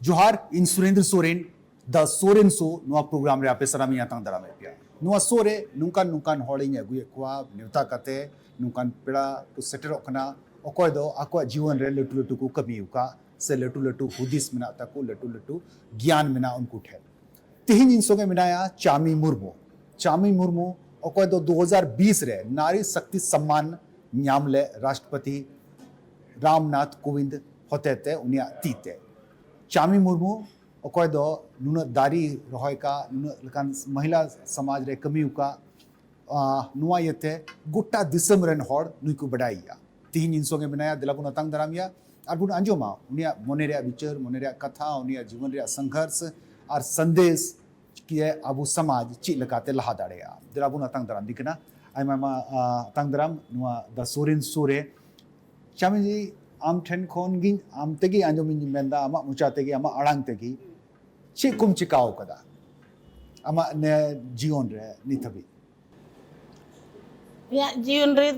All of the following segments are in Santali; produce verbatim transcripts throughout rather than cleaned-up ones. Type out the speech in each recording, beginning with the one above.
ᱡᱚᱦᱟᱨ, ᱤᱧ ᱥᱩᱨᱮᱱᱫᱨᱚ ᱥᱚᱨᱮᱱ, ᱫᱟ ᱥᱚᱨᱮᱱ ᱥᱳ, ᱱᱚᱣᱟ ᱯᱨᱳᱜᱨᱟᱢ ᱨᱮ ᱟᱯᱮ ᱥᱟᱱᱟᱢ ᱤᱧ ᱟᱛᱟᱝ ᱫᱟᱨᱟᱢᱮᱫ ᱯᱮᱭᱟ᱾ ᱱᱚᱣᱟ ᱥᱳ ᱨᱮ ᱱᱚᱝᱠᱟᱱ ᱱᱚᱝᱠᱟᱱ ᱦᱚᱲᱤᱧ ᱟᱹᱜᱩᱭᱮᱫ ᱠᱚᱣᱟ ᱱᱮᱣᱛᱟ ᱠᱟᱛᱮ, ᱱᱚᱝᱠᱟᱱ ᱯᱮᱲᱟ ᱠᱚ ᱥᱮᱴᱮᱨᱚᱜ ᱠᱟᱱᱟ, ᱚᱠᱚᱭ ᱫᱚ ᱟᱠᱚᱣᱟᱜ ᱡᱤᱭᱚᱱ ᱨᱮ ᱞᱟᱹᱴᱩ ᱞᱟᱹᱴᱩ ᱠᱚ ᱠᱟᱹᱢᱤ ᱟᱠᱟᱫ ᱥᱮ ᱞᱟᱹᱴᱩ ᱞᱟᱹᱴᱩ ᱦᱩᱫᱤᱥ ᱢᱮᱱᱟᱜ ᱛᱟᱠᱚ, ᱞᱟᱹᱴᱩ ᱞᱟᱹᱴᱩ ᱜᱮᱭᱟᱱ ᱢᱮᱱᱟᱜᱼᱟ ᱩᱱᱠᱩ ᱴᱷᱮᱱ᱾ ᱛᱮᱦᱮᱧ ᱤᱧ ᱥᱚᱸᱜᱮ ᱢᱮᱱᱟᱭᱟ ᱪᱟᱢᱤ ᱢᱩᱨᱢᱩ᱾ ᱪᱟᱢᱤ ᱢᱩᱨᱢᱩ, ᱚᱠᱚᱭ ᱫᱚ ᱫᱩ ᱦᱟᱡᱟᱨ ᱵᱤᱥ ᱨᱮ ᱱᱟᱨᱤ ᱥᱚᱠᱛᱤ ᱥᱚᱢᱢᱟᱱ ᱧᱟᱢ ᱞᱮᱫ ᱨᱟᱥᱴᱨᱚᱯᱚᱛᱤ ᱨᱟᱢᱱᱟᱛᱷ ᱠᱳᱵᱤᱱᱫ ᱦᱚᱛᱮᱛᱮ ᱩᱱᱤᱭᱟᱜ ᱛᱤ ᱛᱮ᱾ ᱪᱟᱢᱤ ᱢᱩᱨᱢᱩ, ᱚᱠᱚᱭ ᱫᱚ ᱱᱩᱱᱟᱹᱜ ᱫᱟᱨᱮ ᱨᱚᱦᱚᱭ ᱠᱟᱜ, ᱱᱩᱱᱟᱹᱜ ᱞᱮᱠᱟᱱ ᱢᱚᱦᱤᱞᱟ ᱥᱚᱢᱟᱡᱽ ᱨᱮ ᱠᱟᱹᱢᱤ ᱟᱠᱟᱫ, ᱟᱦ, ᱱᱚᱣᱟ ᱤᱭᱟᱹᱛᱮ ᱜᱚᱴᱟ ᱫᱤᱥᱚᱢ ᱨᱮᱱ ᱦᱚᱲ ᱱᱩᱭ ᱠᱚ ᱵᱟᱰᱟᱭᱮᱭᱟ᱾ ᱛᱤᱦᱤᱧ ᱤᱧ ᱥᱚᱸᱜᱮ ᱢᱮᱱᱟᱭᱟ, ᱫᱮᱞᱟ ᱵᱚᱱ ᱟᱛᱟᱝ ᱫᱟᱨᱟᱢᱮᱭᱟ ᱟᱨ ᱵᱚᱱ ᱟᱸᱡᱚᱢᱟ ᱩᱱᱤᱭᱟᱜ ᱢᱚᱱᱮ ᱨᱮᱭᱟᱜ ᱵᱤᱪᱟᱹᱨ, ᱢᱚᱱᱮ ᱨᱮᱭᱟᱜ ᱠᱟᱛᱷᱟ, ᱩᱱᱤᱭᱟᱜ ᱡᱤᱵᱚᱱ ᱨᱮᱭᱟᱜ ᱥᱚᱝᱜᱷᱚᱨᱥ ᱟᱨ ᱥᱟᱸᱫᱮᱥ ᱠᱤ ᱟᱵᱚ ᱥᱚᱢᱟᱡᱽ ᱪᱮᱫ ᱞᱮᱠᱟᱛᱮ ᱞᱟᱦᱟ ᱫᱟᱲᱮᱭᱟᱜᱼᱟ᱾ ᱫᱮᱞᱟ ᱵᱚᱱ ᱟᱛᱟᱝ ᱫᱟᱨᱟᱢ ᱫᱤ ᱠᱟᱱᱟ᱾ ᱟᱭᱢᱟ ᱟᱭᱢᱟ, ᱟᱦ, ᱟᱛᱟᱝ ᱫᱟᱨᱟᱢ ᱱᱚᱣᱟ ᱫᱟ ᱥᱚᱨᱮᱱ ᱥᱳ ᱨᱮ᱾ ᱪᱟᱢᱤ ᱡᱤ, ᱟᱢ ᱴᱷᱮᱱ ᱠᱷᱚᱱ ᱜᱤᱧ, ᱟᱢ ᱛᱮᱜᱮ ᱟᱸᱡᱚᱢᱤᱧ ᱢᱮᱱᱫᱟ, ᱟᱢᱟᱜ ᱢᱚᱪᱟ ᱛᱮᱜᱮ, ᱟᱢᱟᱜ ᱟᱲᱟᱝ ᱛᱮᱜᱮ, ᱪᱮᱫ ᱠᱚᱢ ᱪᱤᱠᱟᱹᱣ ᱠᱟᱫᱟ ᱟᱢᱟᱜ ᱱᱮ ᱡᱤᱭᱚᱱ ᱨᱮ ᱱᱤᱛ ᱦᱟᱹᱵᱤᱡ? ᱤᱧᱟᱹᱜ ᱡᱤᱭᱚᱱ ᱨᱮ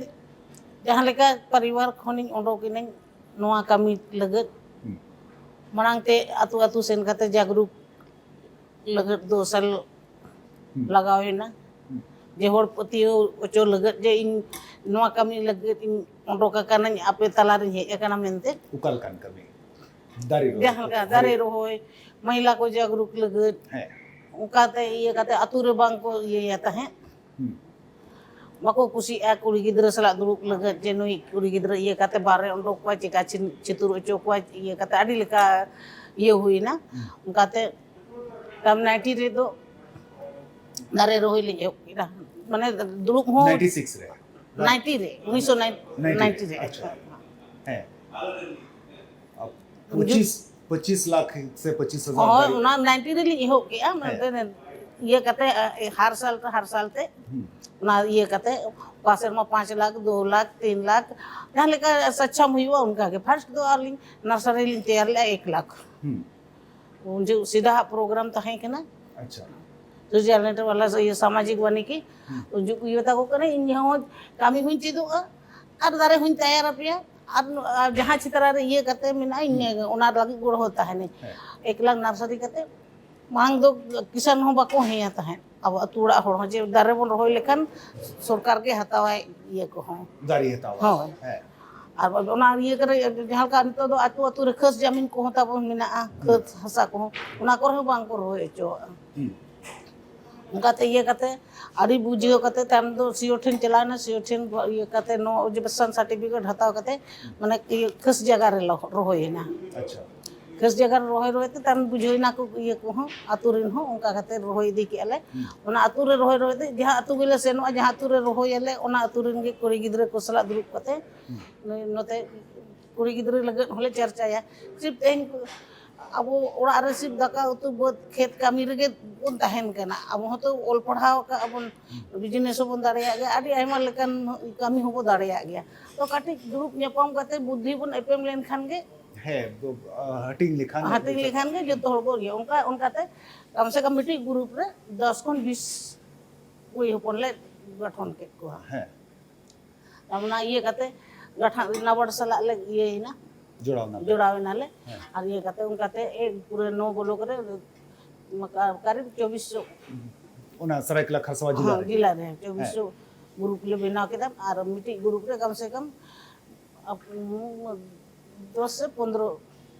ᱡᱟᱦᱟᱸ ᱞᱮᱠᱟ ᱯᱚᱨᱤᱵᱟᱨ ᱠᱷᱚᱱᱤᱧ ᱚᱰᱚᱠ ᱮᱱᱟᱹᱧ ᱱᱚᱣᱟ ᱠᱟᱹᱢᱤ ᱞᱟᱹᱜᱤᱫ᱾ ᱦᱩᱸ᱾ ᱢᱟᱲᱟᱝ ᱛᱮ ᱟᱹᱛᱩ ᱟᱹᱛᱩ ᱥᱮᱱ ᱠᱟᱛᱮ ᱡᱟᱜᱽᱨᱩᱠ ᱞᱟᱹᱜᱤᱫ ᱫᱚ ᱥᱮᱞ ᱦᱩᱸ᱾ ᱞᱟᱜᱟᱣ ᱮᱱᱟ᱾ ᱦᱩᱸ᱾ ᱡᱮ ᱦᱚᱲ ᱯᱟᱹᱛᱭᱟᱹᱣ ᱦᱚᱪᱚ ᱞᱟᱹᱜᱤᱫ ᱡᱮ ᱤᱧ ᱱᱚᱣᱟ ᱠᱟᱹᱢᱤ ᱞᱟᱹᱜᱤᱫ ᱤᱧ ᱚᱰᱚᱠ ᱟᱠᱟᱱᱟᱹᱧ, ᱟᱯᱮ ᱛᱟᱞᱟᱨᱤᱧ ᱦᱮᱡ ᱟᱠᱟᱱᱟ ᱢᱮᱱᱛᱮ᱾ ᱚᱠᱟ ᱞᱮᱠᱟᱱ ᱠᱟᱹᱢᱤ? ᱫᱟᱨᱮ ᱨᱚᱦᱚᱭ ᱡᱟᱦᱟᱸ ᱠᱚ, ᱞᱮᱠᱟ ᱫᱟᱨᱮ ᱨᱚᱦᱚᱭ, ᱢᱚᱦᱤᱞᱟ ᱠᱚ ᱡᱟᱜᱽᱨᱩᱠ ᱞᱟᱹᱜᱤᱫ, ᱦᱮᱸ᱾ ᱚᱱᱠᱟᱛᱮ ᱤᱭᱟᱹ ᱠᱟᱛᱮ ᱟᱹᱛᱩ ᱨᱮ ᱵᱟᱝ ᱠᱚ ᱤᱭᱟᱹᱭᱟ ᱛᱟᱦᱮᱸᱫ᱾ ᱦᱩᱸ᱾ ᱵᱟᱠᱚ ᱠᱩᱥᱤᱜᱼᱟ ᱠᱩᱲᱤ ᱜᱤᱫᱽᱨᱟᱹ ᱥᱟᱞᱟᱜ ᱫᱩᱲᱩᱵ ᱞᱟᱹᱜᱤᱫ, ᱡᱮ ᱱᱩᱭ ᱠᱩᱲᱤ ᱜᱤᱫᱽᱨᱟᱹ ᱤᱭᱟᱹ ᱠᱟᱛᱮ ᱵᱟᱦᱨᱮ ᱚᱰᱚᱠ ᱠᱚᱣᱟ, ᱪᱮᱠᱟ ᱪᱷᱤᱱ-, ᱪᱷᱤᱛᱩᱨ ᱦᱚᱪᱚ ᱠᱚᱣᱟ, ᱤᱭᱟᱹ ᱠᱟᱛᱮ ᱟᱹᱰᱤ ᱞᱮᱠᱟ ᱤᱭᱟᱹ ᱦᱩᱭᱱᱟ᱾ ᱦᱩᱸ᱾ ᱚᱱᱠᱟᱛᱮ ᱛᱟᱭᱚᱢ ᱱᱟᱭᱤᱱᱴᱤ ᱨᱮᱫᱚ ᱫᱟᱨᱮ ᱨᱚᱦᱚᱭ ᱞᱤᱧ ᱮᱦᱚᱵ ᱠᱮᱫᱟ᱾ ᱢᱟᱱᱮ ᱫᱩᱲᱩᱵ ᱦᱚᱸ ᱱᱟᱭᱤᱱᱴᱤ ᱥᱤᱠᱥ ᱨᱮ? ᱱᱟᱭᱤᱱᱴᱤ ᱨᱮ, ᱩᱱᱤᱥᱥᱚ ᱱᱟᱭᱤᱱᱴᱤ ᱨᱮ᱾ ᱟᱪᱪᱷᱟ᱾ ᱦᱮᱸ᱾ ᱯᱚᱸᱪᱤᱥ, ᱯᱚᱸᱪᱤᱥ ᱞᱟᱠᱷ ᱥᱮ ᱯᱚᱸᱪᱤᱥ ᱦᱟᱡᱟᱨ ᱦᱳᱭ, ᱫᱟᱨᱮ? ᱚᱱᱟ ᱱᱟᱭᱤᱱᱴᱤ ᱨᱮᱞᱤᱧ ᱮᱦᱚᱵ ᱠᱮᱜᱼᱟ, ᱦᱮᱸ᱾ ᱢᱮᱱᱛᱮ ᱤᱭᱟᱹ ᱠᱟᱛᱮ, ᱮ, ᱦᱟᱨ ᱥᱟᱞ ᱛᱮ, ᱦᱟᱨ ᱥᱟᱞ ᱛᱮ, ᱦᱩᱸ᱾ ᱚᱱᱟ ᱤᱭᱟᱹ ᱠᱟᱛᱮ, ᱚᱠᱟ ᱥᱮᱨᱢᱟ ᱯᱟᱸᱪ ᱞᱟᱠᱷ, ᱫᱩ ᱞᱟᱠᱷ, ᱛᱤᱱ ᱞᱟᱠᱷ, ᱡᱟᱦᱟᱸ ᱞᱮᱠᱟ ᱥᱟᱪᱪᱷᱟᱢ ᱦᱩᱭᱩᱜᱼᱟ, ᱚᱱᱠᱟ ᱜᱮ᱾ ᱯᱷᱟᱥᱴ ᱫᱚ ᱟᱹᱞᱤᱧ ᱱᱟᱨᱥᱟᱨᱤ ᱞᱤᱧ ᱛᱮᱭᱟᱨ ᱞᱮᱜᱼᱟ, ᱮᱠ ᱞᱟᱠᱷ᱾ ᱦᱩᱸ᱾ ᱩᱱ ᱡᱚᱠᱷᱚᱱ ᱥᱤᱫᱷᱟ ᱦᱟᱜ ᱯᱨᱳᱜᱨᱟᱢ ᱛᱟᱦᱮᱸ ᱠᱟᱱᱟ᱾ ᱟᱪᱪᱷᱟ᱾ ᱥᱳᱥᱟᱞ ᱱᱮᱴᱣᱟᱨᱠ ᱵᱟᱞᱟ, ᱤᱭᱟᱹ, ᱥᱟᱢᱟᱡᱤᱠ ᱵᱟᱱᱤᱠᱤ᱾ ᱦᱩᱸ᱾ ᱩᱱ ᱡᱚᱠᱷᱚᱱ ᱤᱭᱟᱹ ᱛᱟᱠᱚ ᱠᱟᱱᱟ, ᱤᱧ ᱦᱚᱸ ᱠᱟᱹᱢᱤ ᱦᱚᱸᱧ ᱪᱮᱫᱚᱜᱼᱟ ᱟᱨ ᱫᱟᱨᱮ ᱦᱚᱸᱧ ᱛᱮᱭᱟᱨ ᱟᱯᱮᱭᱟ᱾ ᱟᱨ ᱱᱚ-, ᱟᱨ ᱡᱟᱦᱟᱸ ᱪᱷᱮᱛᱨᱟ ᱨᱮ ᱤᱭᱟᱹ ᱠᱟᱛᱮ ᱢᱮᱱᱟᱜᱼᱟ, ᱤᱧ ᱚᱱᱟ ᱞᱟᱹᱜᱤᱫ ᱜᱚᱲᱚ ᱦᱚᱸ ᱛᱟᱦᱮᱱᱟᱹᱧ᱾ ᱦᱮᱸ᱾ ᱮᱠ ᱞᱟᱠᱷ ᱱᱟᱨᱥᱟᱨᱤ ᱠᱟᱛᱮ ᱢᱟᱲᱟᱝ ᱫᱚ ᱠᱤᱥᱟᱱ ᱦᱚᱸ ᱵᱟᱠᱚ ᱦᱮᱸᱭᱟ ᱛᱟᱦᱮᱸᱫ, ᱟᱵᱚ ᱟᱹᱛᱩ ᱚᱲᱟᱜ ᱦᱚᱲ ᱦᱚᱸ, ᱡᱮ ᱫᱟᱨᱮ ᱵᱚᱱ ᱨᱚᱦᱚᱭ ᱞᱮᱠᱷᱟᱱ ᱥᱚᱨᱠᱟᱨ ᱜᱮ ᱦᱟᱛᱟᱣᱟᱭ ᱤᱭᱟᱹ ᱠᱚᱦᱚᱸ᱾ ᱫᱟᱨᱮ ᱦᱟᱛᱟᱣᱟ᱾ ᱦᱳᱭ᱾ ᱦᱮᱸ᱾ ᱟᱨ ᱚᱱᱟ ᱤᱭᱟᱹ ᱠᱚᱨᱮ ᱡᱟᱦᱟᱸ ᱞᱮᱠᱟ ᱱᱤᱛᱚᱜ ᱫᱚ ᱟᱹᱛᱩ ᱟᱹᱛᱩ ᱨᱮ ᱠᱷᱟᱹᱥ ᱡᱟᱢᱤᱱ ᱠᱚᱦᱚᱸ ᱛᱟᱵᱚᱱ ᱢᱮᱱᱟᱜᱼᱟ, ᱠᱷᱟᱹᱥ ᱦᱟᱥᱟ ᱠᱚᱦᱚᱸ, ᱚᱱᱟ ᱠᱚᱨᱮ ᱦᱚᱸ ᱵᱟᱝ ᱠᱚ ᱨᱚᱦᱚᱭ ᱦᱚᱪᱚᱣᱟᱜᱼᱟ᱾ ᱦᱩᱸ᱾ ᱚᱱᱠᱟᱛᱮ ᱤᱭᱟᱹ ᱠᱟᱛᱮ ᱟᱹᱰᱤ ᱵᱩᱡᱷᱟᱹᱣ ᱠᱟᱛᱮ ᱛᱟᱭᱚᱢ ᱫᱚ ᱥᱤᱭᱳ ᱴᱷᱮᱱ ᱪᱟᱞᱟᱣ ᱮᱱᱟ, ᱥᱤᱭᱳ ᱴᱷᱮᱱ ᱤᱭᱟᱹ ᱠᱟᱛᱮ ᱱᱚ objection certificate ᱦᱟᱛᱟᱣ ᱠᱟᱛᱮ, ᱢᱟᱱᱮ ᱤᱭᱟᱹ ᱠᱷᱟᱹᱥ ᱡᱟᱭᱜᱟ ᱨᱮ ᱞᱚ-, ᱨᱚᱦᱚᱭᱮᱱᱟ᱾ ᱟᱪᱪᱷᱟ᱾ ᱠᱷᱟᱹᱥ ᱡᱟᱭᱜᱟ ᱨᱮ ᱨᱚᱦᱚᱭ ᱨᱚᱦᱚᱭ ᱛᱮ ᱛᱟᱭᱚᱢ ᱵᱩᱡᱷᱟᱹᱣ ᱮᱱᱟ ᱠᱚ ᱤᱭᱟᱹ ᱠᱚᱦᱚᱸ, ᱟᱹᱛᱩ ᱨᱮᱱ ᱦᱚᱸ ᱚᱱᱠᱟ ᱠᱟᱛᱮ ᱨᱚᱦᱚᱭ ᱤᱫᱤ ᱠᱮᱜᱼᱟ ᱞᱮ᱾ ᱦᱩᱸ᱾ ᱚᱱᱟ ᱟᱹᱛᱩ ᱨᱮ ᱨᱚᱦᱚᱭ ᱨᱚᱦᱚᱭ ᱛᱮ ᱡᱟᱦᱟᱸ ᱟᱹᱛᱩ ᱜᱮᱞᱮ ᱥᱮᱱᱚᱜᱼᱟ, ᱡᱟᱦᱟᱸ ᱟᱹᱛᱩ ᱨᱮ ᱨᱚᱦᱚᱭᱟᱞᱮ, ᱚᱱᱟ ᱟᱹᱛᱩ ᱨᱮᱱ ᱜᱮ ᱠᱩᱲᱤ ᱜᱤᱫᱽᱨᱟᱹ ᱠᱚ ᱥᱟᱞᱟᱜ ᱫᱩᱲᱩᱵ ᱠᱟᱛᱮ ᱱᱚᱛᱮ ᱠᱩᱲᱤ ᱜᱤᱫᱽᱨᱟᱹ ᱞᱟᱹᱜᱤᱫ ᱦᱚᱸᱞᱮ ᱪᱟᱨᱪᱟᱭᱟ᱾ ᱥᱤᱨᱯ ᱛᱮᱦᱮᱧ ᱟᱵᱚ ᱚᱲᱟᱜ ᱨᱮ ᱥᱤᱨᱯ ᱫᱟᱠᱟ ᱩᱛᱩ ᱵᱟᱹᱫᱽ ᱠᱷᱮᱛ ᱠᱟᱹᱢᱤ ᱨᱮᱜᱮ ᱵᱚᱱ ᱛᱟᱦᱮᱱ ᱠᱟᱱᱟ᱾ ᱟᱵᱚ ᱦᱚᱸᱛᱚ ᱚᱞ ᱯᱟᱲᱦᱟᱣ ᱟᱠᱟᱫ ᱟᱵᱚᱱ, ᱵᱤᱡᱽᱱᱮᱥ ᱦᱚᱸᱵᱚᱱ ᱫᱟᱲᱮᱭᱟᱜ ᱜᱮᱭᱟ, ᱟᱹᱰᱤ ᱟᱭᱢᱟ ᱞᱮᱠᱟᱱ ᱠᱟᱹᱢᱤ ᱦᱚᱸᱵᱚᱱ ᱫᱟᱲᱮᱭᱟᱜ ᱜᱮᱭᱟ᱾ ᱛᱚ ᱠᱟᱹᱴᱤᱡ ᱫᱩᱲᱩᱵ ᱧᱟᱯᱟᱢ ᱠᱟᱛᱮ ᱵᱩᱫᱽᱫᱷᱤ ᱵᱚᱱ ᱮᱯᱮᱢ ᱞᱮᱱᱠᱷᱟᱱ ᱜᱮ, ᱦᱮᱸ, ᱫᱚ, ᱟ, ᱦᱟᱹᱴᱤᱧ ᱞᱮᱠᱷᱟᱱ ᱦᱟᱹᱴᱤᱧ ᱞᱮᱠᱷᱟᱱ ᱜᱮ ᱡᱚᱛᱚ ᱦᱚᱲ ᱵᱚᱱ ᱤᱭᱟᱹ᱾ ᱚᱱᱠᱟ, ᱚᱱᱠᱟᱛᱮ ᱠᱟᱢ ᱥᱮ ᱠᱟᱢ ᱢᱤᱫᱴᱤᱡ ᱜᱨᱩᱯ ᱨᱮ ᱫᱚᱥ ᱠᱷᱚᱱ ᱵᱤᱥ ᱠᱩᱲᱤ ᱦᱚᱯᱚᱱ ᱞᱮ ᱜᱚᱴᱷᱚᱱ ᱠᱮᱫ ᱠᱚᱣᱟ᱾ ᱦᱮᱸ᱾ ᱟᱨ ᱚᱱᱟ ᱤᱭᱟᱹ ᱠᱟᱛᱮ ᱜᱟᱴᱷᱟᱱ ᱱᱟᱵᱟᱨᱰ ᱥᱟᱞᱟᱜ ᱞᱮ ᱤᱭᱟᱹᱭᱮᱱᱟ, ᱡᱚᱲᱟᱣ ᱮᱱᱟ ᱯᱮ? ᱡᱚᱲᱟᱣ ᱮᱱᱟᱞᱮ᱾ ᱦᱮᱸ᱾ ᱟᱨ ᱤᱭᱟᱹ ᱠᱟᱛᱮ ᱚᱱᱠᱟᱛᱮ ᱮ ᱯᱩᱨᱟᱹ ᱱᱚ ᱵᱞᱚᱠ ᱨᱮ ᱚᱱᱠᱟ ᱠᱟᱨᱤᱵ ᱪᱚᱵᱵᱤᱥ ᱥᱚ᱾ ᱚᱱᱟ ᱥᱟᱨᱟᱭᱠᱮᱞᱟ ᱠᱷᱟᱨᱥᱟᱣᱟ ᱡᱮᱞᱟ ᱦᱮᱸ, ᱨᱮ? ᱡᱮᱞᱟ ᱨᱮ ᱪᱚᱵᱵᱤᱥ ᱥᱚ ᱦᱮᱸ᱾ ᱜᱨᱩᱯ ᱞᱮ ᱵᱮᱱᱟᱣ ᱠᱮᱫᱟ ᱟᱨ ᱢᱤᱫᱴᱤᱡ ᱜᱨᱩᱯ ᱨᱮ ᱠᱟᱢ ᱥᱮ ᱠᱟᱢ ᱟᱯ-, ᱫᱚᱥ ᱥᱮ ᱯᱚᱱᱫᱽᱨᱚ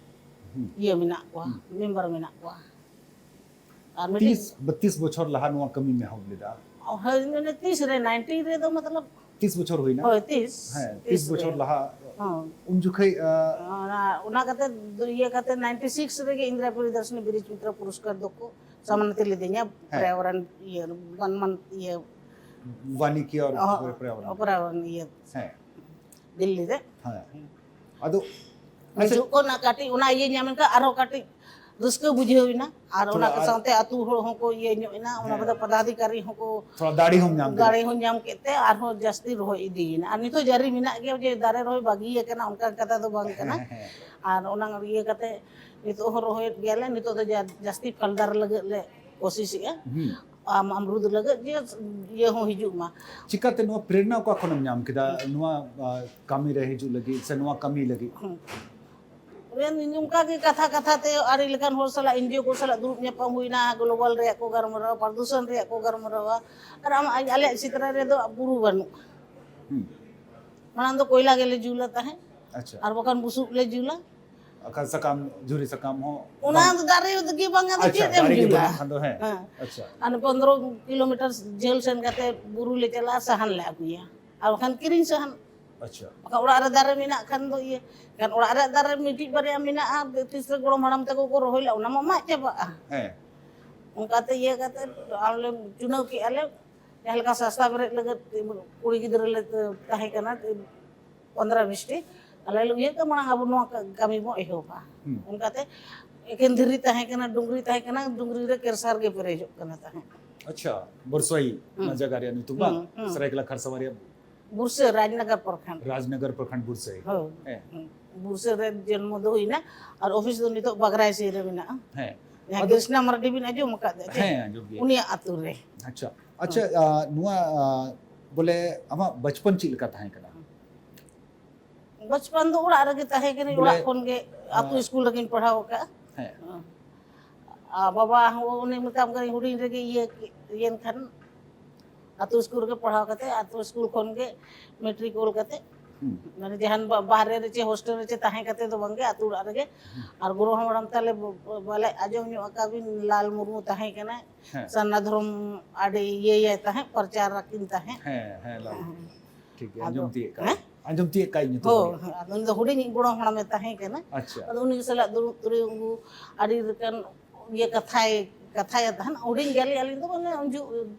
ᱦᱩᱸ᱾ ᱤᱭᱟᱹ ᱢᱮᱱᱟᱜ ᱠᱚᱣᱟ, ᱦᱩᱸ᱾ ᱢᱮᱢᱵᱟᱨ ᱢᱮᱱᱟᱜ ᱠᱚᱣᱟ᱾ ᱟᱨ ᱢᱤᱫᱴᱤᱡ ᱛᱤᱥ, ᱵᱚᱛᱤᱥ ᱵᱚᱪᱷᱚᱨ ᱞᱟᱦᱟ ᱱᱚᱣᱟ ᱠᱟᱹᱢᱤᱢ ᱮᱦᱚᱵ ᱞᱮᱫᱟ? ᱦᱳᱭ, ᱢᱟᱱᱮ ᱛᱤᱥ ᱨᱮ, ᱱᱟᱭᱤᱱᱴᱤ ᱨᱮᱫᱚ ᱢᱚᱛᱞᱚᱵ᱾ ᱛᱤᱥ ᱵᱚᱪᱷᱚᱨ ᱦᱩᱭᱱᱟ? ᱦᱳᱭ, ᱛᱤᱥ, ᱦᱮᱸ, ᱛᱤᱥ ᱛᱤᱥ ᱵᱚᱪᱷᱚᱨ ᱨᱮ᱾ ᱞᱟᱦᱟ᱾ ᱦᱚᱸ᱾ ᱩᱱ ᱡᱚᱠᱷᱮᱡ, ᱟ, ᱚᱱᱟ, ᱚᱱᱟ ᱠᱟᱛᱮ ᱫᱚ ᱤᱭᱟᱹ ᱠᱟᱛᱮ ᱱᱟᱭᱤᱱᱴᱤ ᱥᱤᱠᱥ ᱨᱮᱜᱮ ᱤᱱᱫᱤᱨᱟ ᱯᱨᱤᱭᱚᱫᱚᱨᱥᱤᱱᱤ ᱵᱤᱨᱤᱡ ᱢᱤᱛᱨᱚ ᱯᱩᱨᱚᱥᱠᱟᱨ ᱫᱚᱠᱚ ᱥᱚᱢᱢᱟᱱᱤᱛ ᱞᱤᱫᱤᱧᱟ, ᱦᱮᱸ᱾ ᱯᱨᱟᱭᱟᱵᱚᱨᱚᱱ ᱤᱭᱟᱹ, ᱵᱟᱱᱢᱟᱱ ᱤᱭᱟᱹ, ᱵᱟᱱᱤᱠᱤᱭᱟ ᱚᱨ ᱚᱦᱚ, ᱯᱨᱟᱭᱟᱵᱚᱨᱚᱱ᱾ ᱯᱨᱟᱭᱟᱵᱚᱨᱚᱱ ᱤᱭᱟᱹ᱾ ᱦᱮᱸ᱾ ᱫᱤᱞᱞᱤ ᱨᱮ᱾ ᱦᱮᱸ᱾ ᱟᱫᱚ, ᱟᱪᱪᱷᱟ᱾ ᱦᱤᱡᱩᱜ ᱠᱚ ᱚᱱᱟ ᱠᱟᱹᱴᱤᱡ, ᱚᱱᱟ ᱤᱭᱟᱹ ᱧᱟᱢ ᱮᱱᱠᱷᱟᱱ ᱟᱨᱦᱚᱸ ᱠᱟᱹᱴᱤᱡ ᱨᱟᱹᱥᱠᱟᱹ ᱵᱩᱡᱷᱟᱹᱣ ᱮᱱᱟ᱾ ᱟᱨ ᱚᱱᱟ ᱛᱷᱚᱲᱟ ᱠᱚ ᱟᱨ ᱥᱟᱶᱛᱮ ᱟᱹᱛᱩ ᱦᱚᱲ ᱦᱚᱸᱠᱚ ᱤᱭᱟᱹ ᱧᱚᱜ ᱮᱱᱟ, ᱚᱱᱟ ᱦᱮᱸ᱾ ᱠᱚᱫᱚ ᱯᱚᱫᱟᱫᱷᱤᱠᱟᱨᱤ ᱦᱚᱸᱠᱚ ᱛᱷᱚᱲᱟ ᱫᱟᱲᱮ ᱦᱚᱸᱢ ᱧᱟᱢ ᱠᱮᱫᱟ᱾ ᱫᱟᱲᱮ ᱦᱚᱸ ᱧᱟᱢ ᱠᱮᱫ ᱛᱮ ᱟᱨᱦᱚᱸ ᱡᱟᱹᱥᱛᱤ ᱨᱚᱦᱚᱭ ᱤᱫᱤᱭᱮᱱᱟ᱾ ᱟᱨ ᱱᱤᱛᱚᱜ ᱡᱟᱹᱨᱤ ᱢᱮᱱᱟᱜ ᱜᱮᱭᱟ ᱡᱮ ᱫᱟᱨᱮ ᱨᱚᱦᱚᱭ ᱵᱟᱹᱜᱤ ᱟᱠᱟᱱᱟ, ᱚᱱᱠᱟᱱ ᱠᱟᱛᱷᱟ ᱫᱚ ᱵᱟᱝ ᱠᱟᱱᱟ᱾ ᱦᱮᱸ, ᱦᱮᱸ᱾ ᱟᱨ ᱚᱱᱟ ᱤᱭᱟᱹ ᱠᱟᱛᱮ ᱱᱤᱛᱚᱜ ᱦᱚᱸ ᱨᱚᱦᱚᱭᱮᱫ ᱜᱮᱭᱟᱞᱮ᱾ ᱱᱤᱛᱚᱜ ᱫᱚ ᱡᱟ-, ᱡᱟᱹᱥᱛᱤ ᱯᱷᱟᱞᱫᱟᱨ ᱞᱟᱹᱜᱤᱫ ᱞᱮ ᱠᱳᱥᱤᱥᱮᱜᱼᱟ᱾ ᱦᱩᱸ᱾ ᱟᱢ ᱟᱢᱨᱩᱫ ᱞᱟᱹᱜᱤᱫ ᱡᱮ ᱤᱭᱟᱹ ᱦᱚᱸ ᱦᱤᱡᱩᱜ ᱢᱟ᱾ ᱪᱤᱠᱟᱹᱛᱮ ᱱᱚᱣᱟ ᱯᱨᱮᱨᱱᱟ ᱚᱠᱟ ᱠᱷᱚᱱᱮᱢ ᱧᱟᱢ ᱠᱮᱫᱟ ᱱᱚᱣᱟ ᱠᱟᱹᱢᱤ ᱨᱮ ᱦᱤᱡᱩᱜ ᱞᱟᱹᱜᱤᱫ ᱥᱮ ᱱᱚᱣᱟ ᱠᱟᱹᱢᱤ ᱞᱟᱹᱜᱤᱫ? ᱚᱱᱠᱟ ᱜᱮ ᱠᱟᱛᱷᱟ ᱠᱟᱛᱷᱟ ᱛᱮ ᱟᱹᱰᱤ ᱞᱮᱠᱟᱱ ᱦᱚᱲ ᱥᱟᱞᱟᱜ, ᱮᱱᱡᱤᱭᱳ ᱠᱚ ᱥᱟᱞᱟᱜ ᱫᱩᱲᱩᱵ ᱧᱟᱯᱟᱢ ᱦᱩᱭᱱᱟ, ᱜᱞᱳᱵᱟᱞ ᱨᱮᱭᱟᱜ ᱠᱚ ᱜᱟᱞᱢᱟᱨᱟᱣᱟ, ᱯᱨᱚᱫᱩᱥᱚᱱ ᱨᱮᱭᱟᱜ ᱠᱚ ᱜᱟᱞᱢᱟᱨᱟᱣᱟ᱾ ᱟᱨ ᱟᱢ, ᱟᱞᱮᱭᱟᱜ ᱥᱮᱛᱨᱟ ᱨᱮᱫᱚ ᱵᱩᱨᱩ ᱵᱟᱹᱱᱩᱜᱼᱟ᱾ ᱢᱟᱲᱟᱝ ᱫᱚ ᱠᱚᱭᱞᱟ ᱜᱮᱞᱮ ᱡᱩᱞᱟ ᱛᱟᱦᱮᱸᱫ᱾ ᱟᱪᱪᱷᱟ᱾ ᱟᱨ ᱵᱟᱠᱷᱟᱱ ᱵᱩᱥᱩᱵ ᱞᱮ ᱡᱩᱞᱟ᱾ ᱟᱠᱷᱟᱱ ᱥᱟᱠᱟᱢ, ᱡᱷᱩᱨᱤ ᱥᱟᱠᱟᱢ ᱦᱚᱸ ᱚᱱᱟ ᱵᱟᱝ-, ᱫᱚ ᱫᱟᱨᱮ ᱜᱮ ᱵᱟᱝ, ᱟᱫᱚ ᱟᱪᱪᱷᱟ, ᱪᱮᱫ ᱮᱢ ᱫᱟᱨᱮ ᱜᱮ ᱡᱩᱞᱟ? ᱵᱟᱹᱱᱩᱜ ᱠᱷᱟᱱ ᱫᱚ, ᱦᱮᱸ᱾ ᱦᱮᱸ᱾ ᱟᱪᱪᱷᱟ᱾ ᱟᱨ ᱯᱚᱱᱫᱽᱨᱚ ᱠᱤᱞᱳᱢᱤᱴᱟᱨ ᱡᱷᱟᱹᱞ ᱥᱮᱱ ᱠᱟᱛᱮ ᱵᱩᱨᱩ ᱞᱮ ᱪᱟᱞᱟᱜᱼᱟ, ᱥᱟᱦᱟᱱ ᱞᱮ ᱟᱹᱜᱩᱭᱟ᱾ ᱟᱨ ᱵᱟᱠᱷᱟᱱ ᱠᱤᱨᱤᱧ ᱥᱟᱦᱟᱱ᱾ ᱟᱪᱪᱷᱟ᱾ ᱵᱟᱠᱷᱟᱱ ᱚᱲᱟᱜ ᱨᱮ ᱫᱟᱨᱮ ᱢᱮᱱᱟᱜ ᱠᱷᱟᱱ ᱫᱚ ᱤᱭᱟᱹ, ᱠᱷᱟᱱ ᱚᱲᱟᱜ ᱨᱮ ᱫᱟᱨᱮ ᱢᱤᱫᱴᱤᱡ ᱵᱟᱨᱭᱟ ᱢᱮᱱᱟᱜᱼᱟ, ᱛᱤᱥ ᱨᱮ ᱜᱚᱲᱚᱢ ᱦᱟᱲᱟᱢ ᱛᱟᱠᱚ ᱠᱚ ᱨᱚᱦᱚᱭ ᱞᱮᱫ, ᱚᱱᱟ ᱢᱟ ᱢᱟᱜ ᱪᱟᱵᱟᱜᱼᱟ᱾ ᱦᱮᱸ᱾ ᱚᱱᱠᱟᱛᱮ ᱤᱭᱟᱹ ᱠᱟᱛᱮ ᱟᱞᱮ ᱪᱩᱱᱟᱹᱣ ᱠᱮᱜᱼᱟ ᱞᱮ, ᱡᱟᱦᱟᱸ ᱞᱮᱠᱟ ᱥᱟᱥᱛᱟ ᱵᱮᱨᱮᱫ ᱞᱟᱹᱜᱤᱫ ᱠᱩᱲᱤ ᱜᱤᱫᱽᱨᱟᱹ ᱞᱮ ᱛᱟᱦᱮᱸ ᱠᱟᱱᱟ, ᱯᱚᱱᱫᱽᱨᱚ ᱵᱤᱥ ᱴᱤ, ᱟᱞᱮ ᱞᱮ ᱩᱭᱦᱟᱹᱨ ᱠᱮᱫᱟ, ᱢᱟᱲᱟᱝ ᱟᱵᱚ ᱱᱚᱣᱟ ᱠᱟ-, ᱠᱟᱹᱢᱤ ᱵᱚᱱ ᱮᱦᱚᱵᱟ᱾ ᱦᱩᱸ᱾ ᱚᱱᱠᱟᱛᱮ ᱮᱠᱮᱱ ᱫᱷᱤᱨᱤ ᱛᱟᱦᱮᱸ ᱠᱟᱱᱟ, ᱰᱩᱝᱨᱤ ᱛᱟᱦᱮᱸ ᱠᱟᱱᱟ, ᱰᱩᱝᱨᱤ ᱨᱮ ᱠᱮᱨᱥᱟᱨ ᱜᱮ ᱯᱮᱨᱮᱡᱚᱜ ᱠᱟᱱᱟ ᱛᱟᱦᱮᱸᱫ᱾ ᱟᱪᱪᱷᱟ, ᱵᱚᱨᱥᱚᱭ ᱦᱩᱸ᱾ ᱚᱱᱟ ᱡᱟᱭᱜᱟ ᱨᱮᱭᱟᱜ ᱧᱩᱛᱩᱢ ᱵᱟᱝ? ᱦᱩᱸ, ᱦᱩᱸ᱾ ᱥᱟᱹᱨᱟᱹᱭᱠᱮᱞᱟ ᱠᱷᱟᱨᱥᱟᱣᱟ ᱨᱮᱭᱟᱜ ᱵᱩᱨᱥᱟᱹ, ᱨᱟᱡᱽᱱᱚᱜᱚᱨ ᱯᱨᱚᱠᱷᱚᱸᱰ᱾ ᱨᱟᱡᱽᱱᱚᱜᱚᱨ ᱯᱨᱚᱠᱷᱚᱸᱰ ᱵᱩᱨᱥᱟᱹᱭ᱾ ᱦᱳᱭ᱾ ᱦᱮᱸ᱾ ᱦᱩᱸ᱾ ᱵᱩᱨᱥᱟᱹ ᱨᱮ ᱡᱚᱱᱢᱚ ᱫᱚ ᱦᱩᱭᱱᱟ, ᱟᱨ ᱚᱯᱷᱤᱥ ᱫᱚ ᱱᱤᱛᱚᱜ ᱵᱟᱜᱽᱨᱟᱭᱥᱤ ᱨᱮ ᱢᱮᱱᱟᱜᱼᱟ᱾ ᱦᱮᱸ᱾ ᱡᱟᱦᱟᱸ ᱟᱫᱚ ᱠᱨᱤᱥᱱᱟ ᱢᱟᱨᱰᱤ ᱵᱤᱱ ᱟᱸᱡᱚᱢ ᱟᱠᱟᱫ ᱪᱮ? ᱦᱮᱸ, ᱟᱸᱡᱚᱢ ᱜᱮ᱾ ᱩᱱᱤᱭᱟᱜ ᱟᱹᱛᱩ ᱨᱮ᱾ ᱟᱪᱪᱷᱟ, ᱟᱪᱪᱷᱟ, ᱦᱩᱸ᱾ ᱟ, ᱱᱚᱣᱟ, ᱟ, ᱵᱚᱞᱮ ᱟᱢᱟᱜ ᱵᱟᱪᱯᱚᱱ ᱪᱮᱫ ᱞᱮᱠᱟ ᱛᱟᱦᱮᱸ ᱠᱟᱱᱟ? ᱵᱟᱪᱯᱚᱱ ᱫᱚ ᱚᱲᱟᱜ ᱨᱮᱜᱮ ᱛᱟᱦᱮᱸ ᱠᱟᱱᱟᱧ, ᱵᱚᱞᱮ, ᱚᱲᱟᱜ ᱠᱷᱚᱱ ᱜᱮ ᱟᱹᱛᱩ ᱟ, ᱥᱠᱩᱞ ᱨᱮᱜᱤᱧ ᱯᱟᱲᱦᱟᱣ ᱟᱠᱟᱫᱼᱟ᱾ ᱦᱮᱸ᱾ ᱦᱮᱸ᱾ ᱟᱨ ᱵᱟᱵᱟ ᱦᱚᱸ ᱚᱱᱮ ᱢᱮᱛᱟᱢ ᱠᱟᱹᱱᱟᱹᱧ, ᱦᱩᱰᱤᱧ ᱨᱮᱜᱮ ᱤᱭᱟᱹ ᱠᱮ-, ᱤᱭᱟᱹᱭᱮᱱ ᱠᱷᱟᱱ, ᱟᱹᱛᱩ ᱥᱠᱩᱞ ᱨᱮᱜᱮ ᱯᱟᱲᱦᱟᱣ ᱠᱟᱛᱮ, ᱟᱹᱛᱩ ᱥᱠᱩᱞ ᱠᱷᱚᱱ ᱜᱮ ᱢᱮᱴᱨᱤᱠ ᱚᱞ ᱠᱟᱛᱮ, ᱦᱩᱸ᱾ ᱢᱟᱱᱮ ᱡᱟᱦᱟᱱ ᱵᱟ-, ᱵᱟᱦᱨᱮ ᱨᱮ ᱪᱮ ᱦᱳᱥᱴᱮᱞ ᱨᱮ ᱪᱮ ᱛᱟᱦᱮᱸ ᱠᱟᱛᱮ ᱫᱚ ᱵᱟᱝᱜᱮ, ᱟᱹᱛᱩ ᱚᱲᱟᱜ ᱨᱮᱜᱮ᱾ ᱦᱩᱸ᱾ ᱟᱨ ᱜᱚᱲᱚᱢ ᱦᱟᱲᱟᱢ ᱛᱟᱞᱮ ᱵ-, ᱵ-, ᱵᱟᱞᱮ ᱟᱸᱡᱚᱢ ᱧᱚᱜ ᱟᱠᱟᱫ ᱵᱤᱱ, ᱞᱟᱞ ᱢᱩᱨᱢᱩ ᱛᱟᱦᱮᱸ ᱠᱟᱱᱟᱭ, ᱦᱮᱸ᱾ ᱥᱟᱨᱱᱟ ᱫᱷᱚᱨᱚᱢ ᱟᱹᱰᱤ ᱤᱭᱟᱹᱭᱟᱭ ᱛᱟᱦᱮᱸᱫ, ᱯᱨᱚᱪᱟᱨ ᱟᱹᱠᱤᱱ ᱛᱟᱦᱮᱸᱫ᱾ ᱦᱮᱸ, ᱦᱮᱸ, ᱞᱟᱞ᱾ ᱦᱮᱸ᱾ ᱴᱷᱤᱠ ᱜᱮᱭᱟ, ᱟᱫᱚ, ᱟᱸᱡᱚᱢ ᱛᱤᱭᱳᱜ ᱠᱟᱜ, ᱦᱮᱸ? ᱟᱸᱡᱚᱢ ᱛᱤᱭᱳᱜ ᱠᱟᱜ ᱤᱧ ᱧᱩᱛᱩᱢ ᱦᱳᱭ, ᱫᱚ᱾ ᱦᱮᱸ, ᱟᱫᱚ ᱩᱱᱤ ᱫᱚ ᱦᱩᱰᱤᱧᱤᱡ ᱜᱚᱲᱚᱢ ᱦᱟᱲᱟᱢᱮ ᱛᱟᱦᱮᱸ ᱠᱟᱱᱟ᱾ ᱟᱪᱪᱷᱟ᱾ ᱟᱫᱚ ᱩᱱᱤ ᱥᱟᱞᱟᱜ ᱫᱩᱲᱩᱵ ᱛᱩᱞᱩᱡ ᱩᱱᱠᱩ ᱟᱹᱰᱤ ᱞᱮᱠᱟᱱ ᱤᱭᱟᱹ ᱠᱟᱛᱷᱟᱭ, ᱠᱟᱛᱷᱟᱭᱟ ᱛᱟᱦᱮᱱ᱾ ᱦᱩᱰᱤᱧ ᱜᱮᱭᱟᱞᱤᱧ ᱟᱹᱞᱤᱧ ᱫᱚ, ᱢᱟᱱᱮ, ᱩᱱ ᱡᱚᱦᱚᱜ,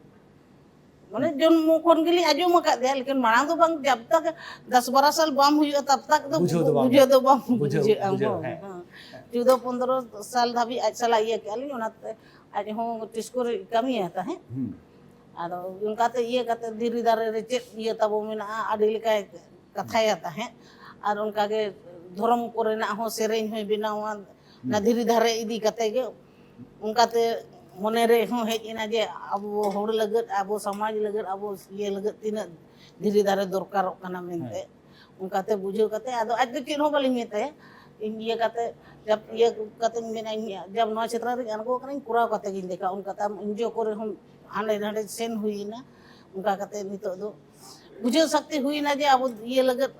ᱢᱟᱱᱮ, ᱦᱩᱸ᱾ ᱡᱚᱱᱢᱚ ᱠᱷᱚᱱ ᱜᱮᱞᱤᱧ ᱟᱸᱡᱚᱢ ᱟᱠᱟᱫ ᱜᱮᱭᱟ, ᱞᱮᱠᱤᱱ ᱢᱟᱲᱟᱝ ᱫᱚ ᱵᱟᱝ, ᱡᱟᱵ ᱛᱟᱠ ᱫᱟᱥ ᱵᱟᱨᱟ ᱥᱟᱞ ᱵᱟᱢ ᱦᱩᱭᱩᱜᱼᱟ, ᱛᱟᱵ ᱛᱟᱠ ᱫᱚ ᱵᱩᱡᱷᱟᱹᱣ ᱫᱚ ᱵᱟᱝ ᱵᱩᱡᱷᱟᱹᱣ ᱫᱚ ᱵᱟᱢ ᱵᱩᱡᱷᱟᱹᱣ, ᱵᱩᱡᱷᱟᱹᱜᱼᱟ᱾ ᱵᱩᱡᱷᱟᱹᱣ, ᱦᱳᱭ, ᱦᱮᱸ᱾ ᱦᱮᱸ᱾ ᱪᱳᱫᱚ ᱯᱚᱱᱫᱽᱨᱚ ᱥᱟᱞ ᱫᱷᱟᱹᱵᱤᱡ ᱟᱡ ᱥᱟᱞᱟᱜ ᱤᱭᱟᱹ ᱠᱮᱜᱼᱟ ᱞᱤᱧ, ᱚᱱᱟᱛᱮ ᱟᱡ ᱦᱚᱸ ᱴᱤᱥᱠᱳ ᱨᱮ ᱠᱟᱹᱢᱤᱭᱟ ᱛᱟᱦᱮᱸᱫ᱾ ᱦᱩᱸ᱾ ᱟᱫᱚ ᱚᱱᱠᱟᱛᱮ ᱤᱭᱟᱹ ᱠᱟᱛᱮ ᱫᱷᱤᱨᱤ ᱫᱟᱨᱮ ᱨᱮ ᱪᱮᱫ ᱤᱭᱟᱹ ᱛᱟᱵᱚ ᱢᱮᱱᱟᱜᱼᱟ, ᱟᱹᱰᱤ ᱞᱮᱠᱟᱭ ᱠᱟᱛᱷᱟᱭᱟ ᱛᱟᱦᱮᱸᱫ᱾ ᱟᱨ ᱚᱱᱠᱟᱜᱮ ᱫᱷᱚᱨᱚᱢ ᱠᱚᱨᱮᱱᱟᱜ ᱦᱚᱸ ᱥᱮᱨᱮᱧ ᱦᱚᱸᱭ ᱵᱮᱱᱟᱣᱟ, ᱚᱱᱟ ᱦᱩᱸ᱾ ᱫᱷᱤᱨᱤ ᱫᱷᱟᱨᱮ ᱤᱫᱤ ᱠᱟᱛᱮ ᱜᱮ᱾ ᱚᱱᱠᱟᱛᱮ ᱢᱚᱱᱮ ᱨᱮ ᱦᱚᱸ ᱦᱮᱡ ᱮᱱᱟ ᱡᱮ ᱟᱵᱚ ᱦᱚᱲ ᱞᱟᱹᱜᱤᱫ, ᱟᱵᱚ ᱥᱚᱢᱟᱡᱽ ᱞᱟᱹᱜᱤᱫ, ᱟᱵᱚ ᱤᱭᱟᱹ ᱞᱟᱹᱜᱤᱫ ᱛᱤᱱᱟᱹᱜ ᱫᱷᱤᱨᱤ ᱫᱟᱨᱮ ᱫᱚᱨᱠᱟᱨᱚᱜ ᱠᱟᱱᱟ ᱢᱮᱱᱛᱮ᱾ ᱦᱮᱸ᱾ ᱚᱱᱠᱟᱛᱮ ᱵᱩᱡᱷᱟᱹᱣ ᱠᱟᱛᱮ ᱟᱫᱚ ᱟᱡ ᱫᱚ ᱪᱮᱫ ᱦᱚᱸ ᱵᱟᱹᱞᱤᱧ ᱢᱮᱛᱟᱭᱟ᱾ ᱤᱧ ᱤᱭᱟᱹ ᱠᱟᱛᱮ, ᱡᱟᱵ ᱤᱭᱟᱹ ᱠᱟᱛᱮᱧ ᱢᱮᱱᱟ, ᱤᱧ ᱡᱟᱵ ᱱᱚᱣᱟ ᱪᱷᱮᱛᱨᱚ ᱨᱤᱧ ᱟᱬᱜᱚ ᱟᱠᱟᱱᱟᱧ, ᱠᱚᱨᱟᱣ ᱠᱟᱛᱮ ᱜᱤᱧ ᱫᱮᱠᱷᱟ᱾ ᱚᱱᱠᱟᱛᱮ ᱟᱢ ᱮᱱ ᱡᱤ ᱳ ᱠᱚᱨᱮ ᱦᱚᱸ ᱦᱟᱸᱰᱮ ᱱᱟᱰᱮ ᱥᱮᱱ ᱦᱩᱭᱮᱱᱟ᱾ ᱚᱱᱠᱟ ᱠᱟᱛᱮ ᱱᱤᱛᱚᱜ ᱫᱚ ᱵᱩᱡᱷᱟᱹᱣ ᱥᱟᱠᱛᱤ ᱦᱩᱭᱱᱟ ᱡᱮ ᱟᱵᱚ ᱤᱭᱟᱹ ᱞᱟᱹᱜᱤᱫ,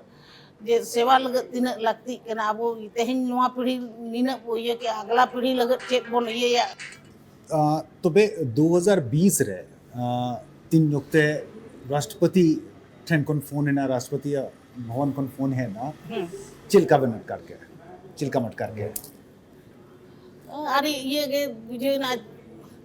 ᱡᱮ ᱥᱮᱵᱟ ᱞᱟᱹᱜᱤᱫ ᱛᱤᱱᱟᱹᱜ ᱞᱟᱹᱠᱛᱤᱜ ᱠᱟᱱᱟ᱾ ᱟᱵᱚ ᱛᱮᱦᱮᱧ ᱱᱚᱣᱟ ᱯᱤᱲᱦᱤ ᱱᱤᱱᱟᱹᱜ ᱵᱚ ᱤᱭᱟᱹ ᱠᱮᱜᱼᱟ, ᱟᱜᱽᱞᱟ ᱯᱤᱲᱦᱤ ᱞᱟᱹᱜᱤᱫ ᱪᱮᱫ ᱵᱚᱱ ᱤᱭᱟᱹᱭᱟ? ᱟᱸ, ᱛᱚᱵᱮ ᱫᱩ ᱦᱟᱡᱟᱨ ᱵᱤᱥ ᱨᱮ, ᱟᱸ, ᱛᱤᱱ ᱚᱠᱛᱮ ᱨᱟᱥᱴᱨᱚᱯᱚᱛᱤ ᱴᱷᱮᱱ ᱠᱷᱚᱱ ᱯᱷᱳᱱ ᱮᱱᱟ, ᱨᱟᱥᱴᱨᱚᱯᱚᱛᱤ ᱵᱷᱚᱵᱚᱱ ᱠᱷᱚᱱ ᱯᱷᱳᱱ ᱦᱮᱡ ᱮᱱᱟ, ᱦᱩᱸ᱾ ᱪᱮᱫ ᱞᱮᱠᱟ ᱵᱮᱱ ᱟᱴᱠᱟᱨ ᱠᱮᱜᱼᱟ? ᱪᱮᱫ ᱞᱮᱠᱟᱢ ᱟᱴᱠᱟᱨ ᱠᱮᱜᱼᱟ? ᱟᱹᱰᱤ ᱤᱭᱟᱹ ᱜᱮ ᱵᱩᱡᱷᱟᱹᱣ ᱮᱱᱟ,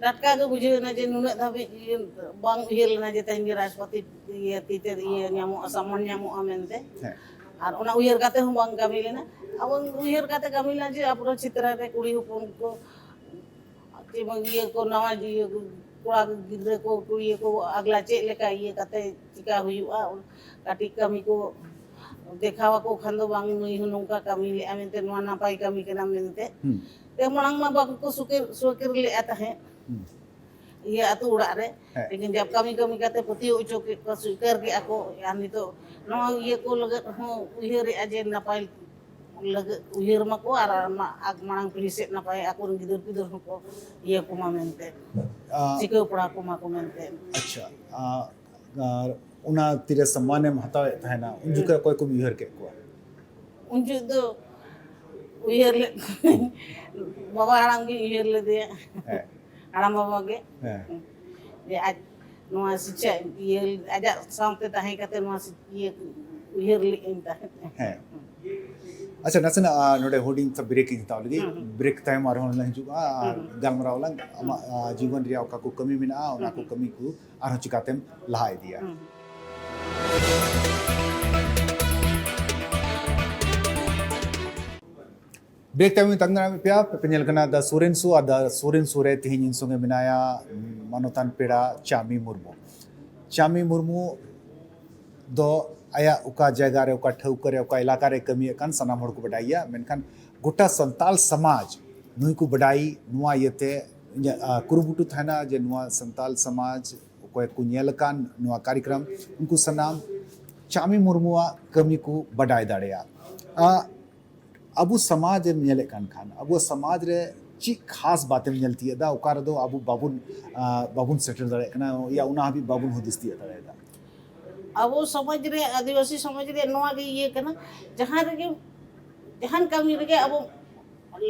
ᱴᱟᱴᱠᱟ ᱜᱮ ᱵᱩᱡᱷᱟᱹᱣ ᱮᱱᱟ ᱡᱮ ᱱᱩᱱᱟᱹᱜ ᱫᱷᱟᱹᱵᱤᱡ ᱤᱭᱟᱹ ᱵᱟᱝ ᱩᱭᱦᱟᱹᱨ ᱞᱮᱱᱟ ᱡᱮ ᱛᱮᱦᱮᱧ ᱜᱮ ᱨᱟᱥᱴᱨᱚᱯᱚᱛᱤ ᱤᱭᱟᱹ ᱛᱤ ᱛᱮ ᱤᱭᱟᱹ ᱧᱟᱢᱚᱜᱼᱟ, ᱥᱟᱢᱟᱱ ᱧᱟᱢᱚᱜᱼᱟ ᱢᱮᱱᱛᱮ᱾ ᱦᱮᱸ᱾ ᱟᱨ ᱚᱱᱟ ᱩᱭᱦᱟᱹᱨ ᱠᱟᱛᱮ ᱦᱚᱸ ᱵᱟᱝ ᱠᱟᱹᱢᱤ ᱞᱮᱱᱟ᱾ ᱟᱵᱚ ᱩᱭᱦᱟᱹᱨ ᱠᱟᱛᱮ ᱠᱟᱹᱢᱤ ᱞᱮᱱᱟ ᱡᱮ ᱟᱵᱚ ᱪᱷᱮᱛᱨᱚ ᱨᱮ ᱠᱩᱲᱤ ᱦᱚᱯᱚᱱ ᱠᱚ ᱡᱮᱢᱚᱱ ᱤᱭᱟᱹ ᱠᱚ, ᱱᱟᱣᱟ ᱤᱭᱟᱹ ᱠᱚ, ᱠᱚᱲᱟ ᱜᱤᱫᱽᱨᱟᱹ ᱠᱚ, ᱠᱩᱲᱤ ᱠᱚ ᱟᱜᱽᱞᱟ ᱪᱮᱫ ᱞᱮᱠᱟ ᱤᱭᱟᱹ ᱠᱟᱛᱮ ᱪᱤᱠᱟ ᱦᱩᱭᱩᱜᱼᱟ, ᱠᱟᱹᱴᱤᱡ ᱠᱟᱹᱢᱤ ᱠᱚ ᱫᱮᱠᱷᱟᱣ ᱟᱠᱚ ᱠᱷᱟᱱ ᱫᱚ ᱵᱟᱝ ᱱᱩᱭ ᱦᱚᱸ ᱱᱚᱝᱠᱟ ᱠᱟᱹᱢᱤ ᱞᱮᱜᱼᱟ ᱢᱮᱱᱛᱮ, ᱱᱚᱣᱟ ᱱᱟᱯᱟᱭ ᱠᱟᱹᱢᱤ ᱠᱟᱱᱟ ᱢᱮᱱᱛᱮ᱾ ᱦᱩᱸ᱾ ᱛᱮ ᱢᱟᱲᱟᱝ ᱢᱟ ᱵᱟᱝ ᱠᱚ ᱥᱩᱠᱮᱨ, ᱥᱩᱠᱮᱨ ᱞᱮᱜᱼᱟ ᱛᱟᱦᱮᱸᱫ᱾ ᱦᱩᱸ᱾ ᱤᱭᱟᱹ ᱟᱹᱛᱩ ᱚᱲᱟᱜ ᱨᱮ᱾ ᱦᱮᱸ᱾ ᱞᱮᱠᱤᱱ ᱡᱟᱵ ᱠᱟᱹᱢᱤ ᱠᱟᱹᱢᱤ ᱠᱟᱛᱮ ᱯᱟᱹᱛᱭᱟᱹᱣ ᱦᱚᱪᱚ ᱠᱮᱫ ᱠᱚᱣᱟ, ᱥᱩᱠᱮᱨ ᱠᱮᱫᱼᱟ ᱠᱚ᱾ ᱟᱨ ᱱᱤᱛᱚᱜ ᱱᱚᱣᱟ ᱤᱭᱟᱹ ᱠᱚ ᱞᱟᱹᱜᱤᱫ ᱦᱚᱸ ᱩᱭᱦᱟᱹᱨᱮᱜᱼᱟ ᱡᱮ ᱱᱟᱯᱟᱭ ᱞᱟᱹᱜᱤᱫ ᱩᱭᱦᱟᱹᱨ ᱢᱟᱠᱚ ᱟᱨ ᱢᱟ-, ᱟᱜ ᱢᱟᱲᱟᱝ ᱯᱤᱲᱦᱤ ᱥᱮᱫ ᱱᱟᱯᱟᱭ ᱟᱠᱚᱨᱮᱱ ᱜᱤᱫᱟᱹᱨ ᱯᱤᱫᱟᱹᱨ ᱦᱚᱸᱠᱚ ᱤᱭᱟᱹ ᱠᱚᱢᱟ ᱢᱮᱱᱛᱮ, ᱟᱸ, ᱥᱤᱠᱷᱟᱹᱣ ᱯᱟᱲᱦᱟᱣ ᱠᱚᱢᱟ ᱠᱚ ᱢᱮᱱᱛᱮ᱾ ᱟᱪᱪᱷᱟ, ᱟᱸ, ᱟᱨ ᱚᱱᱟ ᱛᱤᱨᱮ ᱥᱚᱢᱢᱟᱱᱮᱢ ᱦᱟᱛᱟᱣᱮᱫ ᱛᱟᱦᱮᱱᱟ, ᱩᱱ ᱡᱚᱠᱷᱚᱱ ᱦᱩᱸ᱾ ᱚᱠᱚᱭ ᱠᱚᱢ ᱩᱭᱦᱟᱹᱨ ᱠᱮᱫ ᱠᱚᱣᱟ? ᱩᱱ ᱡᱚᱠᱷᱚᱱ ᱫᱚ ᱩᱭᱦᱟᱹᱨ ᱞᱮᱫ ᱠᱚᱣᱟᱧ, ᱵᱟᱵᱟ ᱦᱟᱲᱟᱢ ᱜᱤᱧ ᱩᱭᱦᱟᱹᱨ ᱞᱮᱫᱮᱭᱟ᱾ ᱦᱮᱸ᱾ ᱦᱟᱲᱟᱢ ᱵᱟᱵᱟ ᱜᱮ᱾ ᱦᱮᱸ᱾ ᱡᱮ ᱟᱡ ᱱᱚᱣᱟ ᱥᱤᱪᱪᱷᱟ ᱤᱭᱟᱹ ᱟᱡᱟᱜ ᱥᱟᱶᱛᱮ ᱛᱟᱦᱮᱸ ᱠᱟᱛᱮ ᱱᱚᱣᱟ ᱥᱤ-, ᱤᱭᱟᱹ ᱩᱭᱦᱟᱹᱨ ᱞᱮᱫ ᱟᱹᱧ ᱛᱟᱦᱮᱸᱫ᱾ ᱦᱮᱸ᱾ ᱟᱪᱪᱷᱟ, ᱱᱟᱥᱮᱱᱟᱜ, ᱟ, ᱱᱚᱰᱮ ᱦᱩᱰᱤᱧ ᱥᱟ break ᱤᱧ ᱦᱟᱛᱟᱣ ᱞᱟᱹᱜᱤᱫ᱾ ᱦᱩᱸ, ᱦᱩᱸ᱾ Break ᱛᱟᱭᱚᱢ ᱟᱨᱦᱚᱸ ᱞᱟᱝ ᱦᱤᱡᱩᱜᱼᱟ ᱟᱨ ᱦᱩᱸ, ᱦᱩᱸ᱾ ᱜᱟᱞᱢᱟᱨᱟᱣ ᱟᱞᱟᱝ ᱟᱢᱟᱜ, ᱦᱩᱸ᱾ ᱟ, ᱡᱤᱵᱚᱱ ᱨᱮᱭᱟᱜ ᱚᱠᱟ ᱠᱚ ᱠᱟᱹᱢᱤ ᱢᱮᱱᱟᱜᱼᱟ, ᱚᱱᱟ ᱦᱩᱸ, ᱠᱚ ᱦᱩᱸ᱾ ᱠᱟᱹᱢᱤ ᱠᱚ ᱟᱨᱦᱚᱸ ᱪᱤᱠᱟᱛᱮᱢ ᱞᱟᱦᱟ ᱤᱫᱤᱭᱟ᱾ ᱦᱩᱸ᱾ Break ᱛᱟᱭᱚᱢ ᱤᱧ ᱛᱟᱸᱜᱤ ᱫᱟᱨᱟᱢᱮᱫ ᱯᱮᱭᱟ᱾ ᱯᱮ ᱧᱮᱞ ᱠᱟᱱᱟ The Soren Show, R The Soren Show ᱨᱮ ᱛᱮᱦᱮᱧ ᱤᱧ ᱥᱚᱸᱜᱮ ᱢᱮᱱᱟᱭᱟ ᱢᱟᱱᱚᱛᱟᱱ ᱯᱮᱲᱟ ᱪᱟᱢᱤ ᱢᱩᱨᱢᱩ᱾ ᱪᱟᱢᱤ ᱢᱩᱨᱢᱩ ᱫᱚ ᱟᱭᱟᱜ ᱚᱠᱟ ᱡᱟᱭᱜᱟ ᱨᱮ, ᱚᱠᱟ ᱴᱷᱟᱹᱣᱠᱟᱹ ᱨᱮ, ᱚᱠᱟ ᱮᱞᱟᱠᱟ ᱨᱮ ᱠᱟᱹᱢᱤᱭᱮᱫ ᱠᱟᱱ ᱥᱟᱱᱟᱢ ᱦᱚᱲ ᱠᱚ ᱵᱟᱰᱟᱭ ᱜᱮᱭᱟ, ᱢᱮᱱᱠᱷᱟᱱ ᱜᱚᱴᱟ ᱥᱟᱱᱛᱟᱞ ᱥᱚᱢᱟᱡᱽ ᱱᱩᱭ ᱠᱚ ᱵᱟᱰᱟᱭ, ᱱᱚᱣᱟ ᱤᱭᱟᱹᱛᱮ ᱤᱧᱟᱹᱜ ᱠᱩᱨᱩᱢᱩᱴᱩ ᱛᱟᱦᱮᱱᱟ ᱡᱮ ᱱᱚᱣᱟ ᱥᱟᱱᱛᱟᱞ ᱥᱚᱢᱟᱡᱽ ᱚᱠᱚᱭ ᱠᱚ ᱧᱮᱞ ᱟᱠᱟᱱ ᱱᱚᱣᱟ ᱠᱟᱨᱭᱚᱠᱨᱚᱢ, ᱩᱱᱠᱩ ᱥᱟᱱᱟᱢ ᱪᱟᱢᱤ ᱢᱩᱨᱢᱩᱣᱟᱜ ᱠᱟᱹᱢᱤ ᱠᱚ ᱵᱟᱰᱟᱭ ᱫᱟᱲᱮᱭᱟᱜᱼᱟ᱾ ᱟᱵᱚ ᱥᱚᱢᱟᱡᱽ ᱮᱢ ᱧᱮᱞᱮᱫ ᱠᱟᱱ ᱠᱷᱟᱱ, ᱟᱵᱚ ᱥᱚᱢᱟᱡᱽ ᱨᱮ ᱪᱮᱫ ᱠᱷᱟᱥ ᱵᱟᱛᱮᱢ ᱧᱮᱞ ᱛᱤᱭᱳᱜ ᱮᱫᱟ, ᱚᱠᱟ ᱨᱮᱫᱚ ᱟᱵᱚ ᱵᱟᱵᱚᱱ ᱵᱟᱵᱚᱱ ᱥᱮᱴᱮᱨ ᱫᱟᱲᱮᱭᱟᱜ ᱠᱟᱱᱟ, ᱭᱟ ᱚᱱᱟ ᱦᱟᱹᱵᱤᱡ ᱵᱟᱵᱚᱱ ᱦᱩᱫᱤᱥ ᱛᱤᱭᱳᱜ ᱫᱟᱲᱮᱭᱟᱫᱟ? ᱟᱵᱚ ᱥᱚᱢᱟᱡᱽ ᱨᱮ, ᱟᱹᱫᱤᱵᱟᱹᱥᱤ ᱥᱚᱢᱟᱡᱽ ᱨᱮ ᱱᱚᱣᱟ ᱜᱮ ᱤᱭᱟᱹ ᱠᱟᱱᱟ, ᱡᱟᱦᱟᱸ ᱨᱮᱜᱮ, ᱡᱟᱦᱟᱱ ᱠᱟᱹᱢᱤ ᱨᱮᱜᱮ ᱟᱵᱚ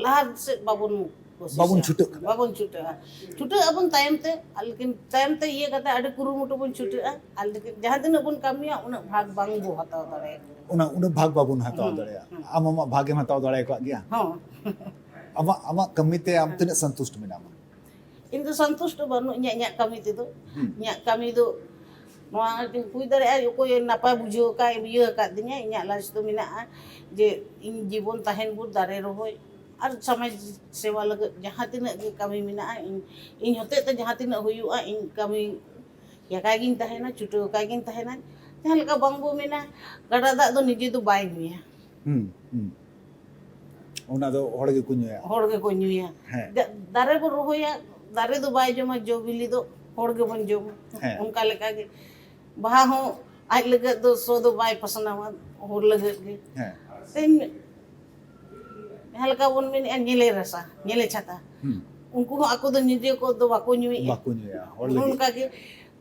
ᱞᱟᱦᱟ ᱥᱮᱫ ᱵᱟᱵᱚᱱ ᱠᱳᱥᱤᱥᱟ᱾ ᱵᱟᱵᱚᱱ ᱪᱷᱩᱴᱟᱹᱜ ᱠᱟᱱᱟ᱾ ᱵᱟᱵᱚᱱ ᱪᱷᱩᱴᱟᱹᱜᱼᱟ᱾ ᱪᱷᱩᱴᱟᱹᱜ ᱟᱵᱚᱱ ᱛᱟᱭᱚᱢ ᱛᱮ, ᱟᱨ ᱞᱮᱠᱤᱱ ᱛᱟᱭᱚᱢ ᱛᱮ ᱤᱭᱟᱹ ᱠᱟᱛᱮ ᱟᱹᱰᱤ ᱠᱩᱨᱩᱢᱩᱴᱩ ᱵᱚᱱ ᱪᱷᱩᱴᱟᱹᱜᱼᱟ, ᱟᱨ ᱞᱮᱠᱤᱱ ᱡᱟᱦᱟᱸ ᱛᱤᱱᱟᱹᱜ ᱵᱚᱱ ᱠᱟᱹᱢᱤᱭᱟ ᱩᱱᱟᱹᱜ ᱵᱷᱟᱜᱽ ᱵᱟᱝ ᱵᱚ ᱦᱟᱛᱟᱣ ᱫᱟᱲᱮᱭᱟᱜᱼᱟ᱾ ᱚᱱᱟ ᱩᱱᱟᱹᱜ ᱵᱷᱟᱜᱽ ᱵᱟᱵᱚᱱ ᱦᱟᱛᱟᱣ ᱦᱩᱸ, ᱫᱟᱲᱮᱭᱟᱜᱼᱟ᱾ ᱦᱩᱸ᱾ ᱟᱢ ᱟᱢᱟᱜ ᱵᱷᱟᱜᱽ ᱮᱢ ᱦᱟᱛᱟᱣ ᱫᱟᱲᱮ ᱟᱠᱟᱫ ᱜᱮᱭᱟ? ᱦᱚᱸ᱾ ᱟᱢᱟᱜ ᱟᱢᱟᱜ ᱠᱟᱹᱢᱤ ᱛᱮ ᱟᱢ ᱛᱤᱱᱟᱹᱜ ᱥᱚᱱᱛᱩᱥᱴ ᱢᱮᱱᱟᱢᱟ? ᱤᱧ ᱫᱚ ᱥᱚᱱᱛᱩᱥᱴ ᱵᱟᱹᱱᱩᱜ ᱤᱧᱟ ᱤᱧᱟᱹᱜ ᱠᱟᱹᱢᱤ ᱛᱮᱫᱚ᱾ ᱦᱩᱸ᱾ ᱤᱧᱟᱹᱜ ᱠᱟᱹᱢᱤ ᱫᱚ ᱱᱚᱣᱟ ᱦᱩᱭ ᱫᱟᱲᱮᱭᱟᱜᱼᱟ, ᱚᱠᱚᱭ ᱱᱟᱯᱟᱭ ᱵᱩᱡᱷᱟᱹᱣ ᱟᱠᱟᱫ, ᱤᱭᱟᱹ ᱟᱠᱟᱫᱤᱧᱟ, ᱤᱧᱟᱹᱜ ᱞᱟᱡ ᱫᱚ ᱢᱮᱱᱟᱜᱼᱟ ᱡᱮ ᱤᱧ ᱡᱤᱵᱚᱱ ᱛᱟᱦᱮᱱ ᱵᱷᱳᱨ ᱫᱟᱨᱮ ᱨᱚᱦᱚᱭ ᱟᱨ ᱥᱚᱢᱟᱡᱽ ᱥᱮᱵᱟ ᱞᱟᱹᱜᱤᱫ ᱡᱟᱦᱟᱸ ᱛᱤᱱᱟᱹᱜ ᱜᱮ ᱠᱟᱹᱢᱤ ᱢᱮᱱᱟᱜᱼᱟ, ᱤᱧ, ᱤᱧ ᱦᱚᱛᱮᱡ ᱛᱮ ᱡᱟᱦᱟᱸ ᱛᱤᱱᱟᱹᱜ ᱦᱩᱭᱩᱜᱼᱟ, ᱤᱧ ᱠᱟᱹᱢᱤ ᱟᱠᱟᱭ ᱜᱤᱧ ᱛᱟᱦᱮᱱᱟ, ᱪᱷᱩᱴᱟᱹᱣ ᱟᱠᱟᱭ ᱜᱤᱧ ᱛᱟᱦᱮᱱᱟ᱾ ᱡᱟᱦᱟᱸ ᱞᱮᱠᱟ ᱵᱟᱝ ᱵᱚ ᱢᱮᱱᱟ, ᱜᱟᱰᱟ ᱫᱟᱜ ᱫᱚ ᱱᱤᱡᱮ ᱫᱚ ᱵᱟᱭ ᱧᱩᱭᱟ᱾ ᱦᱩᱸ, ᱦᱩᱸ᱾ ᱚᱱᱟ ᱫᱚ ᱦᱚᱲ ᱜᱮᱠᱚ ᱧᱩᱭᱟ᱾ ᱦᱚᱲ ᱜᱮᱠᱚ ᱧᱩᱭᱟ᱾ ᱦᱮᱸ᱾ ᱫᱟ-, ᱫᱟᱨᱮ ᱵᱚ ᱨᱚᱦᱚᱭᱟ, ᱫᱟᱨᱮ ᱫᱚ ᱵᱟᱭ ᱡᱚᱢᱟ, ᱡᱚ ᱵᱤᱞᱤ ᱫᱚ ᱦᱚᱲ ᱜᱮᱵᱚᱱ ᱡᱚᱢᱟ᱾ ᱦᱮᱸ᱾ ᱚᱱᱠᱟ ᱞᱮᱠᱟ ᱜᱮ ᱵᱟᱦᱟ ᱦᱚᱸ ᱟᱡ ᱞᱟᱹᱜᱤᱫ ᱫᱚ ᱥᱚ ᱫᱚ ᱵᱟᱭ ᱯᱟᱥᱱᱟᱣᱟ, ᱦᱚᱲ ᱞᱟᱹᱜᱤᱫ ᱜᱮ᱾ ᱦᱮᱸ᱾ ᱛᱮᱦᱮᱧ ᱡᱟᱦᱟᱸ ᱞᱮᱠᱟ ᱵᱚᱱ ᱢᱮᱱᱮᱫᱼᱟ, ᱧᱮᱞᱮ ᱨᱟᱥᱟ, ᱧᱮᱞᱮ ᱪᱷᱟᱛᱟ᱾ ᱦᱩᱸ᱾ ᱩᱱᱠᱩ ᱦᱚᱸ ᱟᱠᱚ ᱫᱚ ᱱᱤᱡᱮ ᱠᱚ ᱫᱚ ᱵᱟᱠᱚ ᱧᱩᱭᱮᱫᱼᱟ᱾ ᱵᱟᱠᱚ ᱧᱩᱭᱟ, ᱦᱚᱲ ᱞᱟᱹᱜᱤᱫ᱾ ᱚᱱᱠᱟ ᱜᱮ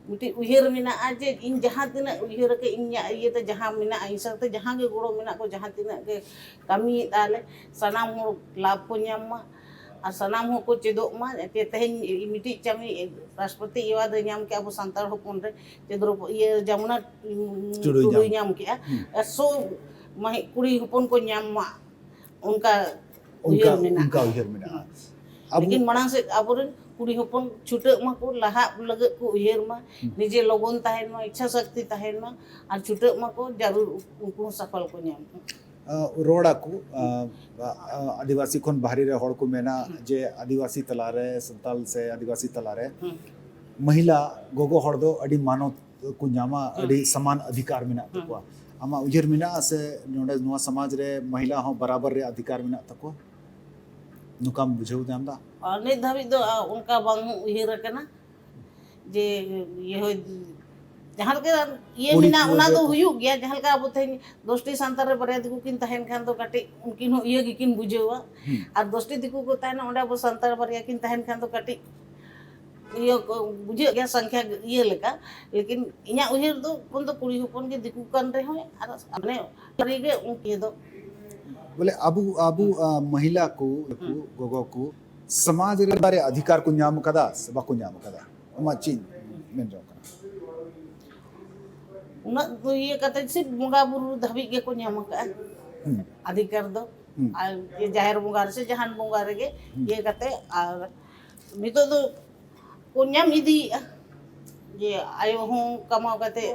ᱢᱤᱫᱴᱤᱡ ᱩᱭᱦᱟᱹᱨ ᱢᱮᱱᱟᱜᱼᱟ ᱡᱮ ᱤᱧ ᱡᱟᱦᱟᱸ ᱛᱤᱱᱟᱹᱜ ᱩᱭᱦᱟᱹᱨ ᱟᱠᱟᱫ ᱤᱧᱟᱹᱜ ᱤᱭᱟᱹᱛᱮ ᱡᱟᱦᱟᱸ ᱢᱮᱱᱟᱜᱼᱟ, ᱤᱧ ᱥᱟᱶᱛᱮ ᱡᱟᱦᱟᱸ ᱜᱮ ᱜᱚᱲᱚ ᱢᱮᱱᱟᱜ ᱠᱚ, ᱡᱟᱦᱟᱸ ᱛᱤᱱᱟᱹᱜ ᱜᱮ ᱠᱟᱹᱢᱤᱭᱮᱫ ᱟᱞᱮ, ᱥᱟᱱᱟᱢ ᱦᱚᱲ ᱞᱟᱵᱷ ᱠᱚ ᱧᱟᱢ ᱢᱟ ᱟᱨ ᱥᱟᱱᱟᱢ ᱦᱚᱲ ᱠᱚ ᱪᱮᱫᱚᱜ ᱢᱟ᱾ ᱡᱮ ᱛᱮᱦᱮᱧ ᱢᱤᱫᱴᱤᱡ ᱪᱟᱹᱢᱤ ᱨᱟᱥᱴᱨᱚᱯᱚᱛᱤ ᱮᱣᱟᱨᱰ ᱮ ᱧᱟᱢ ᱠᱮᱜᱼᱟ ᱟᱵᱚ ᱥᱟᱱᱛᱟᱲ ᱦᱚᱯᱚᱱ ᱨᱮ, ᱪᱮ ᱫᱨᱚᱯᱚ-, ᱤᱭᱟᱹ, ᱡᱟᱢᱩᱱᱟ, ᱩᱸ, ᱴᱩᱰᱩᱭ ᱴᱩᱰᱩᱭ ᱧᱟᱢ᱾ ᱧᱟᱢ ᱠᱮᱜᱼᱟ᱾ ᱦᱩᱸ᱾ ᱮᱠᱥᱚ ᱢᱟᱹᱦᱤ-, ᱠᱩᱲᱤ ᱦᱚᱯᱚᱱ ᱠᱚ ᱧᱟᱢ ᱢᱟ, ᱚᱱᱠᱟ ᱚᱱᱠᱟ, ᱩᱭᱦᱟᱹᱨ ᱢᱮᱱᱟᱜᱼᱟ᱾ ᱚᱱᱠᱟ ᱩᱭᱦᱟᱹᱨ ᱢᱮᱱᱟᱜᱼᱟ᱾ ᱟᱵᱚ ᱞᱮᱠᱤᱱ ᱢᱟᱲᱟᱝ ᱥᱮᱫ ᱟᱵᱚᱨᱮᱱ ᱠᱩᱲᱤ ᱦᱚᱯᱚᱱ ᱪᱷᱩᱴᱟᱹᱜ ᱢᱟᱠᱚ, ᱞᱟᱦᱟᱜ ᱞᱟᱹᱜᱤᱫ ᱠᱚ ᱩᱭᱦᱟᱹᱨ ᱢᱟ, ᱦᱩᱸ᱾ ᱱᱤᱡᱮ ᱞᱚᱜᱚᱱ ᱛᱟᱦᱮᱱ ᱢᱟ, ᱤᱪᱪᱷᱟ ᱥᱚᱠᱛᱤ ᱛᱟᱦᱮᱱ ᱢᱟ, ᱟᱨ ᱪᱷᱩᱴᱟᱹᱜ ᱢᱟᱠᱚ, ᱡᱟᱹᱨᱩᱲ ᱩᱱᱠᱩ ᱦᱚᱸ ᱥᱟᱯᱷᱚᱞ ᱠᱚ ᱧᱟᱢ ᱢᱟ᱾ ᱟᱸ, ᱨᱚᱲ ᱟᱠᱚ, ᱟᱸ, ᱟᱸ, ᱟᱹᱫᱤᱵᱟᱹᱥᱤ ᱠᱷᱚᱱ ᱵᱟᱦᱨᱮ ᱨᱮ ᱦᱚᱲ ᱠᱚ ᱢᱮᱱᱟ ᱦᱩᱸ᱾ ᱡᱮ ᱟᱹᱫᱤᱵᱟᱹᱥᱤ ᱛᱟᱞᱟᱨᱮ, ᱥᱟᱱᱛᱟᱞ ᱥᱮ ᱟᱹᱫᱤᱵᱟᱹᱥᱤ ᱛᱟᱞᱟᱨᱮ ᱦᱩᱸ᱾ ᱢᱟᱹᱦᱤᱞᱟ ᱜᱚᱜᱚ ᱦᱚᱲ ᱫᱚ ᱟᱹᱰᱤ ᱢᱟᱱᱚᱛ ᱠᱚ ᱧᱟᱢᱟ, ᱦᱩᱸ᱾ ᱟᱹᱰᱤ ᱥᱚᱢᱟᱱ ᱚᱫᱷᱤᱠᱟᱨ ᱢᱮᱱᱟᱜ ᱦᱩᱸ᱾ ᱛᱟᱠᱚᱣᱟ᱾ ᱟᱢᱟᱜ ᱩᱭᱦᱟᱹᱨ ᱢᱮᱱᱟᱜᱼᱟ ᱥᱮ ᱱᱚᱰᱮ ᱱᱚᱣᱟ ᱥᱚᱢᱟᱡᱽ ᱨᱮ ᱢᱟᱹᱦᱤᱞᱟ ᱦᱚᱸ ᱵᱟᱨᱟᱵᱟᱨ ᱨᱮᱭᱟᱜ ᱚᱫᱷᱤᱠᱟᱨ ᱢᱮᱱᱟᱜ ᱛᱟᱠᱚᱣᱟ? ᱱᱚᱝᱠᱟᱢ ᱵᱩᱡᱷᱟᱹᱣ ᱧᱟᱢ ᱮᱫᱟ? ᱟᱨ ᱱᱤᱛ ᱫᱷᱟᱹᱵᱤᱡ ᱫᱚ, ᱟ, ᱚᱱᱠᱟ ᱵᱟᱝ ᱩᱭᱦᱟᱹᱨ ᱟᱠᱟᱱᱟ ᱡᱮ ᱤᱭᱟᱹ ᱦᱚᱭ, ᱡᱟᱦᱟᱸ ᱞᱮᱠᱟ ᱤᱭᱟᱹ ᱯᱩᱨᱤ ᱢᱮᱱᱟᱜᱼᱟ, ᱚᱱᱟ ᱫᱚ ᱯᱩᱨᱟᱹ ᱦᱩᱭᱩᱜ ᱜᱮᱭᱟ᱾ ᱡᱟᱦᱟᱸ ᱞᱮᱠᱟ ᱟᱵᱚ ᱛᱮᱦᱮᱧ ᱫᱚᱥᱴᱤ ᱥᱟᱱᱛᱟᱲ ᱨᱮ ᱵᱟᱨᱭᱟ ᱫᱤᱠᱩ ᱠᱤᱱ ᱛᱟᱦᱮᱱ ᱠᱷᱟᱱ ᱫᱚ ᱠᱟᱹᱴᱤᱡ ᱩᱱᱠᱤᱱ ᱦᱚᱸ ᱤᱭᱟᱹ ᱜᱮᱠᱤᱱ ᱵᱩᱡᱷᱟᱹᱣᱟ᱾ ᱦᱩᱸ᱾ ᱟᱨ ᱫᱚᱥᱴᱤ ᱫᱤᱠᱩ ᱠᱚ ᱛᱟᱦᱮᱱᱟ, ᱚᱸᱰᱮ ᱟᱵᱚ ᱥᱟᱱᱛᱟᱲ ᱵᱟᱨᱭᱟ ᱠᱤᱱ ᱛᱟᱦᱮᱱ ᱠᱷᱟᱱ ᱫᱚ ᱠᱟᱹᱴᱤᱡ ᱤᱭᱟᱹ ᱠᱚ ᱵᱩᱡᱷᱟᱹᱜ ᱜᱮᱭᱟ, ᱥᱚᱝᱠᱷᱭᱟ ᱤᱭᱟᱹ ᱞᱮᱠᱟ᱾ ᱞᱮᱠᱤᱱ ᱤᱧᱟᱹᱜ ᱩᱭᱦᱟᱹᱨ ᱫᱚ ᱩᱱ ᱫᱚ ᱠᱩᱲᱤ ᱦᱚᱯᱚᱱ ᱜᱮ ᱫᱤᱠᱩ ᱠᱟᱱ ᱨᱮᱦᱚᱸ, ᱟᱨ ᱢᱟᱱᱮ ᱥᱟᱹᱨᱤ ᱜᱮ ᱩᱱᱠᱤᱱ ᱫᱚ᱾ ᱵᱚᱞᱮ ᱟᱵᱚ, ᱟᱵᱚ, ᱦᱩᱸ᱾ ᱟ, ᱢᱚᱦᱤᱞᱟ ᱠᱚ, ᱦᱩᱸ᱾ ᱜᱚᱜᱚ ᱠᱚ ᱥᱚᱢᱟᱡᱽ ᱨᱮ ᱵᱟᱨᱭᱟ ᱚᱫᱷᱤᱠᱟᱨ ᱠᱚ ᱧᱟᱢ ᱟᱠᱟᱫᱟ ᱥᱮ ᱵᱟᱠᱚ ᱧᱟᱢ ᱟᱠᱟᱫᱟ? ᱟᱢᱟᱜ ᱪᱮᱫ ᱢᱮᱱ ᱡᱚᱝ ᱠᱟᱱᱟ? ᱩᱱᱟᱹᱜ ᱫᱚ ᱤᱭᱟᱹ ᱠᱟᱛᱮ ᱥᱮ ᱵᱚᱸᱜᱟ ᱵᱩᱨᱩ ᱫᱷᱟᱹᱵᱤᱡ ᱜᱮᱠᱚ ᱧᱟᱢ ᱟᱠᱟᱫᱼᱟ ᱦᱩᱸ᱾ ᱚᱫᱷᱤᱠᱟᱨ ᱫᱚ᱾ ᱦᱩᱸ᱾ ᱟᱨ ᱡᱟᱦᱮᱨ ᱵᱚᱸᱜᱟ ᱨᱮ ᱥᱮ ᱡᱟᱦᱟᱱ ᱵᱚᱸᱜᱟ ᱨᱮᱜᱮ ᱦᱩᱸ᱾ ᱤᱭᱟᱹ ᱠᱟᱛᱮ, ᱟᱨ ᱱᱤᱛᱚᱜ ᱫᱚ ᱠᱚ ᱧᱟᱢ ᱤᱫᱤᱭᱮᱫᱼᱟ ᱡᱮ ᱟᱭᱳ ᱦᱚᱸ ᱠᱟᱢᱟᱣ ᱠᱟᱛᱮ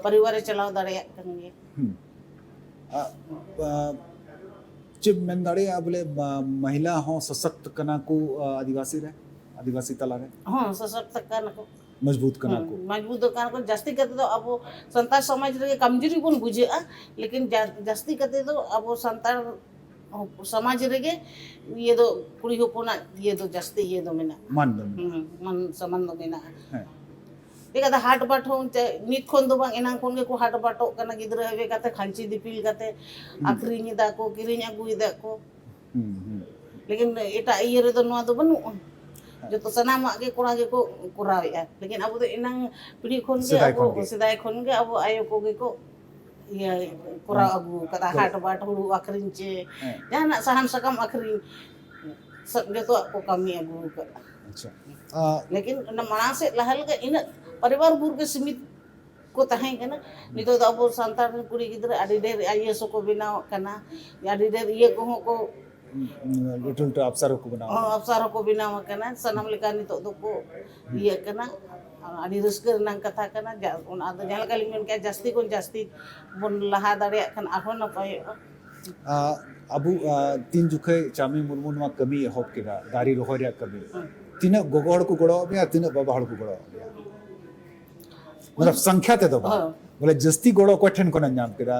ᱯᱚᱨᱤᱵᱟᱨᱮ ᱪᱟᱞᱟᱣ ᱫᱟᱲᱮᱭᱟᱜ ᱠᱟᱱ ᱜᱮᱭᱟ᱾ ᱦᱩᱸ᱾ ᱟ, ᱟ, ᱪᱮᱫ ᱢᱮᱱ ᱫᱟᱲᱮᱭᱟᱜᱼᱟ ᱵᱚᱞᱮ, ᱢᱟ-, ᱢᱚᱦᱤᱞᱟ ᱦᱚᱸ ᱥᱚᱥᱚᱠᱛ ᱠᱟᱱᱟ ᱠᱚ, ᱟ, ᱟᱹᱫᱤᱵᱟᱹᱥᱤ ᱨᱮ, ᱟᱹᱫᱤᱵᱟᱹᱥᱤ ᱛᱟᱞᱟ ᱨᱮ? ᱦᱚᱸ, ᱥᱚᱥᱚᱠᱛ ᱠᱟᱱᱟ ᱠᱚ᱾ ᱢᱚᱡᱽᱵᱩᱛ ᱠᱟᱱᱟ ᱠᱚ᱾ ᱦᱩᱸ, ᱢᱚᱡᱽᱵᱩᱛ ᱠᱟᱱᱟ ᱠᱚ᱾ ᱡᱟᱹᱥᱛᱤ ᱠᱟᱛᱮ ᱫᱚ ᱟᱵᱚ ᱥᱟᱱᱛᱟᱲ ᱥᱚᱢᱟᱡᱽ ᱨᱮᱜᱮ ᱠᱟᱢᱡᱩᱨᱤ ᱵᱚᱱ ᱵᱩᱡᱷᱟᱹᱜᱼᱟ, ᱞᱮᱠᱤᱱ ᱡᱟ-, ᱡᱟᱹᱥᱛᱤ ᱠᱟᱛᱮ ᱫᱚ ᱟᱵᱚ ᱥᱟᱱᱛᱟᱲ ᱥᱚᱢᱟᱡᱽ ᱨᱮᱜᱮ ᱤᱭᱟᱹ ᱫᱚ, ᱠᱩᱲᱤ ᱦᱚᱯᱚᱱᱟᱜ ᱤᱭᱟᱹ ᱫᱚ ᱡᱟᱹᱥᱛᱤ ᱤᱭᱟᱹ ᱫᱚ ᱢᱮᱱᱟᱜᱼᱟ᱾ ᱢᱟᱱ ᱫᱚ ᱢᱮᱱᱟᱜᱼᱟ᱾ ᱦᱩᱸ, ᱢᱟᱱ ᱥᱚᱢᱢᱟᱱ ᱫᱚ ᱢᱮᱱᱟᱜᱼᱟ᱾ ᱦᱮᱸ᱾ ᱪᱮᱠᱟᱛᱮ ᱦᱟᱴ ᱵᱟᱴ ᱦᱚᱸ ᱪᱮ-, ᱱᱤᱛ ᱠᱷᱚᱱ ᱫᱚ ᱵᱟᱝ, ᱮᱱᱟᱝ ᱠᱷᱚᱱ ᱜᱮᱠᱚ ᱦᱟᱴ ᱵᱟᱴᱚᱜ ᱠᱟᱱᱟ, ᱜᱤᱫᱽᱨᱟᱹ ᱦᱮᱵᱮ ᱠᱟᱛᱮ ᱠᱷᱟᱧᱪᱤ ᱫᱤᱯᱤᱞ ᱠᱟᱛᱮ ᱦᱩᱸ᱾ ᱟᱠᱷᱨᱤᱧ ᱮᱫᱟ ᱠᱚ, ᱠᱤᱨᱤᱧ ᱟᱹᱜᱩᱭᱮᱫᱟ ᱠᱚ᱾ ᱦᱩᱸ, ᱦᱩᱸ᱾ ᱞᱮᱠᱤᱱ ᱮᱴᱟᱜ ᱤᱭᱟᱹ ᱨᱮᱫᱚ ᱱᱚᱣᱟ ᱫᱚ ᱵᱟᱹᱱᱩᱜᱼᱟ᱾ ᱦᱮᱸ᱾ ᱡᱚᱛᱚ ᱥᱟᱱᱟᱢᱟᱜ ᱜᱮ ᱠᱚᱲᱟ ᱜᱮᱠᱚ ᱠᱚᱨᱟᱣᱮᱫᱼᱟ, ᱞᱮᱠᱤᱱ ᱟᱵᱚ ᱫᱚ ᱮᱱᱟᱝ ᱯᱤᱲᱦᱤ ᱠᱷᱚᱱ ᱜᱮ ᱥᱮᱫᱟᱭ ᱟᱵᱚ, ᱠᱷᱚᱱ ᱜᱮ᱾ ᱥᱮᱫᱟᱭ ᱠᱷᱚᱱ ᱜᱮ ᱟᱵᱚ ᱟᱭᱳ ᱠᱚᱜᱮ ᱠᱚ ᱤᱭᱟᱹ ᱠᱚᱨᱟᱣ ᱦᱮᱸ᱾ ᱟᱹᱜᱩ ᱟᱠᱟᱫᱟ, ᱦᱮᱸ᱾ ᱦᱟᱴ ᱵᱟᱴ, ᱦᱩᱲᱩ ᱟᱹᱠᱷᱨᱤᱧ ᱪᱮ ᱦᱮᱸ᱾ ᱡᱟᱦᱟᱱᱟᱜ ᱥᱟᱦᱟᱱ ᱥᱟᱠᱟᱢ ᱟᱹᱠᱷᱨᱤᱧ, ᱥᱚᱵ ᱡᱚᱛᱚᱣᱟᱜ ᱠᱚ ᱠᱟᱹᱢᱤ ᱟᱹᱜᱩ ᱟᱠᱟᱫᱟ᱾ ᱟᱪᱪᱷᱟ᱾ ᱟ, ᱞᱮᱠᱤᱱ ᱚᱱᱟ ᱢᱟᱲᱟᱝ ᱥᱮᱫ ᱞᱟᱦᱟ ᱞᱮᱠᱟ ᱤᱱᱟᱹᱜ ᱯᱚᱨᱤᱵᱟᱨ ᱵᱷᱳᱨ ᱜᱮ ᱥᱤᱢᱤᱛ ᱠᱚ ᱛᱟᱦᱮᱸ ᱠᱟᱱᱟ᱾ ᱦᱩᱸ᱾ ᱱᱤᱛᱚᱜ ᱫᱚ ᱟᱵᱚ ᱥᱟᱱᱛᱟᱲ ᱨᱮᱱ ᱠᱩᱲᱤ ᱜᱤᱫᱽᱨᱟᱹ ᱟᱹᱰᱤ ᱰᱷᱮᱨ ᱟᱭ ᱮ ᱮᱥ ᱦᱚᱸᱠᱚ ᱵᱮᱱᱟᱣᱚᱜ ᱠᱟᱱᱟ, ᱟᱹᱰᱤ ᱰᱷᱮᱨ ᱤᱭᱟᱹ ᱠᱚᱦᱚᱸ ᱠᱚ ᱦᱩᱸ, ᱞᱟᱹᱴᱩ ᱞᱟᱹᱴᱩ ᱚᱯᱥᱟᱨ ᱦᱚᱸᱠᱚ ᱵᱮᱱᱟᱣ ᱦᱚᱸ, ᱠᱟᱱᱟ᱾ ᱚᱯᱥᱟᱨ ᱦᱚᱸᱠᱚ ᱵᱮᱱᱟᱣ ᱟᱠᱟᱱᱟ, ᱥᱟᱱᱟᱢ ᱞᱮᱠᱟ ᱱᱤᱛᱚᱜ ᱫᱚᱠᱚ ᱦᱩᱸ᱾ ᱤᱭᱟᱹᱜ ᱠᱟᱱᱟ᱾ ᱟᱹᱰᱤ ᱨᱟᱹᱥᱠᱟᱹ ᱨᱮᱱᱟᱜ ᱠᱟᱛᱷᱟ ᱠᱟᱱᱟ᱾ ᱡᱟ-, ᱚᱱᱟ ᱫᱚ ᱡᱟᱦᱟᱸ ᱞᱮᱠᱟ ᱞᱤᱧ ᱢᱮᱱ ᱠᱮᱜᱼᱟ, ᱡᱟᱹᱥᱛᱤ ᱠᱷᱚᱱ ᱡᱟᱹᱥᱛᱤ ᱵᱚᱱ ᱞᱟᱦᱟ ᱫᱟᱲᱮᱭᱟᱜ ᱠᱷᱟᱱ ᱟᱨᱦᱚᱸ ᱱᱟᱯᱟᱭᱚᱜᱼᱟ᱾ ᱟ, ᱟᱵᱚ, ᱟ, ᱛᱤᱱ ᱡᱚᱠᱷᱮᱡ ᱪᱟᱢᱤ ᱢᱩᱨᱢᱩ ᱱᱚᱣᱟ ᱠᱟᱹᱢᱤ ᱮᱦᱚᱵ ᱠᱮᱫᱟ, ᱫᱟᱨᱮ ᱨᱚᱦᱚᱭ ᱨᱮᱭᱟᱜ ᱠᱟᱹᱢᱤ, ᱦᱩᱸ᱾ ᱛᱤᱱᱟᱹᱜ ᱜᱚᱜᱚ ᱦᱚᱲ ᱠᱚ ᱜᱚᱲᱚᱣᱟᱜ ᱢᱮᱭᱟ, ᱛᱤᱱᱟᱹᱜ ᱵᱟᱵᱟ ᱦᱚᱲ ᱠᱚ ᱜᱚᱲᱚᱣᱟᱜ ᱢᱮᱭᱟ? ᱢᱚᱛᱞᱚᱵ ᱥᱚᱝᱠᱷᱭᱟ ᱛᱮᱫᱚ ᱵᱟᱝ, ᱦᱳᱭ᱾ ᱵᱚᱞᱮ ᱡᱟᱹᱥᱛᱤ ᱜᱚᱲᱚ ᱚᱠᱚᱭ ᱴᱷᱮᱱ ᱠᱷᱚᱱᱮᱢ ᱧᱟᱢ ᱠᱮᱫᱟ?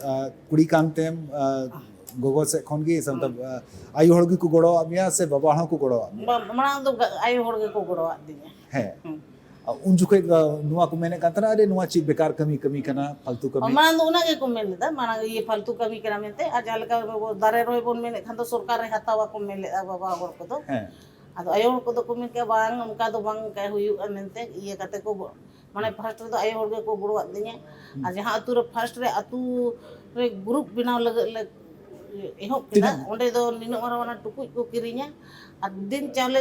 ᱟ, ᱠᱩᱲᱤ ᱠᱟᱱ ᱛᱮᱢ, ᱟ, ᱜᱚᱜᱚ ᱥᱮᱫ ᱠᱷᱚᱱ ᱜᱮ ᱥᱮ ᱢᱚᱛᱞᱚᱵ, ᱟᱭᱳ ᱦᱚᱲ ᱜᱮᱠᱚ ᱜᱚᱲᱚᱣᱟᱜ ᱢᱮᱭᱟ ᱥᱮ ᱵᱟᱵᱟ ᱦᱚᱲ ᱦᱚᱸᱠᱚ ᱜᱚᱲᱚᱣᱟᱜ ᱢᱮᱭᱟ? ᱵᱟ-, ᱢᱟᱲᱟᱝ ᱫᱚ ᱜᱟ- ᱟᱭᱳ ᱦᱚᱲ ᱜᱮᱠᱚ ᱜᱚᱲᱚᱣᱟᱫ ᱫᱤᱧᱟ᱾ ᱦᱮᱸ᱾ ᱦᱩᱸ᱾ ᱟᱨ ᱩᱱ ᱡᱚᱠᱷᱚᱡ ᱫᱚ ᱱᱚᱣᱟ ᱠᱚ ᱢᱮᱱᱮᱫ ᱠᱟᱱ ᱛᱟᱦᱮᱱᱟ, "ᱟᱨᱮ, ᱱᱚᱣᱟ ᱪᱮᱫ ᱵᱮᱠᱟᱨ ᱠᱟᱹᱢᱤ ᱠᱟᱹᱢᱤ ᱠᱟᱱᱟ, ᱯᱷᱟᱞᱛᱩ ᱠᱟᱹᱢᱤ"? ᱢᱟᱲᱟᱝ ᱫᱚ ᱚᱱᱟ ᱜᱮᱠᱚ ᱢᱮᱱ ᱞᱮᱫᱟ, ᱢᱟᱲᱟᱝ ᱤᱭᱟᱹ ᱯᱷᱟᱞᱛᱩ ᱠᱟᱹᱢᱤ ᱠᱟᱱᱟ ᱢᱮᱱᱛᱮ᱾ ᱟᱨ ᱡᱟᱦᱟᱸ ᱞᱮᱠᱟ ᱟᱵᱚ ᱫᱟᱨᱮ ᱨᱚᱦᱚᱭ ᱵᱚᱱ ᱢᱮᱱᱮᱫ ᱠᱷᱟᱱ ᱫᱚ ᱥᱚᱨᱠᱟᱨᱮ ᱦᱟᱛᱟᱣᱟ ᱠᱚ ᱢᱮᱱ ᱞᱮᱫᱟ ᱵᱟᱵᱟ ᱦᱚᱲ ᱠᱚᱫᱚ᱾ ᱦᱮᱸ᱾ ᱟᱫᱚ ᱟᱭᱳ ᱦᱚᱲ ᱠᱚᱫᱚ ᱠᱚ ᱢᱮᱱ ᱠᱮᱫᱟ, "ᱵᱟᱝ, ᱚᱱᱠᱟ ᱫᱚ ᱵᱟᱝ ᱚᱱᱠᱟ ᱦᱩᱭᱩᱜᱼᱟ" ᱢᱮᱱᱛᱮ ᱤᱭᱟᱹ ᱠᱟᱛᱮ ᱠᱚ ᱵᱚ-, ᱢᱟᱱᱮ ᱯᱷᱟᱥᱴ ᱨᱮᱫᱚ ᱟᱭᱳ ᱦᱚᱲ ᱜᱮᱠᱚ ᱜᱚᱲᱚᱣᱟᱫ ᱫᱤᱧᱟ᱾ ᱟᱨ ᱡᱟᱦᱟᱸ ᱟᱹᱛᱩ ᱨᱮ ᱯᱷᱟᱥᱴ ᱨᱮ ᱟᱹᱛᱩ ᱨᱮ ᱜᱨᱩᱯ ᱵᱮᱱᱟᱣ ᱞᱟᱹᱜᱤᱫ ᱞᱮ ᱮᱦᱚᱵ ᱠᱮᱫᱟ, ᱛᱤᱱᱟᱹᱜ? ᱚᱸᱰᱮ ᱫᱚ ᱱᱤᱱᱟᱹᱜ ᱢᱟᱨᱟᱝ ᱚᱱᱟ ᱴᱩᱠᱩᱡ ᱠᱚ ᱠᱤᱨᱤᱧᱟ ᱟᱨ ᱫᱤᱱ ᱪᱟᱣᱞᱮ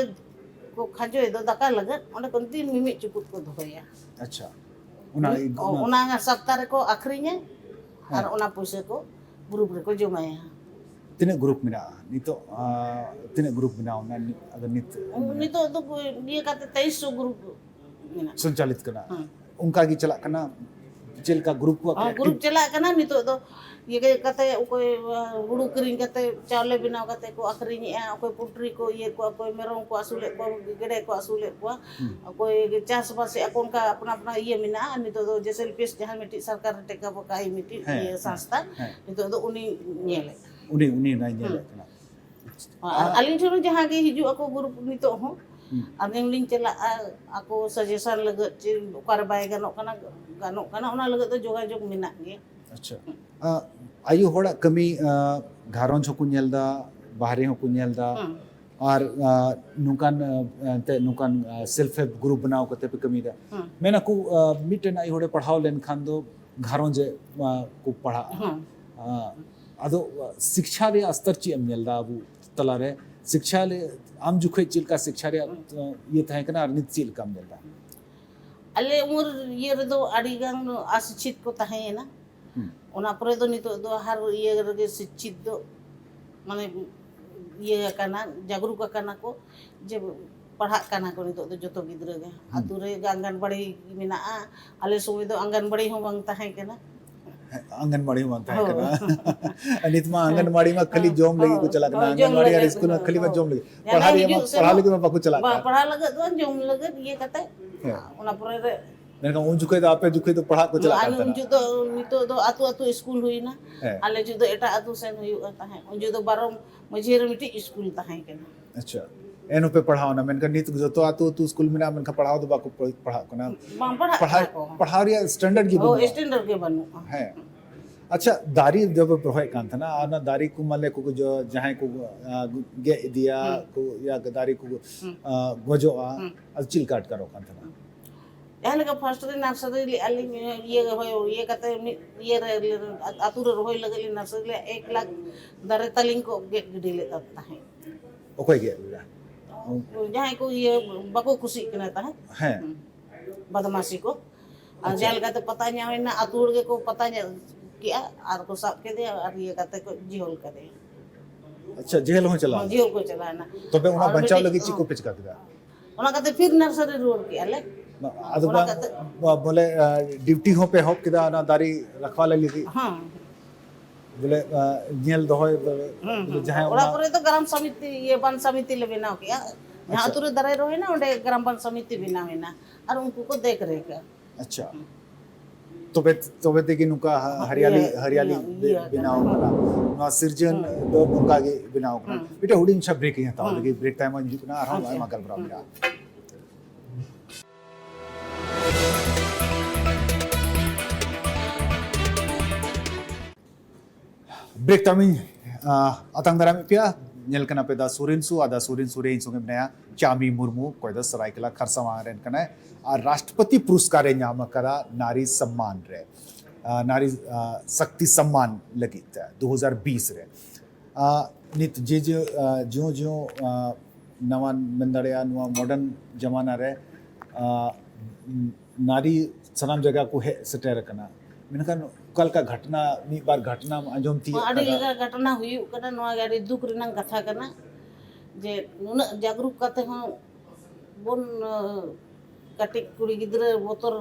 ᱠᱚ ᱠᱷᱟᱸᱡᱚᱭ ᱫᱚ ᱫᱟᱠᱟ ᱞᱟᱹᱜᱤᱫ, ᱚᱸᱰᱮ ᱠᱷᱚᱱ ᱫᱤᱱ ᱢᱤᱢᱤᱫ ᱪᱩᱯᱩᱫ ᱠᱚ ᱫᱚᱦᱚᱭᱟ᱾ ᱟᱪᱪᱷᱟ᱾ ᱚᱱᱟ ᱚᱱᱟ ᱥᱟᱯᱛᱟ ᱨᱮᱠᱚ ᱟᱠᱷᱨᱤᱧᱟ ᱟᱨ ᱦᱮᱸ᱾ ᱚᱱᱟ ᱯᱩᱭᱥᱟᱹ ᱠᱚ ᱜᱨᱩᱯ ᱨᱮᱠᱚ ᱡᱚᱢᱟᱭᱟ᱾ ᱛᱤᱱᱟᱹᱜ ᱜᱨᱩᱯ ᱢᱮᱱᱟᱜᱼᱟ ᱱᱤᱛᱚᱜ? ᱟᱸ, ᱛᱤᱱᱟᱹᱜ ᱜᱨᱩᱯ ᱵᱮᱱᱟᱣ ᱮᱱᱟ ᱱᱤ-, ᱟᱫᱚ ᱱᱤᱛ? ᱱᱤᱛᱚᱜ ᱫᱚ ᱤᱭᱟᱹ ᱠᱟᱛᱮ ᱛᱮᱭᱤᱥ ᱥᱚ ᱜᱨᱩᱯ ᱢᱮᱱᱟᱜᱼᱟ᱾ ᱥᱚᱧᱪᱟᱞᱤᱛ ᱠᱟᱱᱟ᱾ ᱦᱮᱸ᱾ ᱚᱱᱠᱟ ᱜᱮ ᱪᱟᱞᱟᱜ ᱠᱟᱱᱟ, ᱪᱮᱫ ᱞᱮᱠᱟ ᱜᱨᱩᱯ ᱠᱚ ᱦᱚᱸ, ᱜᱨᱩᱯ ᱪᱟᱞᱟᱜ ᱠᱟᱱᱟ᱾ ᱱᱤᱛᱚᱜ ᱫᱚ ᱤᱭᱟᱹ ᱠᱟᱛᱮ ᱚᱠᱚᱭ ᱦᱩᱲᱩ ᱠᱤᱨᱤᱧ ᱠᱟᱛᱮ ᱪᱟᱣᱞᱮ ᱵᱮᱱᱟᱣ ᱠᱟᱛᱮ ᱠᱚ ᱟᱠᱷᱨᱤᱧᱮᱜᱼᱟ, ᱚᱠᱚᱭ ᱯᱩᱞᱴᱨᱤ ᱠᱚ ᱤᱭᱟᱹ ᱠᱚᱣᱟ, ᱚᱠᱚᱭ ᱢᱮᱨᱚᱢ ᱠᱚ ᱟᱹᱥᱩᱞᱮᱫ ᱠᱚᱣᱟ, ᱜᱮᱰᱮ ᱠᱚ ᱟᱹᱥᱩᱞᱮᱫ ᱠᱚᱣᱟ, ᱦᱩᱸ᱾ ᱚᱠᱚᱭ ᱪᱟᱥᱵᱟᱥᱮᱜᱼᱟ ᱠᱚ, ᱚᱱᱠᱟ ᱟᱯᱱᱟ ᱟᱯᱱᱟ ᱤᱭᱟᱹ ᱢᱮᱱᱟᱜᱼᱟ᱾ ᱱᱤᱛᱚᱜ ᱫᱚ ᱡᱮᱥᱮᱞ ᱯᱮᱥ ᱡᱟᱦᱟᱸ ᱢᱤᱫᱴᱤᱡ ᱥᱚᱨᱠᱟᱨ ᱴᱮᱠᱟ ᱯᱚᱠᱟ ᱟᱭ ᱢᱤᱫᱴᱤᱡ ᱦᱮᱸ, ᱤᱭᱟᱹ ᱦᱮᱸ, ᱥᱚᱝᱥᱛᱷᱟ, ᱦᱮᱸ᱾ ᱱᱤᱛᱚᱜ ᱫᱚ ᱩᱱᱤ ᱧᱮᱞᱮᱫ᱾ ᱩᱱᱤ, ᱩᱱᱤ ᱚᱱᱟᱭ ᱧᱮᱞᱮᱫ ᱦᱩᱸ᱾ ᱠᱟᱱᱟ᱾ ᱟᱨ ᱟᱹᱞᱤᱧ ᱴᱷᱮᱱ ᱦᱚᱸ ᱡᱟᱦᱟᱸ ᱜᱮ ᱦᱤᱡᱩᱜ ᱟᱠᱚ ᱜᱨᱩᱯ ᱱᱤᱛᱚᱜ ᱦᱚᱸ, ᱦᱩᱸ᱾ ᱟᱹᱞᱤᱧ ᱞᱤᱧ ᱪᱟᱞᱟᱜᱼᱟ ᱟᱠᱚ ᱥᱟᱡᱮᱥᱚᱱ ᱞᱟᱹᱜᱤᱫ, ᱪᱮ ᱚᱠᱟᱨᱮ ᱵᱟᱭ ᱜᱟᱱᱚᱜ ᱠᱟᱱᱟ, ᱜᱟᱱᱚᱜ ᱠᱟᱱᱟ, ᱚᱱᱟ ᱞᱟᱹᱜᱤᱫ ᱫᱚ ᱡᱳᱜᱟᱡᱳᱜᱽ ᱢᱮᱱᱟᱜ ᱜᱮᱭᱟ᱾ ᱟᱪᱪᱷᱟ᱾ ᱟ, ᱟᱭᱳ ᱦᱚᱲᱟᱜ ᱠᱟᱹᱢᱤ, ᱟ, ᱜᱷᱟᱨᱚᱸᱡᱽ ᱦᱚᱸᱠᱚ ᱧᱮᱞ ᱮᱫᱟ, ᱵᱟᱦᱨᱮ ᱦᱚᱸᱠᱚ ᱧᱮᱞ ᱮᱫᱟ, ᱦᱩᱸ᱾ ᱟᱨ, ᱟ, ᱱᱚᱝᱠᱟᱱ, ᱟ, ᱮᱱᱛᱮᱫ ᱱᱚᱝᱠᱟᱱ, ᱟ, ᱥᱮᱞᱯ ᱦᱮᱞᱯ ᱜᱨᱩᱯ ᱵᱮᱱᱟᱣ ᱠᱟᱛᱮ ᱯᱮ ᱠᱟᱹᱢᱤᱭᱮᱫᱟ᱾ ᱦᱩᱸ᱾ ᱢᱮᱱᱟᱠᱚ, ᱟ, ᱢᱤᱫᱴᱮᱱ ᱟᱭᱳ ᱦᱚᱲᱮ ᱯᱟᱲᱦᱟᱣ ᱞᱮᱱᱠᱷᱟᱱ ᱫᱚ ᱜᱷᱟᱨᱚᱸᱡᱽ ᱮ, ᱟ, ᱠᱚ ᱯᱟᱲᱦᱟᱜᱼᱟ᱾ ᱦᱩᱸ᱾ ᱟ, ᱟᱫᱚ, ᱟ, ᱥᱤᱠᱪᱷᱟ ᱨᱮᱭᱟᱜ ᱥᱛᱚᱨ ᱪᱮᱫ ᱮᱢ ᱧᱮᱞ ᱮᱫᱟ ᱟᱵᱚ ᱛᱟᱞᱟᱨᱮ? ᱥᱤᱠᱪᱷᱟ ᱞᱮ, ᱟᱢ ᱡᱚᱠᱷᱚᱡ ᱪᱮᱫ ᱞᱮᱠᱟ ᱥᱤᱠᱪᱷᱟ ᱨᱮᱭᱟᱜ, ᱟ, ᱤᱭᱟᱹ ᱛᱟᱦᱮᱸ ᱠᱟᱱᱟ ᱟᱨ ᱱᱤᱛ ᱪᱮᱫ ᱞᱮᱠᱟᱢ ᱧᱮᱞ ᱮᱫᱟ? ᱟᱞᱮ ᱩᱢᱮᱨ ᱤᱭᱟᱹ ᱨᱮᱫᱚ ᱟᱹᱰᱤ ᱜᱟᱱ ᱚᱥᱤᱪᱪᱷᱤᱛ ᱠᱚ ᱛᱟᱦᱮᱸᱭᱮᱱᱟ᱾ ᱦᱩᱸ᱾ ᱚᱱᱟ ᱯᱚᱨᱮ ᱫᱚ ᱱᱤᱛᱚᱜ ᱫᱚ ᱦᱟᱨ ᱤᱭᱟᱹ ᱨᱮᱜᱮ ᱥᱤᱪᱪᱷᱤᱛ ᱫᱚ ᱢᱟᱱᱮ ᱤᱭᱟᱹ ᱟᱠᱟᱱᱟ, ᱡᱟᱜᱽᱨᱩᱠ ᱟᱠᱟᱱᱟ ᱠᱚ ᱡᱮ ᱯᱟᱲᱦᱟᱜ ᱠᱟᱱᱟ ᱠᱚ ᱱᱤᱛᱚᱜ ᱫᱚ ᱡᱚᱛᱚ ᱜᱤᱫᱽᱨᱟᱹ ᱜᱮ᱾ ᱦᱩᱸ᱾ ᱟᱛᱳ ᱨᱮ ᱟᱝᱜᱟᱱᱵᱟᱲᱤ ᱢᱮᱱᱟᱜᱼᱟ᱾ ᱟᱞᱮ ᱥᱚᱢᱚᱭ ᱫᱚ ᱟᱝᱜᱟᱱᱵᱟᱲᱤ ᱦᱚᱸ ᱵᱟᱝ ᱛᱟᱦᱮᱸ ᱠᱟᱱᱟ᱾ ᱦᱮᱸ, ᱟᱝᱜᱟᱱᱵᱟᱲᱤ ᱦᱚᱸ ᱵᱟᱝ ᱛᱟᱦᱮᱸ ᱦᱳᱭ᱾ ᱠᱟᱱᱟ᱾ ᱟᱨ ᱱᱤᱛ ᱢᱟ ᱟᱝᱜᱟᱱᱵᱟᱲᱤ ᱢᱟ ᱠᱷᱟᱹᱞᱤ ᱦᱳᱭ᱾ ᱡᱚᱢ ᱞᱟᱹᱜᱤᱫ ᱠᱚ ᱦᱳᱭ, ᱪᱟᱞᱟᱜ ᱠᱟᱱᱟ, ᱦᱳᱭ, ᱡᱚᱢ ᱟᱝᱜᱟᱱᱵᱟᱲᱤ ᱟᱨ ᱞᱟᱹᱜᱤᱫ ᱥᱠᱩᱞ ᱢᱟ ᱫᱚ᱾ ᱠᱷᱟᱹᱞᱤ ᱢᱟ ᱦᱳᱭ᱾ ᱡᱚᱢ ᱞᱟᱹᱜᱤᱫ᱾ ᱡᱟᱦᱟᱸᱭ ᱯᱟᱲᱦᱟᱣ ᱞᱟᱹᱜᱤᱫ ᱢᱟ, ᱦᱤᱡᱩᱜ ᱯᱟᱲᱦᱟᱣ ᱥᱮᱱᱚᱜ ᱞᱟᱹᱜᱤᱫ ᱢᱟ ᱵᱟᱠᱚ ᱪᱟᱞᱟᱜ ᱵᱟ, ᱠᱟᱱᱟ᱾ ᱯᱟᱲᱦᱟᱣ ᱞᱟᱹᱜᱤᱫ ᱫᱚ ᱡᱚᱢ ᱞᱟᱹᱜᱤᱫ ᱤᱭᱟᱹ ᱠᱟᱛᱮ, ᱦᱮᱸ᱾ ᱚᱱᱟ ᱯᱚᱨᱮ ᱨᱮ ᱢᱮᱱᱠᱷᱟᱱ ᱩᱱ ᱡᱚᱠᱷᱚᱡ ᱫᱚ ᱟᱯᱮ ᱡᱚᱠᱷᱚᱡ ᱫᱚ ᱯᱟᱲᱦᱟᱜ ᱠᱚ ᱪᱟᱞᱟᱜ ᱟᱞᱮ ᱠᱟᱱ ᱩᱱ ᱛᱟᱦᱮᱱᱟ? ᱡᱚᱠᱷᱚᱡ ᱫᱚ, ᱱᱤᱛᱚᱜ ᱫᱚ ᱟᱹᱛᱩ ᱟᱹᱛᱩ ᱥᱠᱩᱞ ᱦᱩᱭᱱᱟ᱾ ᱦᱮᱸ᱾ ᱟᱞᱮ ᱡᱚᱠᱷᱚᱡ ᱫᱚ ᱮᱴᱟᱜ ᱟᱹᱛᱩ ᱥᱮᱱ ᱦᱩᱭᱩᱜ ᱠᱟᱱ ᱛᱟᱦᱮᱸᱫ᱾ ᱩᱱ ᱡᱚᱠᱷᱚᱡ ᱫᱚ ᱵᱟᱨᱚ ᱢᱟᱹᱡᱷᱤ ᱨᱮ ᱢᱤᱫᱴᱤᱡ ᱥᱠᱩᱞ ᱛᱟᱦᱮᱸ ᱠᱟᱱᱟ᱾ ᱟᱪᱪᱷᱟ᱾ ᱮᱱ ᱦᱚᱸᱯᱮ ᱯᱟᱲᱦᱟᱣᱱᱟ, ᱢᱮᱱᱠᱷᱟᱱ ᱱᱤᱛ ᱡᱚᱛᱚ ᱟᱹᱛᱩ ᱟᱹᱛᱩ ᱥᱠᱩᱞ ᱢᱮᱱᱟᱜᱼᱟ, ᱢᱮᱱᱠᱷᱟᱱ ᱯᱟᱲᱦᱟᱣ ᱫᱚ ᱵᱟᱠᱚ ᱯᱟᱲ-, ᱯᱟᱲᱦᱟᱜ ᱠᱟᱱᱟ᱾ ᱵᱟᱝ ᱯᱟᱲᱦᱟᱜ ᱯᱟᱲᱦᱟᱣ, ᱠᱟᱱᱟ ᱠᱚ᱾ ᱯᱟᱲᱦᱟᱣ ᱨᱮᱭᱟᱜ ᱥᱴᱮᱱᱰᱟᱨᱰ ᱜᱮ ᱦᱳᱭ, ᱵᱟᱹᱱᱩᱜᱼᱟ᱾ ᱥᱴᱮᱱᱰᱟᱨᱰ ᱜᱮ ᱵᱟᱹᱱᱩᱜᱼᱟ᱾ ᱦᱮᱸ᱾ ᱟᱪᱪᱷᱟ, ᱫᱟᱨᱮ ᱡᱚᱵᱮ ᱯᱮ ᱨᱚᱦᱚᱭᱮᱫ ᱠᱟᱱ ᱛᱟᱦᱮᱱᱟ, ᱟᱨ ᱚᱱᱟ ᱫᱟᱨᱮ ᱠᱚ ᱢᱟᱱᱮ ᱠᱚ ᱡᱚ-, ᱡᱟᱦᱟᱸᱭ ᱠᱚ, ᱟ, ᱜᱮᱫ ᱤᱫᱤᱭᱟ ᱦᱩᱸ᱾ ᱠᱚ, ᱭᱟ ᱫᱟᱨᱮ ᱠᱚ, ᱦᱩᱸ᱾ ᱟ, ᱜᱚᱡᱚᱜᱼᱟ, ᱦᱩᱸ᱾ ᱟᱫᱚ ᱪᱮᱫ ᱞᱮᱠᱟ ᱟᱴᱠᱟᱨᱚᱜ ᱠᱟᱱ ᱛᱟᱦᱮᱱᱟ? ᱡᱟᱦᱟᱸ ᱞᱮᱠᱟ ᱯᱷᱟᱥᱴ ᱨᱮ ᱱᱟᱨᱥᱟᱨᱤ ᱞᱮᱫᱼᱟ ᱞᱤᱧ, ᱤᱭᱟᱹ ᱦᱳᱭ, ᱤᱭᱟᱹ ᱠᱟᱛᱮ ᱢᱤᱫ ᱤᱭᱟᱹ ᱨᱮ, ᱟᱹᱛᱩ ᱨᱮ ᱨᱚᱦᱚᱭ ᱞᱟᱹᱜᱤᱫ ᱞᱤᱧ ᱱᱟᱨᱥᱟᱨᱤ ᱞᱮᱫᱼᱟ, ᱮᱠ ᱞᱟᱠᱷ ᱫᱟᱨᱮ ᱛᱟᱹᱞᱤᱧ ᱠᱚ ᱜᱮᱫ ᱜᱤᱰᱤ ᱞᱮᱫ ᱛᱟᱦᱮᱸᱫ᱾ ᱚᱠᱚᱭ ᱜᱮᱫ ᱞᱮᱫᱟ? ᱡᱟᱦᱟᱸᱭ ᱠᱚ ᱤᱭᱟᱹ ᱵᱟᱠᱚ ᱠᱩᱥᱤᱜ ᱠᱟᱱᱟ ᱛᱟᱦᱮᱸᱫ᱾ ᱦᱮᱸ᱾ ᱦᱩᱸ᱾ ᱵᱟᱫᱢᱟᱥᱤ ᱠᱚ᱾ ᱟᱨ ᱟᱪᱪᱷᱟ᱾ ᱡᱟᱦᱟᱸ ᱞᱮᱠᱟᱛᱮ ᱯᱟᱛᱟ ᱧᱟᱢ ᱮᱱᱟ, ᱟᱹᱛᱩ ᱦᱚᱲ ᱜᱮᱠᱚ ᱯᱟᱛᱟ ᱧᱟᱢ ᱠᱮᱜᱼᱟ ᱟᱨ ᱠᱚ ᱥᱟᱵ ᱠᱮᱫᱮᱭᱟ ᱟᱨ ᱤᱭᱟᱹ ᱠᱟᱛᱮ ᱠᱚ ᱡᱤᱦᱳᱞ ᱠᱟᱫᱮᱭᱟ᱾ ᱟᱪᱪᱷᱟ, ᱡᱮᱦᱮᱞ ᱦᱚᱸ ᱪᱟᱞᱟᱣ ᱦᱚᱸ, ᱮᱱᱟ᱾ ᱡᱤᱦᱳᱞ ᱠᱚ ᱪᱟᱞᱟᱣ ᱮᱱᱟ᱾ ᱛᱚᱵᱮ ᱚᱱᱟ ᱟᱨ ᱵᱟᱧᱪᱟᱣ ᱢᱤᱫᱴᱤᱡ, ᱞᱟᱹᱜᱤᱫ ᱪᱮᱫ ᱦᱚᱸ᱾ ᱠᱚᱯᱮ ᱪᱤᱠᱟ ᱠᱮᱫᱟ? ᱚᱱᱟ ᱠᱟᱛᱮ ᱯᱷᱤᱨ ᱱᱟᱨᱥᱟᱨᱤ ᱨᱩᱣᱟᱹᱲ ᱠᱮᱜᱼᱟ ᱞᱮ᱾ ᱟᱫᱚ ᱚᱱᱟ ᱵᱟᱝ, ᱠᱟᱛᱮ ᱵᱟ-, ᱵᱚᱞᱮ, ᱟ, ᱰᱤᱭᱩᱴᱤ ᱦᱚᱸ ᱯᱮ ᱮᱦᱚᱵ ᱠᱮᱫᱟ ᱚᱱᱟ ᱫᱟᱨᱮ ᱨᱟᱠᱷᱣᱟᱞᱮ ᱞᱟᱹᱜᱤᱫ? ᱦᱮᱸ᱾ ᱵᱚᱞᱮ, ᱟ, ᱧᱮᱞ ᱫᱚᱦᱚᱭ, ᱵᱚᱞᱮ, ᱦᱩᱸ, ᱦᱩᱸ᱾ ᱡᱟᱦᱟᱸᱭ ᱚᱲᱟᱜ ᱚᱱᱟ ᱠᱚᱨᱮ ᱫᱚ ᱜᱨᱟᱢ ᱥᱚᱢᱤᱛᱤ, ᱤᱭᱟᱹ, ᱵᱟᱱ ᱥᱚᱢᱤᱛᱤ ᱞᱮ ᱵᱮᱱᱟᱣ ᱠᱮᱜᱼᱟ᱾ ᱡᱟᱦᱟᱸ ᱟᱪᱪᱷᱟ᱾ ᱟᱹᱛᱩ ᱨᱮ ᱫᱟᱨᱮ ᱨᱚᱦᱚᱭᱱᱟ, ᱚᱸᱰᱮ ᱜᱨᱟᱢ ᱵᱟᱱ ᱥᱚᱢᱤᱛᱤ ᱵᱮᱱᱟᱣ ᱮᱱᱟ᱾ ᱟᱨ ᱩᱱᱠᱩ ᱠᱚ ᱫᱮᱠᱷ ᱨᱮᱠᱷᱟ᱾ ᱟᱪᱪᱷᱟ᱾ ᱦᱩᱸ᱾ ᱛᱚᱵᱮ, ᱛᱚᱵᱮ ᱛᱮᱜᱮ ᱱᱚᱝᱠᱟ ᱦᱟ-, ᱦᱟᱹᱨᱭᱟᱞᱤ, ᱤᱭᱟᱹ, ᱦᱟᱹᱨᱭᱟᱞᱤ ᱤᱭᱟᱹ, ᱵᱮ-, ᱤᱭᱟᱹ ᱵᱮᱱᱟᱣ ᱠᱟᱱᱟ᱾ ᱠᱟᱱᱟ᱾ ᱱᱚᱣᱟ ᱥᱤᱨᱡᱚᱱ ᱦᱩᱸ᱾ ᱫᱚ ᱱᱚᱝᱠᱟ ᱜᱮ ᱵᱮᱱᱟᱣ ᱠᱟᱱᱟ᱾ ᱦᱩᱸ᱾ ᱢᱤᱫᱴᱮᱱ ᱦᱩᱰᱤᱧ ᱢᱟᱪᱷᱟ ᱵᱨᱮᱠ ᱤᱧ ᱦᱟᱛᱟᱣᱟ ᱦᱩᱸ᱾ ᱞᱟᱹᱜᱤᱫ᱾ ᱵᱨᱮᱠ ᱛᱟᱭᱚᱢ ᱤᱧ ᱦᱤᱡᱩᱜ ᱠᱟᱱᱟ, ᱟᱨᱦᱚᱸ ᱟᱪᱪᱷᱟ᱾ ᱟᱭᱢᱟ ᱜᱟᱞᱢᱟᱨᱟᱣ ᱦᱩᱸ᱾ ᱢᱮᱱᱟᱜᱼᱟ᱾ ᱵᱨᱮᱠ ᱛᱟᱭᱚᱢᱤᱧ, ᱟ, ᱟᱛᱟᱝ ᱫᱟᱨᱟᱢᱮᱫ ᱯᱮᱭᱟ᱾ ᱧᱮᱞ ᱠᱟᱱᱟ ᱯᱮ ᱫᱟ ᱥᱩᱨᱮᱱ ᱥᱳ, ᱟᱨ ᱫᱟ ᱥᱩᱨᱮᱱ ᱥᱳ ᱨᱮ ᱤᱧ ᱥᱚᱸᱜᱮ ᱢᱮᱱᱟᱭᱟ ᱪᱟᱢᱤ ᱢᱩᱨᱢᱩ, ᱚᱠᱚᱭ ᱫᱚ ᱥᱟᱨᱟᱭᱠᱮᱞᱟ ᱠᱷᱟᱨᱥᱟᱣᱟ ᱨᱮᱱ ᱠᱟᱱᱟᱭ ᱟᱨ ᱨᱟᱥᱴᱨᱚᱯᱚᱛᱤ ᱯᱩᱨᱚᱥᱠᱟᱨ ᱮ ᱧᱟᱢ ᱟᱠᱟᱫᱟ ᱱᱟᱨᱤ ᱥᱚᱢᱢᱟᱱ ᱨᱮ, ᱟ, ᱱᱟᱨᱤ, ᱟ, ᱥᱚᱠᱛᱤ ᱥᱚᱢᱢᱟᱱ ᱞᱟᱹᱜᱤᱫ ᱛᱮ ᱫᱩ ᱦᱟᱡᱟᱨ ᱵᱤᱥ ᱨᱮ᱾ ᱟ, ᱱᱤᱛ ᱡᱮ, ᱡᱮ, ᱟ, ᱡᱤᱭᱚ, ᱡᱤᱭᱚ, ᱟ, ᱱᱟᱣᱟ ᱢᱮᱱ ᱫᱟᱲᱮᱭᱟᱜᱼᱟ, ᱱᱚᱣᱟ ᱢᱚᱰᱟᱨᱱ ᱡᱟᱢᱟᱱᱟ ᱨᱮ, ᱟ, ᱱᱟᱨᱤ ᱥᱟᱱᱟᱢ ᱡᱟᱭᱜᱟ ᱠᱚ ᱦᱮᱡ ᱥᱮᱴᱮᱨ ᱟᱠᱟᱱᱟ, ᱢᱮᱱᱠᱷᱟᱱ ᱚᱠᱟ ᱞᱮᱠᱟ ᱜᱷᱟᱴᱱᱟ, ᱢᱤᱫ ᱵᱟᱨ ᱜᱷᱟᱴᱱᱟᱢ ᱟᱸᱡᱚᱢ ᱛᱤᱭᱳᱜ ᱟᱹᱰᱤ ᱠᱟᱫᱟ? ᱞᱮᱠᱟ ᱜᱷᱟᱴᱱᱟ ᱦᱩᱭᱩᱜ ᱠᱟᱱᱟ, ᱱᱚᱣᱟ ᱜᱮ ᱟᱹᱰᱤ ᱫᱩᱠ ᱨᱮᱱᱟᱜ ᱠᱟᱛᱷᱟ ᱠᱟᱱᱟ ᱡᱮ ᱱᱩᱱᱟᱹᱜ ᱡᱟᱜᱽᱨᱩᱠ ᱠᱟᱛᱮ ᱦᱚᱸ ᱵᱚᱱ, ᱟᱸ, ᱠᱟᱹᱴᱤᱡ ᱠᱩᱲᱤ ᱜᱤᱫᱽᱨᱟᱹ ᱵᱚᱛᱚᱨ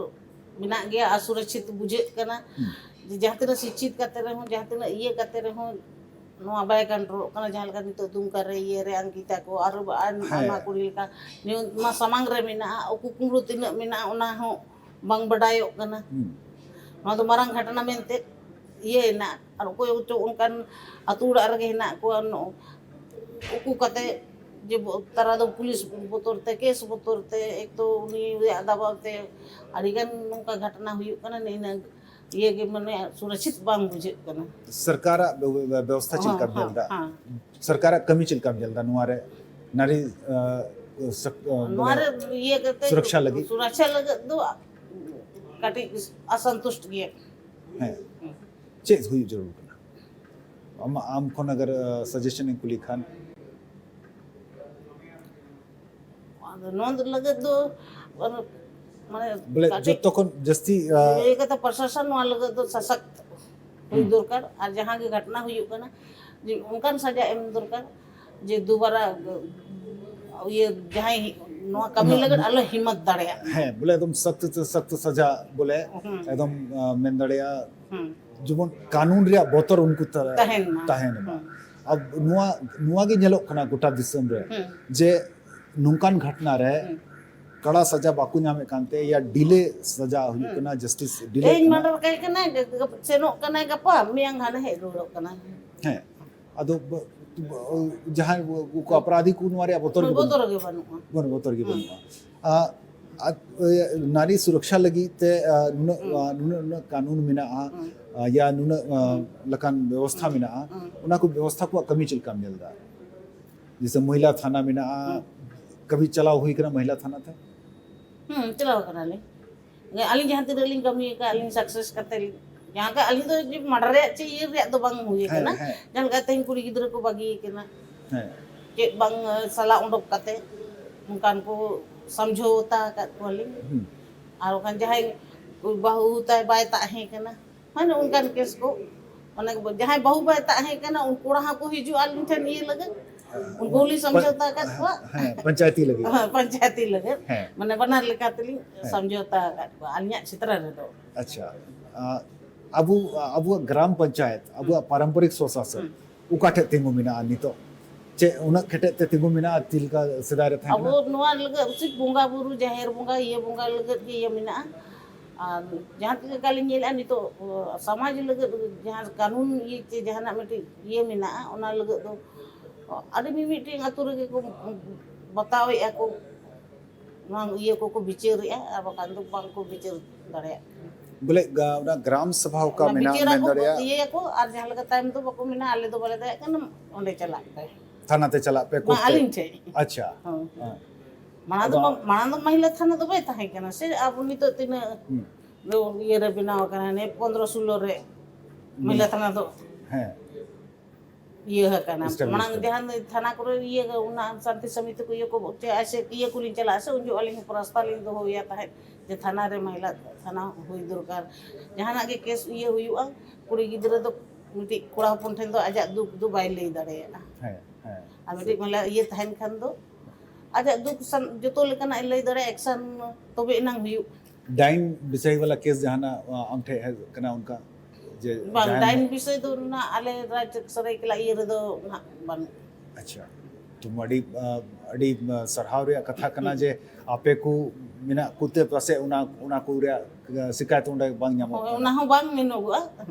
ᱢᱮᱱᱟᱜ ᱜᱮᱭᱟ, ᱚᱥᱩᱨᱚᱠᱪᱷᱤᱛ ᱵᱩᱡᱷᱟᱹᱜ ᱠᱟᱱᱟ᱾ ᱦᱩᱸ᱾ ᱡᱮ ᱡᱟᱦᱟᱸ ᱛᱤᱱᱟᱹᱜ ᱥᱤᱠᱪᱷᱤᱛ ᱠᱟᱛᱮ ᱨᱮᱦᱚᱸ, ᱡᱟᱦᱟᱸ ᱛᱤᱱᱟᱹᱜ ᱤᱭᱟᱹ ᱠᱟᱛᱮ ᱨᱮᱦᱚᱸ ᱱᱚᱣᱟ ᱵᱟᱭ ᱠᱚᱱᱴᱨᱳᱞᱚᱜ ᱠᱟᱱᱟ᱾ ᱡᱟᱦᱟᱸ ᱞᱮᱠᱟ ᱱᱤᱛᱚᱜ ᱫᱩᱢᱠᱟ ᱨᱮ, ᱤᱭᱟᱹ ᱨᱮ, ᱚᱝᱠᱤᱛᱟ ᱠᱚ, ᱟᱨᱚ ᱟᱭᱢᱟ ᱦᱮᱸ᱾ ᱠᱩᱲᱤ ᱞᱮᱠᱟ ᱱᱤᱭᱩᱡᱽ ᱢᱟ ᱥᱟᱢᱟᱝ ᱨᱮ ᱢᱮᱱᱟᱜᱼᱟ, ᱩᱠᱩ ᱠᱩᱢᱵᱽᱲᱩ ᱛᱤᱱᱟᱹᱜ ᱢᱮᱱᱟᱜᱼᱟ, ᱚᱱᱟ ᱦᱚᱸ ᱵᱟᱝ ᱵᱟᱰᱟᱭᱚᱜ ᱠᱟᱱᱟ᱾ ᱦᱩᱸ᱾ ᱱᱚᱣᱟ ᱫᱚ ᱢᱟᱨᱟᱝ ᱜᱷᱟᱴᱱᱟ ᱢᱮᱱᱛᱮ ᱤᱭᱟᱹᱭᱮᱱᱟ᱾ ᱟᱨ ᱚᱠᱚᱭ ᱠᱚᱪᱚ ᱚᱱᱠᱟᱱ ᱟᱹᱛᱩ ᱚᱲᱟᱜ ᱨᱮᱜᱮ ᱦᱮᱱᱟᱜ ᱠᱚᱣᱟ, ᱱᱚ-, ᱩᱠᱩ ᱠᱟᱛᱮ ᱡᱮ ᱵᱚ-, ᱛᱟᱨᱟ ᱫᱚ ᱯᱩᱞᱤᱥ ᱵᱚᱛᱚᱨ ᱛᱮ, ᱠᱮᱥ ᱵᱚᱛᱚᱨ ᱛᱮ, ᱮᱠ ᱛᱚ ᱩᱱᱤᱭᱟᱜ ᱫᱟᱵᱟᱣ ᱛᱮ ᱟᱹᱰᱤᱜᱟᱱ ᱱᱚᱝᱠᱟ ᱜᱷᱟᱴᱱᱟ ᱦᱩᱭᱩᱜ ᱠᱟᱱᱟ᱾ ᱱᱤᱱᱟᱹᱜ ᱤᱭᱟᱹ ᱜᱮ ᱢᱟᱱᱮ ᱥᱩᱨᱚᱠᱪᱷᱤᱛ ᱵᱟᱝ ᱵᱩᱡᱷᱟᱹᱜ ᱠᱟᱱᱟ᱾ ᱥᱚᱨᱠᱟᱨᱟᱜ ᱵᱮᱵ-, ᱵᱮᱵᱚᱥᱛᱷᱟ ᱪᱮᱫ ᱞᱮᱠᱟᱢ ᱦᱮᱸ, ᱧᱮᱞ ᱮᱫᱟ? ᱦᱮᱸ᱾ ᱥᱚᱨᱠᱟᱨᱟᱜ ᱠᱟᱹᱢᱤ ᱪᱮᱫ ᱞᱮᱠᱟᱢ ᱧᱮᱞ ᱮᱫᱟ ᱱᱚᱣᱟ ᱨᱮ? ᱱᱟᱨᱤ, ᱟᱸ, ᱥᱚᱠ-, ᱟᱸ, ᱱᱚᱣᱟ ᱢᱟᱱᱮ ᱨᱮ ᱤᱭᱟᱹ ᱠᱟᱛᱮ ᱥᱩᱨᱚᱠᱪᱷᱟ ᱞᱟᱹᱜᱤᱫ? ᱥᱩᱨᱚᱠᱪᱷᱟ ᱞᱟᱹᱜᱤᱫ ᱫᱚ ᱠᱟᱹᱴᱤᱡ ᱚᱥᱚᱱᱛᱩᱥᱴ ᱜᱮᱭᱟ᱾ ᱦᱮᱸ᱾ ᱦᱮᱸ᱾ ᱪᱮᱫ ᱦᱩᱭᱩᱜ ᱡᱟᱹᱨᱩᱲ ᱠᱟᱱᱟ? ᱟᱢᱟᱜ, ᱟᱢ ᱠᱷᱚᱱ ᱟᱜᱟᱨ, ᱟᱸ, ᱥᱟᱡᱮᱥᱚᱱ ᱤᱧ ᱠᱩᱞᱤ ᱠᱷᱟᱱ? ᱟᱫᱚ ᱱᱚᱣᱟ ᱞᱟᱹᱜᱤᱫ ᱫᱚ, ᱢᱟᱱᱮ, ᱵᱚᱞᱮ, ᱠᱟᱹᱴᱤᱡ ᱡᱚᱛᱚ ᱠᱷᱚᱱ ᱡᱟᱹᱥᱛᱤ, ᱟᱸ, ᱤᱭᱟᱹ ᱠᱟᱛᱮ ᱯᱨᱚᱥᱟᱥᱚᱱ ᱱᱚᱣᱟ ᱞᱟᱹᱜᱤᱫ ᱫᱚ ᱥᱚᱥᱚᱠᱛ ᱦᱩᱭ ᱦᱩᱸ᱾ ᱫᱚᱨᱠᱟᱨ᱾ ᱟᱨ ᱡᱟᱦᱟᱸ ᱜᱮ ᱜᱷᱚᱴᱱᱟ ᱦᱩᱭᱩᱜ ᱠᱟᱱᱟ, ᱡᱮ ᱚᱱᱠᱟᱱ ᱥᱟᱡᱟ ᱮᱢ ᱫᱚᱨᱠᱟᱨ, ᱡᱮ ᱫᱩᱵᱟᱨᱟ, ᱤᱭᱟᱹ, ᱡᱟᱦᱟᱸᱭ ᱱᱚᱣᱟ ᱠᱟᱹᱢᱤ ᱱᱚᱣᱟ, ᱞᱟᱹᱜᱤᱫ ᱱᱚᱣᱟ, ᱟᱞᱚ ᱦᱤᱢᱢᱚᱛ ᱫᱟᱲᱮᱭᱟᱜ᱾ ᱦᱮᱸ, ᱵᱚᱞᱮ, ᱮᱠᱫᱚᱢ ᱥᱚᱠᱛ ᱛᱮ ᱥᱚᱠᱛ ᱥᱟᱡᱟ, ᱵᱚᱞᱮ, ᱦᱩᱸ᱾ ᱮᱠᱫᱚᱢ, ᱟᱸ, ᱢᱮᱱ ᱫᱟᱲᱮᱭᱟᱜᱼᱟ, ᱦᱩᱸ᱾ ᱡᱮᱢᱚᱱ ᱠᱟᱹᱱᱩᱱ ᱨᱮᱭᱟᱜ ᱵᱚᱛᱚᱨ ᱩᱱᱠᱩ ᱛᱟ-, ᱛᱟᱦᱮᱱ ᱢᱟ᱾ ᱛᱟᱦᱮᱱ ᱢᱟ᱾ ᱦᱩᱸ᱾ ᱟᱨ ᱱᱚᱣᱟ, ᱱᱚᱣᱟ ᱜᱮ ᱧᱮᱞᱚᱜ ᱠᱟᱱᱟ ᱜᱚᱴᱟ ᱫᱤᱥᱚᱢ ᱨᱮ, ᱦᱩᱸ᱾ ᱡᱮ ᱱᱚᱝᱠᱟᱱ ᱜᱷᱚᱴᱱᱟ ᱨᱮ ᱦᱩᱸ᱾ ᱠᱟᱲᱟ ᱥᱟᱡᱟ ᱵᱟᱠᱚ ᱧᱟᱢᱮᱫ ᱠᱟᱱᱛᱮ, ᱭᱟ ᱰᱤᱞᱮ ᱥᱟᱡᱟ ᱦᱩᱭᱩᱜ ᱦᱩᱸ᱾ ᱠᱟᱱᱟ, ᱡᱟᱥᱴᱤᱥ ᱰᱤᱞᱮ ᱛᱮᱦᱮᱧ ᱠᱟᱱᱟ᱾ ᱢᱟᱨᱰᱟᱨ ᱠᱟᱭ ᱠᱟᱱᱟᱭ, ᱥᱮᱱᱚᱜ ᱠᱟᱱᱟᱭ ᱜᱟᱯᱟ, ᱢᱮᱭᱟᱝ ᱦᱟᱱᱮ ᱦᱮᱡ ᱨᱩᱣᱟᱹᱲᱚᱜ ᱠᱟᱱᱟᱭ᱾ ᱦᱮᱸ, ᱟᱫᱚ ᱵ-, ᱵ-, ᱡᱟᱦᱟᱸᱭ ᱩᱱᱠᱩ ᱟᱯᱨᱟᱫᱷᱤ ᱠᱚ ᱱᱚᱣᱟ ᱨᱮᱭᱟᱜ ᱵᱚᱛᱚᱨ ᱜᱮ ᱵᱚᱛᱚᱨ ᱵᱟᱹᱱᱩᱜᱼᱟ᱾ ᱜᱮ ᱵᱟᱹᱱᱩᱜᱼᱟ᱾ ᱵᱚᱛᱚᱨ ᱜᱮ ᱦᱩᱸ᱾ ᱵᱟᱹᱱᱩᱜᱼᱟ᱾ ᱟ, ᱟ, ᱱᱟᱨᱤ ᱥᱩᱨᱚᱠᱪᱷᱟ ᱞᱟᱹᱜᱤᱫ ᱛᱮ, ᱟ, ᱱᱩᱱᱟᱹᱜ, ᱦᱩᱸ᱾ ᱟ, ᱱᱩᱱᱟᱹᱜ, ᱱᱩᱱᱟᱹᱜ ᱠᱟᱹᱱᱩᱱ ᱢᱮᱱᱟᱜᱼᱟ, ᱦᱩᱸ᱾ ᱟ, ᱭᱟ ᱱᱩᱱᱟᱹᱜ, ᱟ, ᱦᱩᱸ᱾ ᱞᱮᱠᱟᱱ ᱵᱮᱵᱚᱥᱛᱷᱟ ᱦᱩᱸ᱾ ᱢᱮᱱᱟᱜᱼᱟ, ᱦᱩᱸ᱾ ᱚᱱᱟ ᱠᱚ ᱵᱮᱵᱚᱥᱛᱷᱟ ᱠᱚᱣᱟᱜ ᱠᱟᱹᱢᱤ ᱪᱮᱫ ᱞᱮᱠᱟᱢ ᱧᱮᱞ ᱮᱫᱟ? ᱡᱮᱭᱥᱮ ᱢᱚᱦᱤᱞᱟ ᱛᱷᱟᱱᱟ ᱢᱮᱱᱟᱜᱼᱟ, ᱦᱩᱸ᱾ ᱠᱟᱹᱵᱷᱤ ᱪᱟᱞᱟᱣ ᱦᱩᱭ ᱠᱟᱱᱟ ᱢᱚᱦᱤᱞᱟ ᱛᱷᱟᱱᱟ ᱛᱮ? ᱦᱩᱸ, ᱪᱟᱞᱟᱣ ᱠᱟᱱᱟᱞᱤᱧ᱾ ᱟᱹᱞᱤᱧ ᱡᱟᱦᱟᱸ ᱛᱤᱱᱟᱹᱜ ᱞᱤᱧ ᱠᱟᱹᱢᱤ ᱟᱠᱟᱫ, ᱟᱹᱞᱤᱧ ᱥᱟᱠᱥᱮᱥ ᱠᱟᱛᱮ ᱞᱤᱧ, ᱡᱟᱦᱟᱸ ᱠᱟ-, ᱟᱹᱞᱤᱧ ᱫᱚ ᱡᱮ ᱢᱟᱨᱰᱟᱨ ᱨᱮᱭᱟᱜ ᱪᱮᱫ ᱤᱭᱟᱹ ᱨᱮᱭᱟᱜ ᱫᱚ ᱵᱟᱝ ᱦᱩᱭ ᱦᱮᱸ, ᱟᱠᱟᱱᱟ᱾ ᱦᱮᱸ᱾ ᱡᱟᱦᱟᱸ ᱞᱮᱠᱟ ᱛᱮᱦᱮᱧ ᱠᱩᱲᱤ ᱜᱤᱫᱽᱨᱟᱹ ᱠᱚ ᱵᱟᱹᱜᱤ ᱟᱠᱟᱱᱟ᱾ ᱦᱮᱸ᱾ ᱪᱮᱫ ᱵᱟᱝ, ᱥᱟᱞᱟ ᱚᱰᱚᱠ ᱠᱟᱛᱮ ᱚᱱᱠᱟᱱ ᱠᱚ ᱥᱟᱢᱡᱷᱟᱹᱣᱛᱟ ᱟᱠᱟᱫ ᱠᱚᱣᱟᱞᱤᱧ᱾ ᱦᱩᱸ᱾ ᱟᱨ ᱵᱟᱠᱷᱟᱱ ᱡᱟᱦᱟᱸᱭ ᱵᱟᱹᱦᱩ ᱛᱟᱭ ᱵᱟᱭ ᱛᱟᱦᱮᱸ ᱠᱟᱱᱟ, ᱢᱟᱱᱮ ᱚᱱᱠᱟᱱ ᱠᱮᱥ ᱠᱚ, ᱢᱟᱱᱮ ᱡᱟᱦᱟᱸᱭ ᱵᱟᱹᱦᱩ ᱵᱟᱭ ᱛᱟᱦᱮᱸ ᱠᱟᱱᱟ, ᱩᱱᱠᱩ ᱠᱚᱲᱟ ᱦᱚᱸᱠᱚ ᱦᱤᱡᱩᱜᱼᱟ ᱟᱹᱞᱤᱧ ᱴᱷᱮᱱ ᱤᱭᱟᱹ ᱞᱟᱹᱜᱤᱫ, ᱩᱱᱠᱩ ᱦᱚᱸᱞᱤᱧ ᱥᱟᱢᱡᱷᱟᱣᱛᱟ ᱟᱠᱟᱫ ᱠᱚᱣᱟ᱾ ᱦᱮᱸ, ᱯᱚᱧᱪᱟᱭᱛᱤ ᱞᱟᱹᱜᱤᱫ᱾ ᱦᱮᱸ, ᱯᱚᱧᱪᱟᱭᱛᱤ ᱞᱟᱹᱜᱤᱫ᱾ ᱦᱮᱸ᱾ ᱢᱟᱱᱮ ᱵᱟᱱᱟᱨ ᱞᱮᱠᱟ ᱛᱮᱞᱤᱧ ᱦᱮᱸ᱾ ᱥᱟᱢᱡᱷᱟᱣᱛᱟ ᱟᱠᱟᱫ ᱠᱚᱣᱟ ᱟᱹᱞᱤᱧᱟᱜ ᱪᱷᱮᱛᱨᱚ ᱨᱮᱫᱚ᱾ ᱟᱪᱪᱷᱟ, ᱟ, ᱟᱵᱚ, ᱟᱵᱚᱣᱟᱜ ᱜᱨᱟᱢ ᱯᱚᱧᱪᱟᱭᱮᱛ, ᱟᱵᱚᱣᱟᱜ ᱦᱩᱸ᱾ ᱯᱟᱨᱚᱢᱯᱚᱨᱤᱠ ᱥᱚᱥᱟᱥᱚᱱ, ᱦᱩᱸ᱾ ᱚᱠᱟ ᱴᱷᱮᱡ ᱛᱤᱸᱜᱩ ᱢᱮᱱᱟᱜᱼᱟ ᱱᱤᱛᱚᱜ? ᱪᱮᱫ ᱩᱱᱟᱹᱜ ᱠᱮᱴᱮᱡ ᱛᱮ ᱛᱤᱸᱜᱩ ᱢᱮᱱᱟᱜᱼᱟ, ᱪᱮᱫ ᱞᱮᱠᱟ ᱥᱮᱫᱟᱭ ᱨᱮ ᱛᱟᱦᱮᱸ ᱠᱟᱱᱟ? ᱟᱵᱚ ᱱᱚᱣᱟ ᱞᱟᱹᱜᱤᱫ ᱥᱤᱨᱯ ᱵᱚᱸᱜᱟ ᱵᱩᱨᱩ, ᱡᱟᱦᱮᱨ ᱵᱚᱸᱜᱟ, ᱤᱭᱟᱹ ᱵᱚᱸᱜᱟ ᱞᱟᱹᱜᱤᱫ ᱜᱮ ᱤᱭᱟᱹ ᱢᱮᱱᱟᱜᱼᱟ᱾ ᱟᱨ ᱡᱟᱦᱟᱸ ᱛᱤᱱᱟᱹᱜ ᱜᱟᱱ ᱞᱤᱧ ᱧᱮᱞᱮᱫᱼᱟ ᱱᱤᱛᱚᱜ, ᱚ, ᱥᱚᱢᱟᱡᱽ ᱞᱟᱹᱜᱤᱫ ᱡᱟᱦᱟᱸ ᱠᱟᱹᱱᱩᱱ ᱤᱭᱟᱹ ᱪᱮ ᱡᱟᱦᱟᱱᱟᱜ ᱢᱤᱫᱴᱤᱡ ᱤᱭᱟᱹ ᱢᱮᱱᱟᱜᱼᱟ, ᱚᱱᱟ ᱞᱟᱹᱜᱤᱫ ᱫᱚ, ᱚ, ᱟᱹᱰᱤ ᱢᱤᱢᱤᱫᱴᱮᱱ ᱟᱹᱛᱩ ᱨᱮᱜᱮ ᱠᱚ ᱵᱟᱛᱟᱣᱮᱫᱼᱟ ᱠᱚ, ᱱᱚᱣᱟ ᱤᱭᱟᱹ ᱠᱚᱠᱚ ᱵᱤᱪᱟᱹᱨᱮᱫᱼᱟ, ᱟᱨ ᱵᱟᱠᱷᱟᱱ ᱫᱚ ᱵᱟᱝ ᱠᱚ ᱵᱤᱪᱟᱹᱨ ᱫᱟᱲᱮᱭᱟᱜ ᱠᱟᱱᱟ᱾ ᱵᱚᱞᱮ ᱜᱟ- ᱚᱱᱟ ᱜᱨᱟᱢ ᱥᱚᱵᱷᱟ ᱚᱠᱟ ᱚᱱᱟ ᱢᱮᱱᱟᱜ ᱵᱤᱪᱟᱹᱨᱟᱠᱚ, ᱢᱮᱱ ᱫᱟᱲᱮᱭᱟᱜ ᱤᱭᱟᱹᱭᱟᱠᱚ, ᱟᱨ ᱡᱟᱦᱟᱸ ᱞᱮᱠᱟ ᱛᱟᱭᱚᱢ ᱫᱚ ᱵᱟᱠᱚ ᱢᱮᱱᱟ, ᱟᱞᱮ ᱫᱚ ᱵᱟᱞᱮ ᱫᱟᱲᱮᱭᱟᱜ ᱠᱟᱱᱟ, ᱚᱸᱰᱮ ᱪᱟᱞᱟᱜ ᱯᱮ᱾ ᱛᱷᱟᱱᱟ ᱛᱮ ᱪᱟᱞᱟᱜ ᱯᱮ ᱢᱟ ᱠᱳᱨᱴ ᱛᱮ᱾ ᱟᱹᱞᱤᱧ ᱴᱷᱮᱡ᱾ ᱟᱪᱪᱷᱟ᱾ ᱦᱚᱸ᱾ ᱦᱮᱸ᱾ ᱢᱟᱲᱟᱝ ᱫᱚ ᱟᱫᱚ ᱵᱟᱝ- ᱢᱟᱲᱟᱝ ᱫᱚ ᱢᱟᱹᱦᱤᱞᱟ ᱛᱷᱟᱱᱟ ᱫᱚ ᱵᱟᱭ ᱛᱟᱦᱮᱸ ᱠᱟᱱᱟ ᱥᱮ, ᱟᱵᱚ ᱱᱤᱛᱚᱜ ᱛᱤᱱᱟᱹᱜ ᱦᱩᱸ᱾ ᱤᱭᱟᱹ ᱨᱮ ᱵᱮᱱᱟᱣ ᱟᱠᱟᱱᱟ, ᱦᱟᱱᱮ ᱯᱚᱱᱫᱽᱨᱚ ᱥᱳᱞᱳ ᱨᱮ ᱦᱩᱸ᱾ ᱢᱟᱹᱦᱤᱞᱟ ᱛᱷᱟᱱᱟ ᱫᱚ ᱦᱮᱸ᱾ ᱤᱭᱟᱹ ᱟᱠᱟᱱᱟ᱾ Establish ᱢᱟᱲᱟᱝ ᱠᱟᱱᱟ᱾ ᱡᱟᱦᱟᱸ ᱛᱷᱟᱱᱟ ᱠᱚᱨᱮ ᱤᱭᱟᱹ ᱚᱱᱟ ᱥᱟᱱᱛᱤ ᱥᱚᱢᱤᱛᱤ ᱠᱚ ᱤᱭᱟᱹ ᱠᱚ ᱪᱮ ᱟᱭᱥᱮ ᱤᱭᱟᱹ ᱠᱚᱞᱤᱧ ᱪᱟᱞᱟᱜᱼᱟ ᱥᱮ, ᱩᱱ ᱡᱚᱦᱚᱜ ᱟᱹᱞᱤᱧ ᱦᱚᱸ ᱯᱨᱚᱥᱛᱟᱵ ᱞᱤᱧ ᱫᱚᱦᱚᱭᱟ ᱛᱟᱦᱮᱸᱫ ᱡᱮ ᱛᱷᱟᱱᱟ ᱨᱮ ᱢᱟᱹᱦᱤᱞᱟ ᱛᱷᱟᱱᱟ ᱦᱩᱭ ᱫᱚᱨᱠᱟᱨ᱾ ᱡᱟᱦᱟᱱᱟᱜ ᱜᱮ ᱠᱮᱥ ᱤᱭᱟᱹ ᱦᱩᱭᱩᱜᱼᱟ, ᱠᱩᱲᱤ ᱜᱤᱫᱽᱨᱟᱹ ᱫᱚ ᱢᱤᱫᱴᱤᱡ ᱠᱚᱲᱟ ᱦᱚᱯᱚᱱ ᱴᱷᱮᱱ ᱫᱚ ᱟᱡᱟᱜ ᱫᱩᱠ ᱫᱚ ᱵᱟᱭ ᱞᱟᱹᱭ ᱫᱟᱲᱮᱭᱟᱜᱼᱟ᱾ ᱦᱮᱸ, ᱦᱮᱸ᱾ ᱟᱨ ᱢᱤᱫᱴᱤᱡ ᱢᱟᱹᱦᱤᱞᱟ ᱤᱭᱟᱹ ᱛᱟᱦᱮᱱ ᱠᱷᱟᱱ ᱫᱚ ᱟᱡᱟᱜ ᱫᱩᱠ ᱥᱟᱱ- ᱡᱚᱛᱚ ᱞᱮᱠᱟᱱᱟᱜ ᱮ ᱞᱟᱹᱭ ᱫᱟᱲᱮᱭᱟᱜᱼᱟ, ᱮᱠᱥᱟᱱ ᱛᱚᱵᱮ ᱮᱱᱟᱝ ᱦᱩᱭᱩᱜ᱾ ᱰᱟᱭᱤᱱ ᱵᱤᱥᱚᱭ ᱣᱟᱞᱟ ᱠᱮᱥ ᱡᱟᱦᱟᱱᱟᱜ ᱟᱢ ᱴᱷᱮᱡ ᱦᱮᱡ ᱠᱟᱱᱟ ᱚᱱᱠᱟ? ᱡᱮ ᱵᱟᱝ, ᱡᱟᱦᱟᱸᱭ ᱰᱟᱭᱤᱱ ᱵᱤᱥᱚᱭ ᱫᱚ ᱱᱟᱜ ᱟᱞᱮ ᱨᱟᱡᱽ ᱥᱟᱹᱨᱟᱹᱭᱠᱮᱞᱟ ᱤᱭᱟᱹ ᱨᱮᱫᱚ ᱱᱟᱜ ᱵᱟᱹᱱᱩᱜ᱾ ᱟᱪᱪᱷᱟ, ᱛᱚ ᱟᱹᱰᱤ, ᱟ, ᱟᱹᱰᱤ, ᱟ, ᱥᱟᱨᱦᱟᱣ ᱨᱮᱭᱟᱜ ᱠᱟᱛᱷᱟ ᱠᱟᱱᱟ ᱡᱮ ᱟᱯᱮ ᱠᱚ ᱢᱮᱱᱟᱜ ᱠᱚᱛᱮ ᱯᱟᱥᱮᱡ ᱚᱱᱟ, ᱚᱱᱟ ᱠᱚ ᱨᱮᱭᱟᱜ, ᱟ, ᱥᱤᱠᱟᱭᱛ ᱚᱸᱰᱮ ᱵᱟᱝ ᱧᱟᱢᱚᱜ ᱦᱳᱭ, ᱠᱟᱱᱟ᱾ ᱚᱱᱟ ᱦᱚᱸ ᱵᱟᱝ ᱢᱮᱱᱚᱜᱚᱜᱼᱟ᱾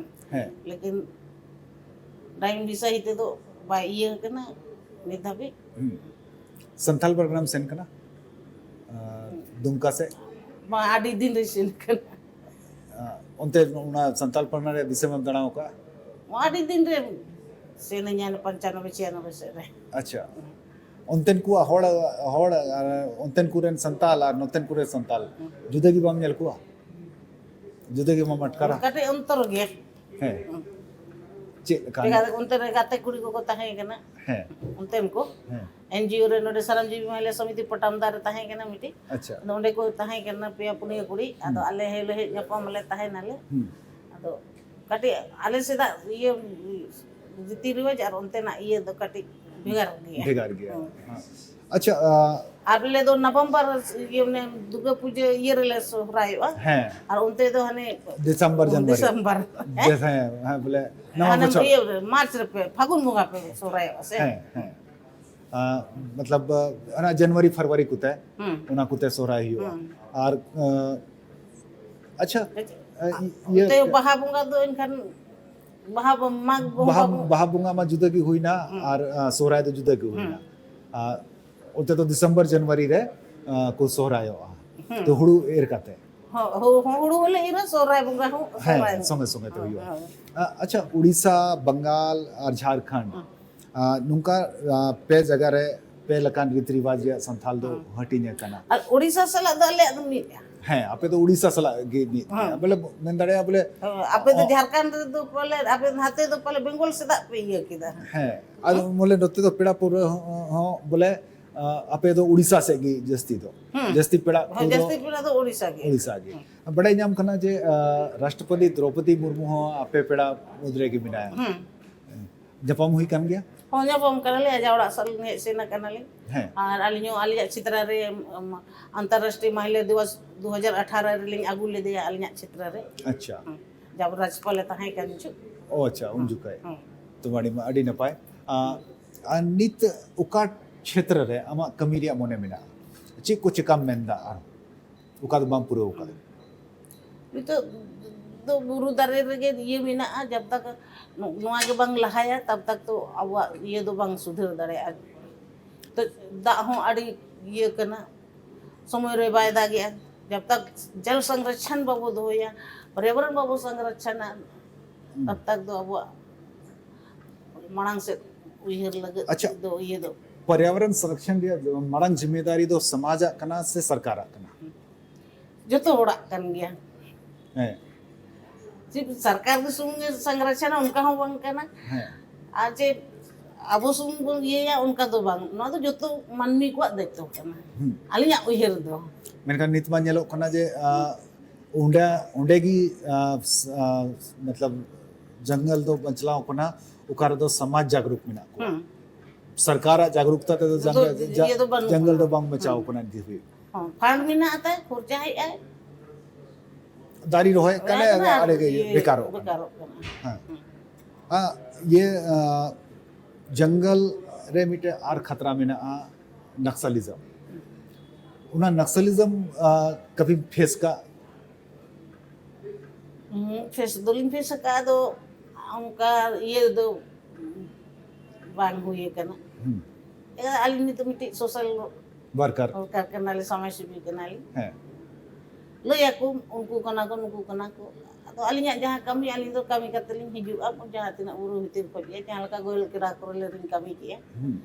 ᱦᱮᱸ᱾ ᱞᱮᱠᱤᱱ ᱰᱟᱭᱤᱱ ᱵᱤᱥᱚᱭ ᱛᱮᱫᱚ ᱵᱟᱭ ᱤᱭᱟᱹ ᱠᱟᱱᱟ ᱱᱤᱛ ᱫᱷᱟᱹᱵᱤᱡ᱾ ᱦᱩᱸ᱾ ᱥᱟᱱᱛᱟᱞ ᱯᱟᱨᱜᱟᱱᱟᱢ ᱥᱮᱱ ᱠᱟᱱᱟ, ᱟ, ᱫᱩᱢᱠᱟ ᱥᱮᱫ? ᱵᱟᱝ, ᱟᱹᱰᱤ ᱫᱤᱱ ᱨᱮ ᱥᱮᱱ ᱠᱟᱱᱟ᱾ ᱟ, ᱚᱱᱛᱮ ᱚᱱᱟ ᱥᱟᱱᱛᱟᱞ ᱯᱟᱨᱜᱟᱱᱟ ᱨᱮᱭᱟᱜ ᱫᱤᱥᱚᱢ ᱮᱢ ᱫᱟᱬᱟ ᱟᱠᱟᱫᱼᱟ? ᱟᱹᱰᱤ ᱫᱤᱱ ᱨᱮ ᱥᱮᱱ ᱤᱧ ᱯᱚᱧᱪᱟᱱᱚᱵᱵᱳᱭ ᱪᱷᱤᱭᱟᱱᱚᱵᱵᱳᱭ ᱥᱮᱫ ᱨᱮ᱾ ᱟᱪᱪᱷᱟ᱾ ᱚᱱᱛᱮᱱ ᱠᱚᱣᱟᱜ ᱦᱚᱲ, ᱦᱚᱲ ᱟᱨ ᱚᱱᱛᱮᱱ ᱠᱚᱨᱮᱱ ᱥᱟᱱᱛᱟᱞ ᱟᱨ ᱱᱚᱛᱮᱱ ᱠᱚᱨᱮᱱ ᱥᱟᱱᱛᱟᱞ ᱡᱩᱫᱟᱹ ᱜᱮ ᱵᱟᱢ ᱧᱮᱞ ᱠᱚᱣᱟ? ᱡᱩᱫᱟᱹ ᱜᱮ ᱵᱟᱢ ᱟᱴᱠᱟᱨᱟ? ᱠᱟᱹᱴᱤᱡ ᱚᱱᱛᱚᱨ ᱜᱮ᱾ ᱦᱮᱸ᱾ ᱪᱮᱫ ᱞᱮᱠᱟ? ᱪᱮᱠᱟ ᱚᱱᱛᱮ ᱨᱮ ᱜᱟᱛᱮ ᱠᱩᱲᱤ ᱠᱚᱠᱚ ᱛᱟᱦᱮᱸ ᱠᱟᱱᱟ, ᱦᱮᱸ, ᱚᱱᱛᱮᱱ ᱠᱚ᱾ ᱦᱮᱸ᱾ ᱮᱱᱡᱤᱳ ᱨᱮ ᱱᱚᱰᱮ ᱥᱟᱨᱟᱢᱡᱤᱵᱤ ᱢᱟᱦᱤᱞᱟ ᱥᱚᱢᱤᱛᱤ ᱯᱚᱴᱟᱢᱫᱟ ᱨᱮ ᱛᱟᱦᱮᱸ ᱠᱟᱱᱟ ᱢᱤᱫᱴᱤᱡ᱾ ᱟᱪᱪᱷᱟ᱾ ᱟᱫᱚ ᱚᱸᱰᱮ ᱠᱚ ᱛᱟᱦᱮᱸ ᱠᱟᱱᱟ ᱯᱮᱭᱟ ᱯᱩᱱᱭᱟᱹ ᱠᱩᱲᱤ᱾ ᱟᱫᱚ ᱦᱩᱸ᱾ ᱟᱞᱮ ᱦᱮᱡ ᱞᱮ ᱦᱮᱡ ᱧᱟᱯᱟᱢ ᱟᱞᱮ ᱛᱟᱦᱮᱱᱟᱞᱮ᱾ ᱦᱩᱸ᱾ ᱟᱫᱚ ᱠᱟᱹᱴᱤᱡ ᱟᱞᱮ ᱥᱮᱫᱟᱜ ᱤᱭᱟᱹ ᱨᱤᱛᱤ ᱨᱮᱣᱟᱡᱽ ᱟᱨ ᱚᱱᱛᱮᱱᱟᱜ ᱤᱭᱟᱹ ᱫᱚ ᱠᱟᱹᱴᱤᱡ ᱵᱷᱮᱜᱟᱨ ᱜᱮᱭᱟ᱾ ᱵᱷᱮᱜᱟᱨ ᱜᱮᱭᱟ᱾ ᱦᱩᱸ᱾ ᱦᱮᱸ᱾ ᱟᱪᱪᱷᱟ, ᱟ, ᱟᱨ ᱟᱞᱮ ᱫᱚ ᱱᱚᱵᱷᱮᱢᱵᱚᱨ ᱤᱭᱟᱹ ᱢᱟᱱᱮ ᱫᱩᱨᱜᱟᱹ ᱯᱩᱡᱟᱹ ᱤᱭᱟᱹ ᱨᱮᱞᱮ ᱥᱚᱦᱨᱟᱭᱚᱜᱼᱟ᱾ ᱦᱮᱸ᱾ ᱟᱨ ᱚᱱᱛᱮ ᱫᱚ ᱦᱟᱱᱮ ᱰᱤᱥᱮᱢᱵᱚᱨ, ᱡᱟᱱᱩᱣᱟᱨᱤ᱾ ᱰᱤᱥᱮᱢᱵᱚᱨ᱾ ᱡᱮ, ᱦᱮᱸ, ᱦᱮᱸ, ᱵᱚᱞᱮ ᱱᱟᱣᱟ ᱦᱟᱱᱮ ᱵᱚᱪᱷᱚᱨ᱾ ᱤᱭᱟᱹ ᱨᱮ, ᱢᱟᱨᱪ ᱨᱮᱯᱮ, ᱯᱷᱟᱹᱜᱩᱱ ᱵᱚᱸᱜᱟ ᱯᱮ ᱥᱚᱦᱨᱟᱭᱚᱜᱼᱟ ᱥᱮ? ᱦᱮᱸ, ᱦᱮᱸ᱾ ᱟ, ᱢᱚᱛᱞᱚᱵ, ᱟ, ᱚᱱᱟ ᱡᱟᱱᱩᱣᱟᱨᱤ, ᱯᱷᱮᱵᱽᱨᱩᱣᱟᱨᱤ ᱠᱚᱛᱮ, ᱦᱩᱸ᱾ ᱚᱱᱟ ᱠᱚᱛᱮ ᱥᱚᱦᱨᱟᱭ ᱦᱩᱭᱩᱜᱼᱟ᱾ ᱦᱩᱸ᱾ ᱟᱨ, ᱟ, ᱟᱪᱪᱷᱟ, ᱟᱪᱪᱷᱟ᱾ ᱟ, ᱤ-, ᱤᱭᱟᱹ ᱚᱱᱛᱮ ᱵᱟᱦᱟ ᱵᱚᱸᱜᱟ ᱫᱚ ᱮᱱᱠᱷᱟᱱ ᱵᱟᱦᱟ ᱵᱚ-, ᱢᱟᱜᱽ ᱵᱚᱸᱜᱟ ᱵᱟᱦᱟ, ᱵᱚ- ᱵᱟᱦᱟ ᱵᱚᱸᱜᱟ ᱢᱟ ᱡᱩᱫᱟᱹ ᱜᱮ ᱦᱩᱭᱱᱟ, ᱦᱩᱸ᱾ ᱟᱨ, ᱟ, ᱥᱚᱦᱨᱟᱭ ᱫᱚ ᱡᱩᱫᱟᱹ ᱜᱮ ᱦᱩᱭᱱᱟ᱾ ᱦᱩᱸ᱾ ᱟ, ᱚᱱᱛᱮ ᱫᱚ ᱰᱤᱥᱮᱢᱵᱚᱨ, ᱡᱟᱱᱩᱣᱟᱨᱤ ᱨᱮ, ᱟ, ᱠᱚ ᱥᱚᱦᱨᱟᱭᱚᱜᱼᱟ᱾ ᱦᱩᱸ᱾ ᱛᱚ ᱦᱩᱲᱩ ᱮᱨ ᱠᱟᱛᱮ᱾ ᱦᱚᱸ, ᱦᱩ-, ᱦᱩ-, ᱦᱩᱲᱩ ᱦᱚᱸᱞᱮ ᱤᱨᱟ, ᱥᱚᱦᱨᱟᱭ ᱵᱚᱸᱜᱟ ᱦᱚᱸ, ᱦᱮᱸ, ᱥᱚᱦᱨᱟᱭ ᱦᱚᱸ᱾ ᱥᱚᱸᱜᱮ ᱥᱚᱸᱜᱮ ᱛᱮ ᱦᱩᱭᱩᱜᱼᱟ᱾ ᱦᱳᱭ᱾ ᱟ, ᱟᱪᱪᱷᱟ, ᱩᱲᱤᱥᱥᱟ, ᱵᱟᱝᱜᱟᱞ ᱟᱨ ᱡᱷᱟᱲᱠᱷᱚᱸᱰ, ᱦᱩᱸ᱾ ᱟ, ᱱᱚᱝᱠᱟ, ᱟ, ᱯᱮ ᱡᱟᱭᱜᱟ ᱨᱮ ᱯᱮ ᱞᱮᱠᱟᱱ ᱨᱤᱛᱤ ᱨᱤᱣᱟᱡᱽ ᱨᱮᱭᱟᱜ ᱥᱟᱱᱛᱷᱟᱞ ᱫᱚ ᱦᱩᱸ᱾ ᱦᱟᱹᱴᱤᱧ ᱟᱠᱟᱱᱟ᱾ ᱟᱨ ᱩᱲᱤᱥᱥᱟ ᱥᱟᱞᱟᱜ ᱫᱚ ᱟᱞᱮᱭᱟᱜ ᱫᱚ ᱢᱤᱫ᱾ ᱦᱮᱸ, ᱟᱯᱮ ᱫᱚ ᱩᱲᱤᱥᱥᱟ ᱥᱟᱞᱟᱜ ᱜᱮ ᱢᱤᱫ ᱦᱩᱸ᱾ ᱜᱮᱭᱟ᱾ ᱵᱚᱞᱮ, ᱢᱮᱱ ᱫᱟᱲᱮᱭᱟᱜᱼᱟ ᱵᱚᱞᱮ, ᱦᱳᱭ, ᱟᱯᱮ ᱫᱚ ᱚ-, ᱡᱷᱟᱲᱠᱷᱚᱸᱰ ᱨᱮᱫᱚ ᱯᱟᱞᱮ, ᱟᱯᱮ ᱱᱟᱛᱮ ᱫᱚ ᱯᱟᱞᱮ ᱵᱮᱝᱜᱚᱞ ᱥᱮᱫᱟᱜ ᱯᱮ ᱤᱭᱟᱹ ᱠᱮᱫᱟ᱾ ᱦᱮᱸ, ᱟᱫᱚ ᱦᱩᱸ? ᱵᱚᱞᱮ ᱱᱚᱛᱮ ᱫᱚ ᱯᱮᱲᱟ ᱯᱟᱹᱣᱨᱟᱹ ᱦᱚᱸ, ᱦᱚᱸ ᱵᱚᱞᱮ, ᱟ, ᱟᱯᱮ ᱫᱚ ᱩᱲᱤᱥᱥᱟ ᱥᱮᱫ ᱜᱮ ᱡᱟᱹᱥᱛᱤ ᱫᱚ᱾ ᱦᱩᱸ᱾ ᱡᱟᱹᱥᱛᱤ ᱯᱮᱲᱟ ᱦᱳᱭ, ᱠᱚᱫᱚ ᱡᱟᱹᱥᱛᱤ ᱯᱮᱲᱟ ᱫᱚ ᱩᱲᱤᱥᱥᱟ ᱜᱮ᱾ ᱩᱲᱤᱥᱥᱟ ᱜᱮ᱾ ᱦᱩᱸ᱾ ᱵᱟᱰᱟᱭ ᱧᱟᱢ ᱠᱟᱱᱟ ᱡᱮ, ᱟ, ᱨᱟᱥᱴᱨᱚᱯᱚᱛᱤ ᱫᱨᱚᱣᱯᱚᱫᱤ ᱢᱩᱨᱢᱩ ᱦᱚᱸ ᱟᱯᱮ ᱯᱮᱲᱟ ᱢᱩᱫᱽ ᱨᱮᱜᱮ ᱢᱮᱱᱟᱭᱟ᱾ ᱦᱩᱸ᱾ ᱧᱟᱯᱟᱢ ᱦᱩᱭ ᱠᱟᱱ ᱜᱮᱭᱟ? ᱦᱚᱸ, ᱧᱟᱯᱟᱢ ᱠᱟᱱᱟᱞᱮ, ᱟᱡᱟᱜ ᱚᱲᱟᱜ ᱥᱮᱫ ᱞᱤᱧ ᱦᱮᱡ ᱥᱮᱱ ᱟᱠᱟᱱᱟᱞᱤᱧ᱾ ᱦᱮᱸ᱾ ᱟᱨ ᱟᱹᱞᱤᱧ ᱦᱚᱸ ᱟᱞᱮᱭᱟᱜ ᱪᱷᱮᱛᱨᱟ ᱨᱮ, ᱩᱢ, ᱟᱱᱛᱟᱨᱨᱟᱥᱴᱨᱤᱭᱚ ᱢᱟᱦᱤᱞᱟ ᱫᱤᱵᱚᱥ ᱫᱩ ᱦᱟᱡᱟᱨ ᱟᱴᱷᱟᱨᱚ ᱨᱮᱞᱤᱧ ᱟᱹᱜᱩ ᱞᱮᱫᱮᱭᱟ ᱟᱹᱞᱤᱧᱟᱜ ᱪᱷᱮᱛᱨᱟ ᱨᱮ᱾ ᱟᱪᱪᱷᱟ᱾ ᱦᱩᱸ᱾ ᱡᱟᱵ ᱨᱟᱡᱽᱯᱟᱞ ᱮ ᱛᱟᱦᱮᱸ ᱠᱟᱱ ᱡᱚᱠᱷᱚᱡ᱾ ᱚ, ᱟᱪᱪᱷᱟ, ᱩᱱ ᱦᱩᱸ, ᱡᱚᱠᱷᱟᱡ᱾ ᱦᱩᱸ᱾ ᱛᱚ, ᱟᱹᱰᱤ, ᱟᱹᱰᱤ ᱱᱟᱯᱟᱭ᱾ ᱟ, ᱟᱨ ᱱᱤᱛ ᱚᱠᱟ ᱪᱷᱮᱛᱨᱚ ᱨᱮ ᱟᱢᱟᱜ ᱠᱟᱹᱢᱤ ᱨᱮᱭᱟᱜ ᱢᱚᱱᱮ ᱢᱮᱱᱟᱜᱼᱟ? ᱪᱮᱫ ᱠᱚ ᱪᱮᱠᱟᱢ ᱢᱮᱱᱫᱟ ᱟᱨ ᱚᱠᱟ ᱫᱚ ᱵᱟᱢ ᱯᱩᱨᱟᱹᱣ ᱠᱟᱫᱟ? ᱱᱤᱛᱚᱜ ᱫᱚ ᱵᱩᱨᱩ ᱫᱟᱨᱮ ᱨᱮᱜᱮ ᱤᱭᱟᱹ ᱢᱮᱱᱟᱜᱼᱟ, ᱡᱟᱵ ᱛᱟᱠ ᱱᱚᱣᱟ ᱜᱮ ᱵᱟᱝ ᱞᱟᱦᱟᱭᱟ, ᱛᱟᱵ ᱛᱟᱠ ᱛᱚ ᱟᱵᱚᱣᱟᱜ ᱤᱭᱟᱹ ᱫᱚ ᱵᱟᱝ ᱥᱩᱫᱷᱟᱹᱨ ᱫᱟᱲᱮᱭᱟᱜᱼᱟ᱾ ᱛᱚ ᱫᱟᱜ ᱦᱚᱸ ᱟᱹᱰᱤ ᱤᱭᱟᱹ ᱠᱟᱱᱟ, ᱥᱚᱢᱚᱭ ᱨᱮ ᱵᱟᱭ ᱫᱟᱜᱮᱜᱼᱟ᱾ ᱡᱟᱵ ᱛᱟᱠ ᱡᱚᱞ ᱥᱚᱝᱨᱚᱠᱷᱚᱱ ᱵᱟᱵᱚ ᱫᱚᱦᱚᱭᱟ, ᱯᱚᱨᱭᱟᱵᱚᱨᱚᱱ ᱵᱟᱵᱚ ᱥᱚᱝᱨᱚᱠᱷᱚᱱᱟ, ᱦᱩᱸ᱾ ᱛᱟᱵ ᱛᱟᱠ ᱫᱚ ᱟᱵᱚᱣᱟᱜ ᱢᱟᱲᱟᱝ ᱥᱮᱫ ᱩᱭᱦᱟᱹᱨ ᱞᱟᱹᱜᱤᱫ ᱟᱪᱪᱷᱟ᱾ ᱫᱚ ᱤᱭᱟᱹ ᱫᱚ᱾ ᱯᱚᱨᱭᱟᱵᱚᱨᱚᱱ ᱥᱚᱝᱨᱚᱠᱷᱚᱱ ᱨᱮᱭᱟᱜ ᱢᱟᱲᱟᱝ ᱡᱤᱢᱢᱮᱫᱟᱨᱤ ᱫᱚ ᱥᱚᱢᱟᱡᱟᱜ ᱠᱟᱱᱟ ᱥᱮ ᱥᱚᱨᱠᱟᱨᱟᱜ ᱠᱟᱱᱟ? ᱡᱚᱛᱚ ᱦᱚᱲᱟᱜ ᱠᱟᱱ ᱜᱮᱭᱟ᱾ ᱦᱮᱸ᱾ ᱪᱮᱫ ᱥᱚᱨᱠᱟᱨ ᱜᱮ ᱥᱩᱢᱩᱝ ᱮ ᱥᱚᱝᱨᱚᱠᱷᱚᱱᱟ, ᱚᱱᱠᱟ ᱦᱚᱸ ᱵᱟᱝ ᱠᱟᱱᱟ᱾ ᱦᱮᱸ᱾ ᱟᱨ ᱪᱮᱫ ᱟᱵᱚ ᱥᱩᱢᱩᱝ ᱵᱚᱱ ᱤᱭᱟᱹᱭᱟ, ᱚᱱᱠᱟ ᱫᱚ ᱵᱟᱝ᱾ ᱱᱚᱣᱟ ᱫᱚ ᱡᱚᱛᱚ ᱢᱟᱹᱱᱢᱤ ᱠᱚᱣᱟᱜ ᱫᱟᱭᱤᱛᱛᱚ ᱠᱟᱱᱟ, ᱦᱩᱸ᱾ ᱟᱹᱞᱤᱧᱟᱜ ᱩᱭᱦᱟᱹᱨ ᱫᱚ᱾ ᱢᱮᱱᱠᱷᱟᱱ ᱱᱤᱛ ᱢᱟ ᱧᱮᱞᱚᱜ ᱠᱟᱱᱟ ᱡᱮ, ᱟ, ᱚᱸᱰᱮ, ᱚᱸᱰᱮ ᱜᱮ, ᱟ, ᱥ-, ᱟ, ᱢᱚᱛᱞᱚᱵ, ᱡᱚᱝᱜᱚᱞ ᱫᱚ ᱵᱟᱧᱪᱟᱣ ᱠᱟᱱᱟ, ᱚᱠᱟ ᱨᱮᱫᱚ ᱥᱚᱢᱟᱡᱽ ᱡᱟᱜᱽᱨᱩᱠ ᱢᱮᱱᱟᱜ ᱠᱚᱣᱟ᱾ ᱦᱩᱸ᱾ ᱥᱚᱨᱠᱟᱨᱟᱜ ᱡᱟᱜᱽᱨᱩᱠᱛᱟ ᱛᱮᱫᱚ ᱫᱚ ᱡᱟᱝᱜᱚᱞ, ᱤᱭᱟᱹ ᱫᱚ ᱵᱟᱹᱱᱩᱜ ᱡᱟᱝᱜᱚᱞ ᱫᱚ ᱠᱟᱫᱟ᱾ ᱵᱟᱝ ᱵᱟᱧᱪᱟᱣ ᱦᱩᱸ᱾ ᱠᱟᱱᱟ ᱱᱤᱛ ᱫᱷᱟᱹᱵᱤᱡ᱾ ᱦᱚᱸ, ᱯᱷᱟᱱᱰ ᱢᱮᱱᱟᱜ ᱛᱟᱭ, ᱠᱷᱚᱨᱪᱟ ᱦᱮᱡ ᱟᱭ᱾ ᱫᱟᱨᱮ ᱨᱚᱦᱚᱭᱮᱫ ᱠᱟᱱᱟᱭ, ᱟᱨ ᱟᱨ ᱟᱲᱮ ᱜᱮ ᱤᱭᱟᱹ ᱵᱮᱠᱟᱨᱚᱜ ᱠᱟᱱᱟ᱾ ᱵᱮᱠᱟᱨᱚᱜ ᱠᱟᱱᱟ᱾ ᱦᱮᱸ᱾ ᱦᱩᱸ᱾ ᱟ, ᱤᱭᱟᱹ, ᱟ, ᱡᱚᱝᱜᱚᱞ ᱨᱮ ᱢᱤᱫᱴᱮᱡ ᱟᱨ ᱠᱷᱟᱛᱨᱟ ᱢᱮᱱᱟᱜᱼᱟ, ᱱᱟᱠᱥᱟᱞᱤᱡᱚᱢ᱾ ᱚᱱᱟ ᱱᱟᱠᱥᱟᱞᱤᱡᱚᱢ, ᱟ, ᱠᱟᱵᱷᱤ ᱯᱷᱮᱥ ᱠᱟᱜ? ᱦᱩᱸ, ᱯᱷᱮᱥ ᱫᱚᱞᱤᱧ ᱯᱷᱮᱥ ᱟᱠᱟᱫᱼᱟ, ᱟᱫᱚ ᱚᱱᱠᱟ ᱤᱭᱟᱹ ᱫᱚ ᱵᱟᱝ ᱦᱩᱭ ᱟᱠᱟᱱᱟ᱾ ᱦᱩᱸ᱾ ᱮ, ᱟᱹᱞᱤᱧ ᱱᱤᱛᱚᱜ ᱢᱤᱫᱴᱤᱡ ᱥᱳᱥᱟᱞ ᱣᱟᱨᱠᱟᱨ᱾ ᱣᱟᱨᱠᱟᱨ ᱠᱟᱱᱟᱞᱤᱧ, ᱥᱚᱢᱟᱡᱽ ᱥᱮᱵᱤ ᱠᱟᱱᱟᱞᱤᱧ᱾ ᱦᱮᱸ᱾ ᱞᱟᱹᱭ ᱟᱠᱚ, ᱩᱱᱠᱩ ᱠᱟᱱᱟ ᱠᱚ, ᱱᱩᱠᱩ ᱠᱟᱱᱟ ᱠᱚ᱾ ᱟᱫᱚ ᱟᱹᱞᱤᱧᱟᱜ ᱡᱟᱦᱟᱸ ᱠᱟᱹᱢᱤ, ᱟᱹᱞᱤᱧ ᱫᱚ ᱠᱟᱹᱢᱤ ᱠᱟᱛᱮ ᱞᱤᱧ ᱦᱤᱡᱩᱜᱼᱟ, ᱡᱟᱦᱟᱸ ᱛᱤᱱᱟᱹᱜ ᱵᱩᱨᱩ ᱵᱷᱤᱛᱤᱨ ᱠᱷᱚᱱ ᱜᱮ, ᱡᱟᱦᱟᱸ ᱞᱮᱠᱟ ᱜᱳᱭᱮᱞ ᱠᱮᱫᱟ ᱠᱚᱨᱮ ᱞᱤᱧ ᱠᱟᱹᱢᱤ ᱠᱮᱜᱼᱟ᱾ ᱦᱩᱸ᱾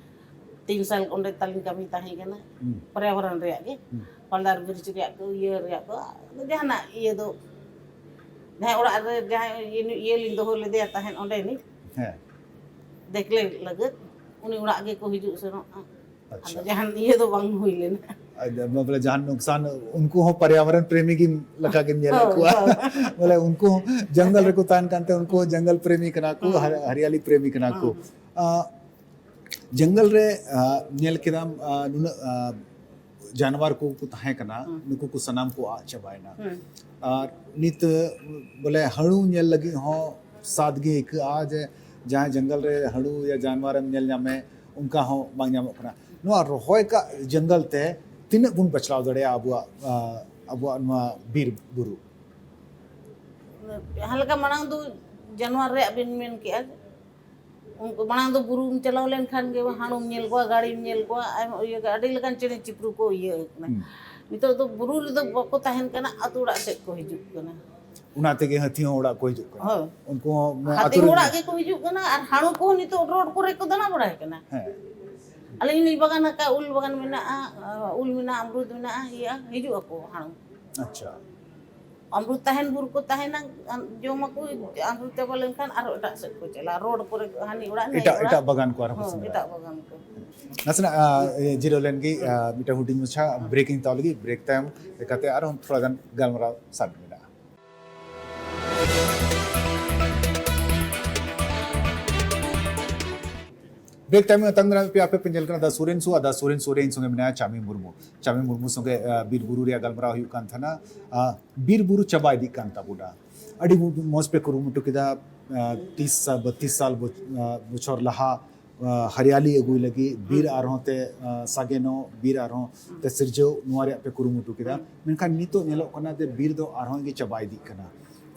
ᱛᱤᱱ ᱥᱟᱞ ᱚᱸᱰᱮ ᱛᱟᱹᱞᱤᱧ ᱠᱟᱹᱢᱤ ᱛᱟᱦᱮᱸ ᱠᱟᱱᱟ, ᱦᱩᱸ᱾ ᱯᱚᱨᱭᱟᱵᱚᱨᱚᱱ ᱨᱮᱭᱟᱜ ᱜᱮ, ᱦᱩᱸ᱾ ᱯᱟᱞᱰᱟᱨ ᱵᱨᱤᱡᱽ ᱨᱮᱭᱟᱜ ᱠᱚ, ᱤᱭᱟᱹ ᱨᱮᱭᱟᱜ ᱠᱚ, ᱟᱫᱚ ᱡᱟᱦᱟᱱᱟᱜ ᱤᱭᱟᱹ ᱫᱚ, ᱡᱟᱦᱟᱸᱭ ᱚᱲᱟᱜ ᱨᱮ ᱡᱟᱦᱟᱸᱭ ᱤᱭᱟᱹ, ᱤᱭᱟᱹ ᱞᱤᱧ ᱫᱚᱦᱚ ᱞᱮᱫᱮᱭᱟ ᱛᱟᱦᱮᱸᱫ ᱚᱸᱰᱮᱱᱤᱡ, ᱦᱮᱸ᱾ ᱫᱮᱠᱷᱞᱮ ᱞᱟᱹᱜᱤᱫ, ᱩᱱᱤ ᱚᱲᱟᱜ ᱜᱮᱠᱚ ᱦᱤᱡᱩᱜ ᱥᱮᱱᱚᱜᱼᱟ᱾ ᱟᱪᱪᱷᱟ᱾ ᱟᱫᱚ ᱡᱟᱦᱟᱱ ᱤᱭᱟᱹ ᱫᱚ ᱵᱟᱝ ᱦᱩᱭ ᱞᱮᱱᱟ᱾ ᱟᱪᱪᱷᱟ, ᱢᱚᱛᱞᱚᱵ ᱡᱟᱦᱟᱱ ᱱᱩᱠᱥᱟᱱ, ᱩᱱᱠᱩ ᱦᱚᱸ ᱯᱚᱨᱭᱟᱵᱚᱨᱚᱱ ᱯᱨᱮᱢᱤ ᱜᱮᱢ ᱞᱮᱠᱟ ᱜᱮᱢ ᱧᱮᱞᱮᱫ ᱦᱳᱭ, ᱠᱚᱣᱟ᱾ ᱦᱳᱭ᱾ ᱵᱚᱞᱮ ᱩᱱᱠᱩ ᱦᱚᱸ ᱡᱚᱝᱜᱚᱞ ᱨᱮᱠᱚ ᱛᱟᱦᱮᱱ ᱠᱟᱱᱛᱮ ᱩᱱᱠᱩ ᱦᱚᱸ ᱡᱚᱝᱜᱚᱞ ᱯᱨᱮᱢᱤ ᱠᱟᱱᱟ ᱠᱚ, ᱦᱩᱸ᱾ ᱦᱟᱨ-, ᱦᱟᱨᱤᱭᱟᱞᱤ ᱯᱨᱮᱢᱤ ᱠᱟᱱᱟ ᱠᱚ᱾ ᱦᱩᱸ᱾ ᱟ, ᱡᱚᱝᱜᱚᱞ ᱨᱮ, ᱟ, ᱧᱮᱞ ᱠᱮᱫᱟᱢ, ᱟ, ᱱᱩᱱᱟᱹᱜ, ᱟ, ᱡᱟᱱᱣᱟᱨ ᱠᱚ ᱠᱚ ᱛᱟᱦᱮᱸ ᱠᱟᱱᱟ, ᱦᱩᱸ᱾ ᱱᱩᱠᱩ ᱠᱚ ᱥᱟᱱᱟᱢ ᱠᱚ ᱟᱫ ᱪᱟᱵᱟᱭᱮᱱᱟ᱾ ᱦᱩᱸ᱾ ᱟᱨ ᱱᱤᱛ, ᱵᱚᱞᱮ, ᱦᱟᱹᱬᱩ ᱧᱮᱞ ᱞᱟᱹᱜᱤᱫ ᱦᱚᱸ ᱥᱟᱫ ᱜᱮ ᱟᱹᱭᱠᱟᱹᱜᱼᱟ ᱡᱮ ᱡᱟᱦᱟᱸᱭ ᱡᱚᱝᱜᱚᱞ ᱨᱮ ᱦᱟᱹᱬᱩ ᱭᱟ ᱡᱟᱱᱣᱟᱨᱮᱢ ᱧᱮᱞ ᱧᱟᱢᱮ, ᱚᱱᱠᱟ ᱦᱚᱸ ᱵᱟᱝ ᱧᱟᱢᱚᱜ ᱠᱟᱱᱟ᱾ ᱱᱚᱣᱟ ᱨᱚᱦᱚᱭ ᱠᱟᱜ ᱡᱚᱝᱜᱚᱞ ᱛᱮ ᱛᱤᱱᱟᱹᱜ ᱵᱚᱱ ᱵᱟᱪᱞᱟᱣ ᱫᱟᱲᱮᱭᱟᱜᱼᱟ ᱟᱵᱚᱣᱟᱜ, ᱟ, ᱟᱵᱚᱣᱟᱜ ᱱᱚᱣᱟ ᱵᱤᱨ ᱵᱩᱨᱩ? ᱡᱟᱦᱟᱸ ᱞᱮᱠᱟ ᱢᱟᱲᱟᱝ ᱫᱚ ᱡᱟᱱᱣᱟᱨ ᱨᱮᱭᱟᱜ ᱵᱤᱱ ᱢᱮᱱ ᱠᱮᱜᱼᱟ, ᱩᱱᱠᱩ ᱢᱟᱲᱟᱝ ᱫᱚ ᱵᱩᱨᱩᱢ ᱪᱟᱞᱟᱣ ᱞᱮᱱᱠᱷᱟᱱ ᱜᱮ ᱦᱟᱹᱬᱩᱢ ᱧᱮᱞ ᱠᱚᱣᱟ, ᱜᱟᱹᱲᱤᱢ ᱧᱮᱞ ᱠᱚᱣᱟ, ᱟᱭᱢᱟ ᱤᱭᱟᱹ ᱜᱮ, ᱟᱹᱰᱤ ᱞᱮᱠᱟᱱ ᱪᱮᱬᱮ ᱪᱤᱯᱨᱩ ᱠᱚ ᱤᱭᱟᱹ ᱠᱟᱱᱟ᱾ ᱦᱩᱸ᱾ ᱱᱤᱛᱚᱜ ᱫᱚ ᱵᱩᱨᱩ ᱨᱮᱫᱚ ᱵᱟᱠᱚ ᱛᱟᱦᱮᱱ ᱠᱟᱱᱟ, ᱟᱹᱛᱩ ᱚᱲᱟᱜ ᱥᱮᱫ ᱠᱚ ᱦᱤᱡᱩᱜ ᱠᱟᱱᱟ᱾ ᱚᱱᱟ ᱛᱮᱜᱮ ᱦᱟᱹᱛᱤ ᱦᱚᱸ ᱚᱲᱟᱜ ᱠᱚ ᱦᱤᱡᱩᱜ ᱠᱟᱱᱟ᱾ ᱦᱳᱭ᱾ ᱩᱱᱠᱩ ᱦᱚᱸ ᱢᱟᱱᱮ ᱦᱟᱹᱛᱤ ᱟᱹᱛᱩ ᱦᱚᱸ ᱨᱮ ᱚᱲᱟᱜ ᱜᱮᱠᱚ ᱦᱤᱡᱩᱜ ᱠᱟᱱᱟ ᱟᱨ ᱦᱟᱹᱬᱩ ᱠᱚᱦᱚᱸ ᱱᱤᱛᱚᱜ ᱨᱳᱰ ᱠᱚᱨᱮ ᱠᱚ ᱫᱟᱬᱟ ᱵᱟᱲᱟᱭ ᱠᱟᱱᱟ᱾ ᱦᱮᱸ᱾ ᱟᱹᱞᱤᱧ ᱞᱤᱧ ᱵᱟᱜᱟᱱ ᱟᱠᱟᱫ, ᱩᱞ ᱵᱟᱜᱟᱱ ᱢᱮᱱᱟᱜᱼᱟ, ᱩᱞ ᱢᱮᱱᱟᱜᱼᱟ, ᱟᱢᱨᱩᱫ ᱢᱮᱱᱟᱜᱼᱟ, ᱤᱭᱟᱹ, ᱦᱤᱡᱩᱜ ᱟᱠᱚ ᱦᱟᱹᱬᱩ᱾ ᱟᱪᱪᱷᱟ᱾ ᱟᱢᱨᱩᱫ ᱛᱟᱦᱮᱱ ᱵᱷᱳᱨ ᱠᱚ ᱛᱟᱦᱮᱱᱟ, ᱟᱢ-, ᱡᱚᱢᱟᱠᱚ, ᱟᱢᱨᱩᱫ ᱪᱟᱵᱟ ᱞᱮᱱᱠᱷᱟᱱ ᱟᱨᱦᱚᱸ ᱮᱴᱟᱜ ᱥᱮᱫ ᱠᱚ ᱪᱟᱞᱟᱜᱼᱟ᱾ ᱨᱳᱰ ᱠᱚᱨᱮ, ᱦᱟᱹᱱᱤ ᱚᱲᱟᱜ, ᱱᱟᱹᱭ ᱮᱴᱟᱜ, ᱚᱲᱟᱜ᱾ ᱮᱴᱟᱜ ᱵᱟᱜᱟᱱ ᱠᱚ ᱟᱨᱦᱚᱸ ᱠᱚ ᱦᱚᱸ, ᱥᱮᱸᱫᱽᱨᱟ᱾ ᱮᱴᱟᱜ ᱵᱟᱜᱟᱱ ᱠᱚ᱾ ᱱᱟᱥᱮᱱᱟᱜ, ᱟ, ᱡᱤᱨᱟᱹᱣ ᱞᱮᱱ ᱜᱮ, ᱟ, ᱢᱤᱫᱴᱟᱝ ᱦᱩᱰᱤᱧ ᱢᱟᱪᱷᱟ ᱵᱨᱮᱠ ᱤᱧ ᱦᱟᱛᱟᱣ ᱞᱟᱹᱜᱤᱫ᱾ ᱵᱨᱮᱠ ᱛᱟᱭᱚᱢ ᱠᱟᱛᱮ ᱟᱨᱦᱚᱸ ᱛᱷᱚᱲᱟ ᱜᱟᱱ ᱜᱟᱞᱢᱟᱨᱟᱣ ᱥᱟᱵ ᱢᱮᱱᱟᱜᱼᱟ᱾ ᱵᱨᱮᱠ ᱛᱟᱭᱚᱢ ᱛᱟᱝ ᱫᱟᱨᱟᱢ ᱯᱮ ᱟᱯᱮ ᱯᱮ ᱧᱮᱞ ᱠᱟᱱᱟ The Soren Show, R The Soren Show ᱨᱮ ᱤᱧ ᱥᱚᱸᱜᱮ ᱢᱮᱱᱟᱭᱟ ᱪᱟᱢᱤ ᱢᱩᱨᱢᱩ᱾ ᱪᱟᱢᱤ ᱢᱩᱨᱢᱩ ᱥᱚᱸᱜᱮ, ᱟ, ᱵᱤᱨ ᱵᱩᱨᱩ ᱨᱮᱭᱟᱜ ᱜᱟᱞᱢᱟᱨᱟᱣ ᱦᱩᱭᱩᱜ ᱠᱟᱱ ᱛᱟᱦᱮᱱᱟ᱾ ᱟ, ᱵᱤᱨ ᱵᱩᱨᱩ ᱪᱟᱵᱟ ᱤᱫᱤᱜ ᱠᱟᱱ ᱛᱟᱵᱚᱱᱟ᱾ ᱟᱹᱰᱤ ᱢᱚ-, ᱢᱚᱡᱽ ᱯᱮ ᱠᱩᱨᱩᱢᱩᱴᱩ ᱠᱮᱫᱟ᱾ ᱟ, ᱛᱤᱥ ᱥᱟ-, ᱵᱚᱛᱛᱤᱥ ᱥᱟᱞ ᱵᱚ-, ᱟ, ᱵᱚᱪᱷᱚᱨ ᱞᱟᱦᱟ, ᱟ, ᱦᱟᱨᱤᱭᱟᱞᱤ ᱟᱹᱜᱩᱭ ᱞᱟᱹᱜᱤᱫ, ᱵᱤᱨ ᱦᱩᱸ᱾ ᱟᱨᱦᱚᱸ ᱛᱮ, ᱟ, ᱥᱟᱜᱮᱱᱚᱜ, ᱵᱤᱨ ᱟᱨᱦᱚᱸ ᱦᱩᱸ᱾ ᱛᱮ ᱥᱤᱨᱡᱟᱹᱣ, ᱱᱚᱣᱟ ᱨᱮᱭᱟᱜ ᱯᱮ ᱠᱩᱨᱩᱢᱩᱴᱩ ᱠᱮᱫᱟ᱾ ᱦᱩᱸ᱾ ᱢᱮᱱᱠᱷᱟᱱ ᱱᱤᱛᱚᱜ ᱧᱮᱞᱚᱜ ᱠᱟᱱᱟ ᱡᱮ ᱵᱤᱨ ᱫᱚ ᱟᱨᱦᱚᱸ ᱜᱮ ᱪᱟᱵᱟ ᱤᱫᱤᱜ ᱠᱟᱱᱟ᱾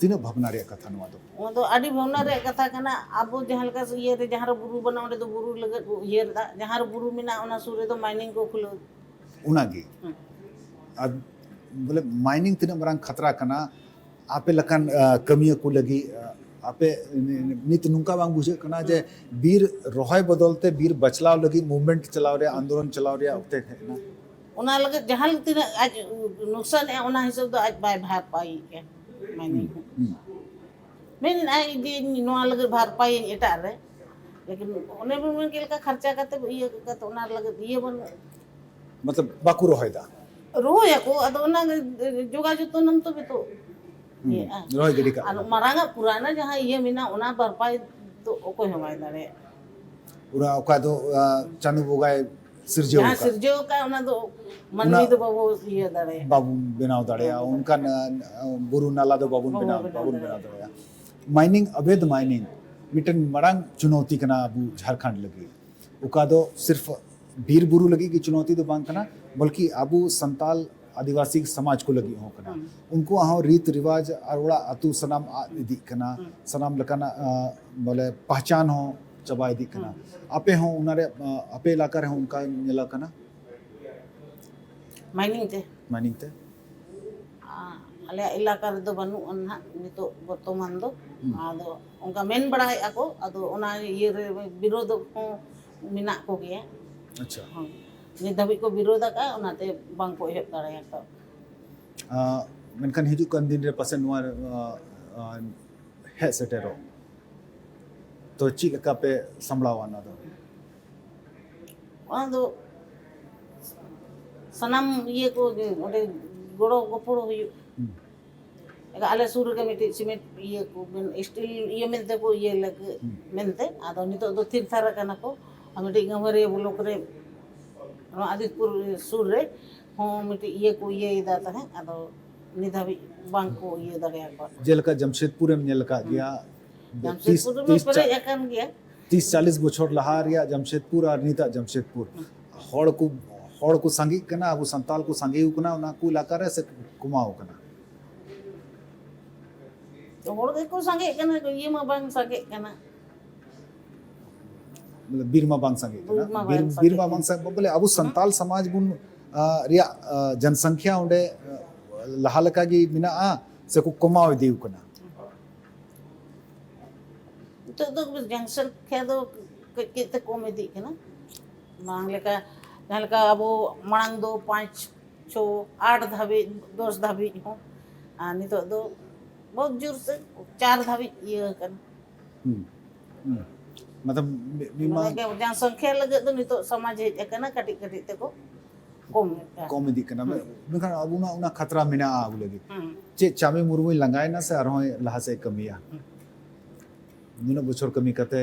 ᱛᱤᱱᱟᱹᱜ ᱵᱷᱟᱵᱽᱱᱟ ᱨᱮᱭᱟᱜ ᱠᱟᱛᱷᱟ ᱱᱚᱣᱟ ᱫᱚ? ᱚᱱᱟ ᱫᱚ ᱟᱹᱰᱤ ᱵᱷᱟᱵᱽᱱᱟ ᱨᱮᱭᱟᱜ ᱠᱟᱛᱷᱟ ᱠᱟᱱᱟ᱾ ᱟᱵᱚ ᱡᱟᱦᱟᱸ ᱞᱮᱠᱟ ᱤᱭᱟᱹ ᱨᱮ, ᱡᱟᱦᱟᱸ ᱨᱮ ᱵᱩᱨᱩ ᱵᱟᱹᱱᱩᱜᱼᱟ, ᱚᱸᱰᱮ ᱫᱚ ᱵᱩᱨᱩ ᱞᱟᱹᱜᱤᱫ ᱠᱚ ᱩᱭᱦᱟᱹᱨ ᱮᱫᱟ, ᱡᱟᱦᱟᱸ ᱨᱮ ᱵᱩᱨᱩ ᱢᱮᱱᱟᱜᱼᱟ, ᱚᱱᱟ ᱥᱩᱨ ᱨᱮᱫᱚ ᱢᱟᱭᱱᱤᱝ ᱠᱚ ᱠᱷᱩᱞᱟᱹᱣ᱾ ᱚᱱᱟᱜᱮ᱾ ᱦᱩᱸ᱾ ᱟᱨ ᱵᱚᱞᱮ ᱢᱟᱭᱱᱤᱝ ᱛᱤᱱᱟᱹᱜ ᱢᱟᱨᱟᱝ ᱠᱷᱟᱛᱨᱟ ᱠᱟᱱᱟ ᱟᱯᱮ ᱞᱮᱠᱟᱱ, ᱟ, ᱠᱟᱹᱢᱤᱭᱟᱹ ᱠᱚ ᱞᱟᱹᱜᱤᱫ? ᱟ, ᱟᱯᱮ ᱱᱤᱛ ᱱᱚᱝᱠᱟ ᱵᱟᱝ ᱵᱩᱡᱷᱟᱹᱜ ᱠᱟᱱᱟ ᱡᱮ ᱦᱩᱸ᱾ ᱵᱤᱨ ᱨᱚᱦᱚᱭ ᱵᱚᱫᱚᱞ ᱛᱮ ᱵᱤᱨ ᱵᱟᱪᱞᱟᱣ ᱞᱟᱹᱜᱤᱫ ᱢᱩᱵᱷᱢᱮᱱᱴ ᱪᱟᱞᱟᱣ ᱨᱮᱭᱟᱜ, ᱦᱩᱸ᱾ ᱟᱱᱫᱳᱞᱚᱱ ᱪᱟᱞᱟᱣ ᱨᱮᱭᱟᱜ ᱚᱠᱛᱮ ᱦᱮᱡ ᱮᱱᱟ? ᱚᱱᱟ ᱞᱟᱹᱜᱤᱫ ᱡᱟᱦᱟᱸ ᱛᱤᱱᱟᱹᱜ ᱟᱡ ᱱᱩᱠᱥᱟᱱᱮᱜᱼᱟ, ᱚᱱᱟ ᱦᱤᱥᱟᱹᱵ ᱫᱚ ᱟᱡ ᱵᱟᱭ ᱵᱷᱟᱨᱯᱟᱭᱮᱜᱼᱟ᱾ ᱢᱟᱭᱱᱤᱝ᱾ ᱦᱩᱸ, ᱦᱩᱸ᱾ ᱢᱮᱱᱮᱫᱼᱟᱭ ᱡᱮ ᱤᱧ ᱱᱚᱣᱟ ᱞᱟᱹᱜᱤᱫ ᱵᱷᱟᱨᱯᱟᱭᱟᱹᱧ ᱮᱴᱟᱜ ᱨᱮ, ᱞᱮᱠᱤᱱ ᱚᱱᱮ ᱵᱚᱱ ᱢᱮᱱ ᱠᱮᱫ ᱞᱮᱠᱟ ᱠᱷᱚᱨᱪᱟ ᱠᱟᱛᱮ ᱤᱭᱟᱹ ᱠᱟᱛᱮ ᱚᱱᱟ ᱞᱟᱹᱜᱤᱫ ᱤᱭᱟᱹ ᱵᱟᱹᱱᱩᱜᱼᱟ᱾ ᱢᱚᱛᱞᱚᱵ ᱵᱟᱠᱚ ᱨᱚᱦᱚᱭᱮᱫᱟ? ᱨᱚᱦᱚᱭᱟᱠᱚ, ᱟᱫᱚ ᱚᱱᱟ ᱡᱚᱜᱟᱣ ᱡᱚᱛᱚᱱᱟᱢ ᱛᱚᱵᱮ ᱛᱚ ᱦᱩᱸ, ᱤᱭᱟᱹᱜᱼᱟ᱾ ᱨᱚᱦᱚᱭ ᱜᱤᱰᱤ ᱠᱟᱜ ᱟᱨ ᱠᱟᱱᱟ᱾ ᱢᱟᱨᱟᱝ ᱟᱜ ᱯᱩᱨᱟᱱᱟ ᱡᱟᱦᱟᱸ ᱤᱭᱟᱹ ᱢᱮᱱᱟᱜᱼᱟ, ᱚᱱᱟ ᱵᱷᱟᱨᱯᱟᱭ ᱫᱚ ᱚᱠᱚᱭ ᱦᱚᱸ ᱵᱟᱭ ᱫᱟᱲᱮᱭᱟᱜᱼᱟ᱾ ᱯᱩᱨᱟ ᱚᱠᱟ ᱫᱚ, ᱟ, ᱪᱟᱸᱫᱚ ᱵᱚᱸᱜᱟᱭ ᱥᱤᱨᱡᱟᱹᱣ ᱡᱟᱦᱟᱸ ᱟᱠᱟᱫ᱾ ᱥᱤᱨᱡᱟᱹᱣ ᱟᱠᱟᱫ, ᱚᱱᱟ ᱫᱚ ᱢᱟᱹᱱᱢᱤ ᱚᱱᱟ ᱫᱚ ᱵᱟᱵᱚ ᱤᱭᱟᱹ ᱫᱟᱲᱮᱭᱟᱜᱼᱟ᱾ ᱵᱟᱵᱚᱱ ᱵᱮᱱᱟᱣ ᱫᱟᱲᱮᱭᱟᱜᱼᱟ᱾ ᱵᱟᱵᱚᱱ ᱚᱱᱠᱟᱱ, ᱟ, ᱵᱩᱨᱩ ᱱᱟᱞᱟ ᱫᱚ ᱵᱟᱵᱚᱱ ᱵᱟᱵᱚᱱ ᱵᱮᱱᱟᱣ, ᱵᱮᱱᱟᱣ ᱵᱟᱵᱚᱱ ᱵᱮᱱᱟᱣ ᱫᱟᱲᱮᱭᱟᱜᱼᱟ᱾ ᱫᱟᱲᱮᱭᱟᱜᱼᱟ᱾ ᱢᱟᱭᱱᱤᱝ, ᱚᱵᱮᱫ ᱢᱟᱭᱱᱤᱝ ᱢᱤᱫᱴᱮᱱ ᱢᱟᱨᱟᱝ ᱪᱩᱱᱚᱣᱛᱤ ᱠᱟᱱᱟ ᱟᱵᱚ ᱡᱷᱟᱲᱠᱷᱚᱸᱰ ᱞᱟᱹᱜᱤᱫ᱾ ᱚᱠᱟ ᱫᱚ ᱥᱤᱨᱯᱷ ᱵᱤᱨ ᱵᱩᱨᱩ ᱞᱟᱹᱜᱤᱫ ᱜᱮ ᱪᱩᱱᱚᱣᱛᱤ ᱫᱚ ᱵᱟᱝ ᱠᱟᱱᱟ, ᱵᱚᱞᱠᱤ ᱟᱵᱚ ᱥᱟᱱᱛᱟᱞ ᱟᱹᱫᱤᱵᱟᱹᱥᱤ ᱥᱚᱢᱟᱡᱽ ᱠᱚ ᱞᱟᱹᱜᱤᱫ ᱦᱚᱸ ᱠᱟᱱᱟ᱾ ᱦᱩᱸ᱾ ᱩᱱᱠᱩᱣᱟᱜ ᱦᱚᱸ ᱨᱤᱛ ᱨᱤᱣᱟᱡᱽ ᱟᱨ ᱚᱲᱟᱜ ᱟᱹᱛᱩ ᱥᱟᱱᱟᱢ ᱟᱫ ᱤᱫᱤᱜ ᱠᱟᱱᱟ, ᱦᱩᱸ᱾ ᱥᱟᱱᱟᱢ ᱞᱮᱠᱟᱱᱟᱜ, ᱟ, ᱵᱚᱞᱮ ᱯᱟᱦᱪᱟᱱ ᱦᱚᱸ ᱪᱟᱵᱟ ᱤᱫᱤᱜ ᱠᱟᱱᱟ᱾ ᱦᱩᱸ᱾ ᱟᱯᱮ ᱦᱚᱸ ᱚᱱᱟᱨᱮ, ᱟ, ᱟᱯᱮ ᱮᱞᱟᱠᱟ ᱨᱮᱦᱚᱸ ᱚᱱᱠᱟ ᱧᱮᱞ ᱟᱠᱟᱱᱟ? ᱢᱟᱭᱱᱤᱝ ᱛᱮ? ᱢᱟᱭᱱᱤᱝ ᱛᱮ? ᱟ, ᱟᱞᱮᱭᱟᱜ ᱮᱞᱟᱠᱟ ᱨᱮᱫᱚ ᱵᱟᱹᱱᱩᱜᱼᱟ ᱱᱟᱦᱟᱜ ᱱᱤᱛᱚᱜ ᱵᱚᱨᱛᱚᱢᱟᱱ ᱫᱚ᱾ ᱦᱩᱸ᱾ ᱟᱫᱚ ᱚᱱᱠᱟ ᱢᱮᱱ ᱵᱟᱲᱟᱭᱮᱫᱼᱟ ᱠᱚ, ᱟᱫᱚ ᱚᱱᱟ ᱤᱭᱟᱹ ᱨᱮ ᱵᱤᱨᱳᱫᱷ ᱦᱚᱸ ᱢᱮᱱᱟᱜ ᱠᱚᱜᱮᱭᱟ᱾ ᱟᱪᱪᱷᱟ᱾ ᱦᱳᱭ᱾ ᱱᱤᱛ ᱫᱷᱟᱹᱵᱤᱡ ᱠᱚ ᱵᱤᱨᱳᱫᱷ ᱟᱠᱟᱫᱼᱟ, ᱚᱱᱟᱛᱮ ᱵᱟᱝ ᱠᱚ ᱮᱦᱚᱵ ᱫᱟᱲᱮ ᱟᱠᱟᱫ᱾ ᱟ, ᱢᱮᱱᱠᱷᱟᱱ ᱦᱤᱡᱩᱜ ᱠᱟᱱ ᱫᱤᱱ ᱨᱮ ᱯᱟᱥᱮᱡ ᱱᱚᱣᱟ, ᱟ, ᱟ, ᱦᱮᱡ ᱥᱮᱴᱮᱨᱚᱜ᱾ ᱛᱚ ᱪᱮᱫ ᱞᱮᱠᱟ ᱯᱮ ᱥᱟᱢᱵᱲᱟᱣᱟ ᱚᱱᱟ ᱫᱚ? ᱚᱱᱟ ᱫᱚ ᱥᱟᱱᱟᱢ ᱤᱭᱟᱹ ᱠᱚ ᱚᱸᱰᱮ ᱜᱚᱲᱚ ᱜᱚᱯᱚᱲᱚ ᱦᱩᱭᱩᱜ᱾ ᱦᱩᱸ᱾ ᱟᱞᱮ ᱥᱩᱨ ᱨᱮᱜᱮ ᱢᱤᱫᱴᱤᱡ ᱥᱤᱢᱮᱱᱴ ᱤᱭᱟᱹ ᱠᱚ, ᱥᱴᱤᱞ ᱤᱭᱟᱹ ᱢᱮᱱᱛᱮ ᱠᱚ ᱤᱭᱟᱹ ᱞᱟᱹᱜᱤᱫ ᱦᱩᱸ᱾ ᱢᱮᱱᱛᱮ, ᱟᱫᱚ ᱱᱤᱛᱚᱜ ᱫᱚ ᱛᱷᱤᱨ ᱛᱷᱟᱨ ᱟᱠᱟᱱᱟ ᱠᱚ᱾ ᱟᱨ ᱢᱤᱫᱴᱤᱡ ᱜᱟᱹᱢᱟᱹᱨᱤᱭᱟᱹ ᱵᱞᱚᱠ ᱨᱮ, ᱱᱚᱣᱟ ᱟᱫᱤᱛᱯᱩᱨ ᱥᱩᱨ ᱨᱮ ᱦᱚᱸ ᱢᱤᱫᱴᱤᱡ ᱤᱭᱟᱹ ᱠᱚ ᱤᱭᱟᱹᱭᱮᱫᱟ ᱛᱟᱦᱮᱸᱫ, ᱟᱫᱚ ᱱᱤᱛ ᱫᱷᱟᱹᱵᱤᱡ ᱵᱟᱝ ᱠᱚ ᱤᱭᱟᱹ ᱫᱟᱲᱮᱭᱟᱠᱚᱣᱟ᱾ ᱡᱮᱞᱮᱠᱟ ᱡᱟᱢᱥᱮᱫᱽᱯᱩᱨ ᱮᱢ ᱧᱮᱞ ᱟᱠᱟᱫ ᱦᱩᱸ᱾ ᱜᱮᱭᱟ, ᱡᱟᱢᱥᱮᱫᱽᱯᱩᱨ ᱨᱮᱢᱟ ᱯᱮᱨᱮᱡ ᱟᱠᱟᱱ ᱜᱮᱭᱟ᱾ ᱛᱤᱥ ᱪᱟᱞᱤᱥ ᱵᱚᱪᱷᱚᱨ ᱞᱟᱦᱟ ᱨᱮᱭᱟᱜ ᱡᱟᱢᱥᱮᱫᱽᱯᱩᱨ ᱟᱨ ᱱᱤᱛᱟᱜ ᱡᱟᱢᱥᱮᱫᱽᱯᱩᱨ, ᱦᱩᱸ᱾ ᱦᱚᱲ ᱠᱚ, ᱦᱚᱲ ᱠᱚ ᱥᱟᱸᱜᱮᱜ ᱠᱟᱱᱟ, ᱟᱵᱚ ᱥᱟᱱᱛᱟᱞ ᱠᱚ ᱥᱟᱸᱜᱮ ᱟᱠᱟᱱᱟ ᱚᱱᱟ ᱠᱚ ᱮᱞᱟᱠᱟ ᱨᱮ ᱥᱮ ᱠᱚᱢᱟᱣ ᱟᱠᱟᱱᱟ? ᱦᱚᱲ ᱜᱮᱠᱚ ᱥᱟᱸᱜᱮᱜ ᱠᱟᱱᱟ, ᱤᱭᱟᱹ ᱢᱟ ᱵᱟᱝ ᱥᱟᱸᱜᱮᱜ ᱠᱟᱱᱟ᱾ ᱢᱚᱛᱞᱚᱵ ᱵᱤᱨ ᱢᱟ ᱵᱟᱝ ᱥᱟᱸᱜᱮᱜ ᱠᱟᱱᱟ᱾ ᱵᱤᱨ ᱢᱟ ᱵᱤᱨ ᱵᱟᱝ ᱵᱤᱨ ᱥᱟᱸᱜᱮᱜ ᱢᱟ ᱠᱟᱱᱟ᱾ ᱵᱟᱝ ᱥᱟᱸᱜᱮ, ᱵᱚᱞᱮ ᱟᱵᱚ ᱥᱟᱱᱛᱟᱞ ᱥᱚᱢᱟᱡᱽ ᱵᱚᱱ ᱟ, ᱨᱮᱭᱟᱜ ᱟ, ᱡᱚᱱᱥᱚᱝᱠᱷᱭᱟ ᱚᱸᱰᱮ ᱟ, ᱞᱟᱦᱟ ᱞᱮᱠᱟ ᱜᱮ ᱢᱮᱱᱟᱜᱼᱟ ᱥᱮ ᱠᱚ ᱠᱚᱢᱟᱣ ᱤᱫᱤ ᱠᱟᱱᱟ? ᱱᱤᱛᱚᱜ ᱫᱚ ᱡᱚᱱᱥᱚᱝᱠᱷᱭᱟ ᱫᱚ ᱠᱟᱹᱡ ᱠᱟᱹᱡ ᱛᱮ ᱠᱚᱢ ᱤᱫᱤᱜ ᱠᱟᱱᱟ᱾ ᱢᱟᱲᱟᱝ ᱞᱮᱠᱟ, ᱡᱟᱦᱟᱸ ᱞᱮᱠᱟ ᱟᱵᱚ ᱢᱟᱲᱟᱝ ᱫᱚ ᱯᱟᱸᱪ ᱪᱷᱚ ᱟᱴ ᱫᱷᱟᱹᱵᱤᱡ, ᱫᱚᱥ ᱫᱷᱟᱹᱵᱤᱡ ᱦᱚᱸ, ᱟᱨ ᱱᱤᱛᱚᱜ ᱫᱚ ᱵᱚᱦᱩᱛ ᱡᱳᱨ ᱥᱮ ᱪᱟᱨ ᱫᱷᱟᱹᱵᱤᱡ ᱤᱭᱟᱹ ᱟᱠᱟᱱᱟ᱾ ᱦᱩᱸ᱾ ᱦᱩᱸ᱾ ᱢᱚᱛᱞᱚᱵ ᱢᱤ- ᱢᱤᱢᱟ ᱢᱟᱱᱮ ᱡᱚᱱᱥᱚᱝᱠᱷᱭᱟ ᱞᱟᱹᱜᱤᱫ ᱫᱚ ᱱᱤᱛᱚᱜ ᱥᱚᱢᱟᱡᱽ ᱦᱮᱡ ᱟᱠᱟᱱᱟ, ᱠᱟᱹᱴᱤᱡ ᱠᱟᱹᱴᱤᱡ ᱛᱮᱠᱚ ᱠᱚᱢ ᱮᱫᱟ᱾ ᱠᱚᱢ ᱤᱫᱤᱜ ᱠᱟᱱᱟ᱾ ᱢᱮᱱᱠᱷᱟᱱ ᱟᱵᱚᱱᱟᱜ ᱚᱱᱟ ᱠᱷᱟᱛᱨᱟ ᱢᱮᱱᱟᱜᱼᱟ ᱟᱵᱚ ᱞᱟᱹᱜᱤᱫ᱾ ᱦᱩᱸ᱾ ᱪᱮᱫ ᱪᱟᱢᱤ ᱢᱩᱨᱢᱩᱭ ᱞᱟᱸᱜᱟᱭᱮᱱᱟ ᱥᱮ ᱟᱨᱦᱚᱸ ᱞᱟᱦᱟ ᱥᱮᱫ ᱠᱟᱹᱢᱤᱭᱟ? ᱱᱩᱱᱟᱹᱜ ᱵᱚᱪᱷᱚᱨ ᱠᱟᱹᱢᱤ ᱠᱟᱛᱮ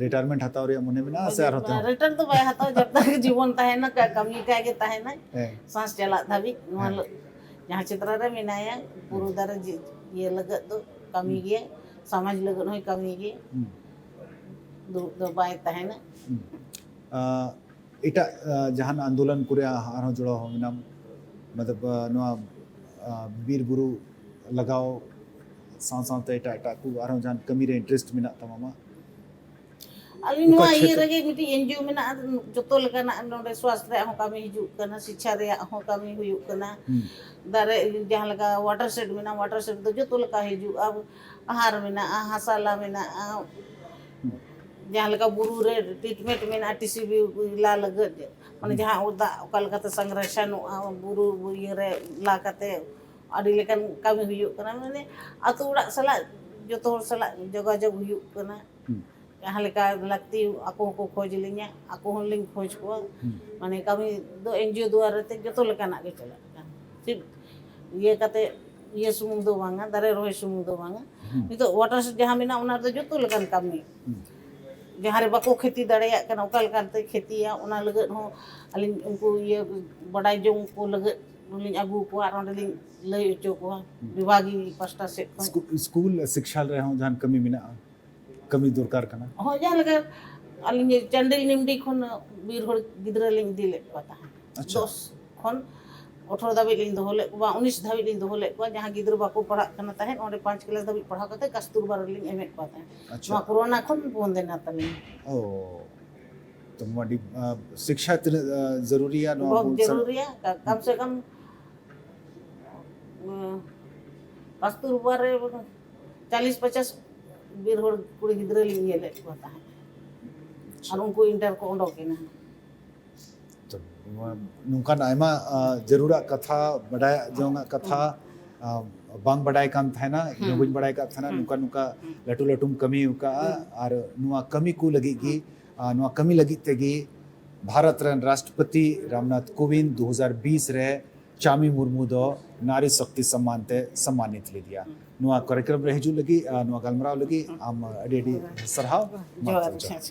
ᱨᱤᱴᱟᱭᱟᱨᱢᱮᱱᱴ ᱦᱟᱛᱟᱣ ᱨᱮᱭᱟᱜ ᱢᱚᱱᱮ ᱢᱮᱱᱟᱜᱼᱟ ᱥᱮ ᱟᱨᱦᱚᱸ ᱛᱟᱦᱮᱸ? ᱨᱤᱴᱟᱭᱟᱨ ᱫᱚ ᱵᱟᱭ ᱦᱟᱛᱟᱣᱟ, ᱡᱚᱵ ᱛᱚᱠ ᱡᱤᱵᱚᱱ ᱛᱟᱦᱮᱱᱟ, ᱠᱟ- ᱠᱟᱹᱢᱤ ᱠᱟᱜ ᱜᱮ ᱛᱟᱦᱮᱱᱟᱭ᱾ ᱦᱮᱸ᱾ ᱥᱟᱸᱥ ᱪᱟᱞᱟᱜ ᱫᱷᱟᱹᱵᱤᱡ ᱱᱚᱣᱟ ᱦᱮᱸ᱾ ᱞᱟᱹ- ᱡᱟᱦᱟᱸ ᱪᱮᱛᱟᱱ ᱨᱮ ᱢᱮᱱᱟᱭᱟ, ᱵᱩᱨᱩ ᱫᱟᱨᱮ ᱡᱤ- ᱤᱭᱟᱹ ᱞᱟᱹᱜᱤᱫ ᱫᱚ, ᱠᱟᱹᱢᱤ ᱜᱮᱭᱟᱭ, ᱥᱚᱢᱟᱡᱽ ᱞᱟᱹᱜᱤᱫ ᱦᱚᱸᱭ ᱠᱟᱹᱢᱤ ᱜᱮᱭᱟ᱾ ᱦᱩᱸ᱾ ᱫᱩᱲᱩᱵ ᱫᱚ ᱵᱟᱭ ᱛᱟᱦᱮᱱᱟ᱾ ᱦᱩᱸ᱾ ᱟ, ᱮᱴᱟᱜ ᱟ, ᱡᱟᱦᱟᱱ ᱟᱱᱫᱳᱞᱚᱱ ᱠᱚᱨᱮ ᱟᱨᱦᱚᱸ ᱡᱚᱲᱟᱣ ᱢᱮᱱᱟᱢ? ᱢᱚᱛᱞᱚᱵ ᱟ, ᱱᱚᱣᱟ ᱟ, ᱵᱤᱨ ᱵᱩᱨᱩ ᱞᱟᱜᱟᱣ ᱥᱟᱶ ᱥᱟᱶᱛᱮ ᱮᱴᱟᱜ ᱮᱴᱟᱜ ᱠᱚ ᱟᱨᱦᱚᱸ ᱡᱟᱦᱟᱱ ᱠᱟᱹᱢᱤ ᱨᱮ ᱤᱱᱴᱟᱨᱮᱥᱴ ᱢᱮᱱᱟᱜ ᱛᱟᱢᱟ ᱢᱟ? ᱟᱹᱞᱤᱧ ᱚᱠᱟ ᱱᱚᱣᱟ ᱤᱭᱟᱹ ᱠᱷᱮᱛᱨᱮ? ᱨᱮᱜᱮ ᱢᱤᱫᱴᱤᱡ ᱮᱱᱡᱤᱭᱳ ᱢᱮᱱᱟᱜᱼᱟ, ᱡᱚᱛᱚ ᱞᱮᱠᱟᱱᱟᱜ ᱱᱚᱰᱮ ᱥᱣᱟᱥᱛᱷ ᱨᱮᱭᱟᱜ ᱦᱚᱸ ᱠᱟᱹᱢᱤ ᱦᱤᱡᱩᱜ ᱠᱟᱱᱟ, ᱥᱤᱪᱪᱷᱟ ᱨᱮᱭᱟᱜ ᱦᱚᱸ ᱠᱟᱹᱢᱤ ᱦᱩᱭᱩᱜ ᱠᱟᱱᱟ᱾ ᱦᱩᱸ᱾ ᱫᱟᱨᱮ ᱡᱟᱦᱟᱸ ᱞᱮᱠᱟ ᱣᱟᱴᱟᱨ ᱥᱮᱰ ᱢᱮᱱᱟᱜᱼᱟ, ᱣᱟᱴᱟᱨ ᱥᱮᱰ ᱫᱚ ᱡᱚᱛᱚ ᱞᱮᱠᱟ ᱦᱤᱡᱩᱜᱼᱟ, ᱟᱦᱟᱨ ᱢᱮᱱᱟᱜᱼᱟ, ᱦᱟᱥᱟᱞᱟ ᱢᱮᱱᱟᱜᱼᱟ, ᱡᱟᱦᱟᱸ ᱞᱮᱠᱟ ᱵᱩᱨᱩ ᱨᱮ ᱴᱨᱤᱴᱢᱮᱱᱴ ᱢᱮᱱᱟᱜᱼᱟ, ᱴᱤᱥᱤᱵᱤ ᱞᱟ ᱞᱟᱹᱜᱤᱫ, ᱢᱟᱱᱮ ᱡᱟᱦᱟᱸ ᱫᱟᱜ ᱚᱠᱟ ᱞᱮᱠᱟᱛᱮ ᱥᱚᱝᱨᱚᱠᱷᱚᱱᱚᱜᱼᱟ, ᱵᱩᱨᱩ ᱤᱭᱟᱹ ᱨᱮ ᱞᱟ ᱠᱟᱛᱮ ᱟᱹᱰᱤ ᱞᱮᱠᱟᱱ ᱠᱟᱹᱢᱤ ᱦᱩᱭᱩᱜ ᱠᱟᱱᱟ᱾ ᱢᱟᱱᱮ ᱟᱛᱳ ᱚᱲᱟᱜ ᱥᱟᱞᱟᱜ ᱡᱚᱛᱚ ᱦᱚᱲ ᱥᱟᱞᱟᱜ ᱡᱳᱜᱟᱡᱳᱜᱽ ᱦᱩᱭᱩᱜ ᱠᱟᱱᱟ᱾ ᱦᱩᱸ᱾ ᱡᱟᱦᱟᱸ ᱞᱮᱠᱟ ᱞᱟᱹᱠᱛᱤ ᱟᱠᱚ ᱦᱚᱸᱠᱚ ᱠᱷᱚᱡᱽ ᱞᱤᱧᱟ, ᱟᱠᱚ ᱦᱚᱸᱞᱤᱧ ᱠᱷᱚᱡᱽ ᱠᱚᱣᱟ᱾ ᱦᱩᱸ᱾ ᱢᱟᱱᱮ ᱠᱟᱹᱢᱤ ᱫᱚ ᱮᱱᱡᱤᱭᱳ ᱫᱩᱣᱟᱨᱟ ᱛᱮ ᱡᱚᱛᱚ ᱞᱮᱠᱟᱱᱟᱜ ᱜᱮ ᱪᱟᱞᱟᱜ ᱠᱟᱱᱟ᱾ ᱥᱤᱨᱯ ᱤᱭᱟᱹ ᱠᱟᱛᱮ, ᱤᱭᱟᱹ ᱥᱩᱢᱩᱝ ᱫᱚ ᱵᱟᱝᱟ, ᱫᱟᱨᱮ ᱨᱚᱦᱚᱭ ᱥᱩᱢᱩᱝ ᱫᱚ ᱵᱟᱝᱟ᱾ ᱦᱩᱸ᱾ ᱱᱤᱛᱚᱜ ᱣᱟᱴᱟᱨ ᱥᱮᱰ ᱡᱟᱦᱟᱸ ᱢᱮᱱᱟᱜᱼᱟ, ᱚᱱᱟ ᱨᱮᱫᱚ ᱡᱚᱛᱚ ᱞᱮᱠᱟᱱ ᱠᱟᱹᱢᱤ᱾ ᱦᱩᱸ᱾ ᱡᱟᱦᱟᱸ ᱨᱮ ᱵᱟᱠᱚ ᱠᱷᱮᱛᱤ ᱫᱟᱲᱮᱭᱟᱜ ᱠᱟᱱᱟ, ᱚᱠᱟ ᱞᱮᱠᱟᱛᱮ ᱠᱷᱮᱛᱤᱭᱟ, ᱚᱱᱟ ᱞᱟᱹᱜᱤᱫ ᱦᱚᱸ ᱟᱹᱞᱤᱧ ᱩᱱᱠᱩ ᱤᱭᱟᱹ ᱵᱟᱰᱟᱭ ᱡᱚᱝ ᱠᱚ ᱞᱟᱹᱜᱤᱫ ᱞᱤᱧ ᱟᱹᱜᱩ ᱠᱚᱣᱟ ᱟᱨ ᱚᱸᱰᱮ ᱞᱤᱧ ᱞᱟᱹᱭ ᱦᱚᱪᱚ ᱠᱚᱣᱟ ᱵᱤᱵᱷᱟᱜᱤ ᱯᱟᱥᱴᱟ ᱥᱮᱫ ᱠᱷᱚᱱ᱾ ᱥᱠᱩ- ᱥᱠᱩᱞ ᱥᱤᱠᱥᱟ ᱨᱮᱦᱚᱸ ᱡᱟᱦᱟᱱ ᱠᱟᱹᱢᱤ ᱢᱮᱱᱟᱜᱼᱟ, ᱠᱟᱹᱢᱤ ᱫᱚᱨᱠᱟᱨ ᱠᱟᱱᱟ? ᱦᱚᱸ, ᱡᱟᱦᱟᱸ ᱞᱮᱠᱟ ᱟᱹᱞᱤᱧ ᱪᱟᱱᱰᱤᱞ ᱱᱤᱢᱰᱤ ᱠᱷᱚᱱ ᱵᱤᱨ ᱦᱚᱲ ᱜᱤᱫᱽᱨᱟᱹ ᱞᱤᱧ ᱤᱫᱤ ᱞᱮᱫ ᱠᱚᱣᱟ ᱛᱟᱦᱮᱸᱫ᱾ ᱟᱪᱪᱷᱟ᱾ ᱫᱚᱥ ᱠᱷᱚᱱ ᱟᱴᱷᱨᱚ ᱫᱷᱟᱹᱵᱤᱡ ᱞᱤᱧ ᱫᱚᱦᱚ ᱞᱮᱫ ᱠᱚᱣᱟ, ᱩᱱᱤᱥ ᱫᱷᱟᱹᱵᱤᱡ ᱞᱤᱧ ᱫᱚᱦᱚ ᱞᱮᱫ ᱠᱚᱣᱟ᱾ ᱡᱟᱦᱟᱸ ᱜᱤᱫᱽᱨᱟᱹ ᱵᱟᱠᱚ ᱯᱟᱲᱦᱟᱜ ᱠᱟᱱᱟ ᱛᱟᱦᱮᱸᱫ, ᱚᱸᱰᱮ ᱯᱟᱸᱪ ᱠᱞᱟᱥ ᱫᱷᱟᱹᱵᱤᱡ ᱯᱟᱲᱦᱟᱣ ᱠᱟᱛᱮ ᱠᱟᱥᱛᱩᱨᱵᱟ ᱨᱮᱞᱤᱧ ᱮᱢᱮᱫ ᱠᱚᱣᱟ ᱛᱟᱦᱮᱸᱫ᱾ ᱟᱪᱪᱷᱟ᱾ ᱱᱚᱣᱟ ᱠᱳᱨᱳᱱᱟ ᱠᱷᱚᱱ ᱵᱚᱱᱫ ᱮᱱᱟ ᱛᱟᱹᱞᱤᱧ᱾ ᱚ, ᱛᱚ ᱱᱚᱣᱟ ᱰᱤ-, ᱟ, ᱥᱤᱠᱷᱟ ᱛᱤᱱᱟᱹᱜ, ᱟ, ᱡᱟᱹᱨᱩᱨᱤᱭᱟ ᱱᱚᱣᱟ ᱵᱚᱦᱩᱛ ᱵᱚᱱ ᱥᱟᱨ- ᱡᱟᱹᱨᱩᱨᱤᱭᱟ, ᱠᱟ-, ᱠᱟᱢ ᱥᱮ ᱠᱟᱢ, ᱟ, ᱠᱟᱥᱛᱩᱨᱵᱟ ᱨᱮ ᱪᱟᱞᱤᱥ ᱯᱚᱪᱟᱥ ᱵᱤᱨ ᱦᱚᱲ ᱠᱩᱲᱤ ᱜᱤᱫᱽᱨᱟᱹ ᱞᱤᱧ ᱧᱮᱞᱮᱫ ᱠᱚᱣᱟ ᱛᱟᱦᱮᱸᱫ᱾ ᱟᱨ ᱩᱱᱠᱩ ᱤᱱᱴᱟᱨ ᱠᱚ ᱚᱰᱚᱠ ᱮᱱᱟ᱾ ᱛᱚ, ᱱᱚᱣᱟ ᱱᱚᱝᱠᱟᱱ ᱟᱭᱢᱟ, ᱟ, ᱡᱟᱹᱨᱩᱲᱟᱜ ᱠᱟᱛᱷᱟ, ᱵᱟᱰᱟᱭ ᱡᱚᱝᱟᱜ ᱠᱟᱛᱷᱟ, ᱟ, ᱵᱟᱝ ᱵᱟᱰᱟᱭ ᱠᱟᱱ ᱛᱟᱦᱮᱱᱟ, ᱤᱧ ᱦᱚᱸ ᱦᱩᱸ᱾ ᱵᱟᱹᱧ ᱵᱟᱰᱟᱭ ᱠᱟᱱ ᱛᱟᱦᱮᱱᱟ, ᱦᱩᱸ᱾ ᱱᱚᱝᱠᱟ, ᱱᱚᱝᱠᱟ ᱦᱩᱸ᱾ ᱞᱟᱹᱴᱩ ᱞᱟᱹᱴᱩᱢ ᱠᱟᱹᱢᱤ ᱟᱠᱟᱫᱼᱟ᱾ ᱦᱩᱸ᱾ ᱟᱨ ᱱᱚᱣᱟ ᱠᱟᱹᱢᱤ ᱠᱚ ᱞᱟᱹᱜᱤᱫ ᱜᱮ, ᱦᱩᱸ᱾ ᱟ, ᱱᱚᱣᱟ ᱠᱟᱹᱢᱤ ᱞᱟᱹᱜᱤᱫ ᱛᱮᱜᱮ ᱵᱷᱟᱨᱚᱛ ᱨᱮᱱ ᱨᱟᱥᱴᱨᱚᱯᱚᱛᱤ ᱨᱟᱢᱱᱟᱛᱷ ᱠᱳᱵᱤᱱᱫ ᱫᱩ ᱦᱟᱡᱟᱨ ᱵᱤᱥ ᱨᱮ ᱪᱟᱢᱤ ᱢᱩᱨᱢᱩ ᱫᱚ ᱱᱟᱨᱤ ᱥᱚᱠᱛᱤ ᱥᱚᱢᱢᱟᱱ ᱛᱮ ᱥᱚᱢᱢᱟᱱᱤᱛ ᱞᱮᱫᱮᱭᱟ᱾ ᱦᱩᱸ᱾ ᱱᱚᱣᱟ ᱠᱟᱨᱭᱚᱠᱨᱚᱢ ᱨᱮ ᱦᱤᱡᱩᱜ ᱞᱟᱹᱜᱤᱫ, ᱟ, ᱱᱚᱣᱟ ᱜᱟᱞᱢᱟᱨᱟᱣ ᱞᱟᱹᱜᱤᱫ ᱦᱩᱸ᱾ ᱟᱢ ᱟᱹᱰᱤ ᱟᱹᱰᱤ ᱥᱟᱨᱦᱟᱣ᱾ ᱢᱟ ᱡᱚᱦᱟᱨ᱾ ᱛᱚᱵᱮ, ᱡᱚᱦᱟᱨ᱾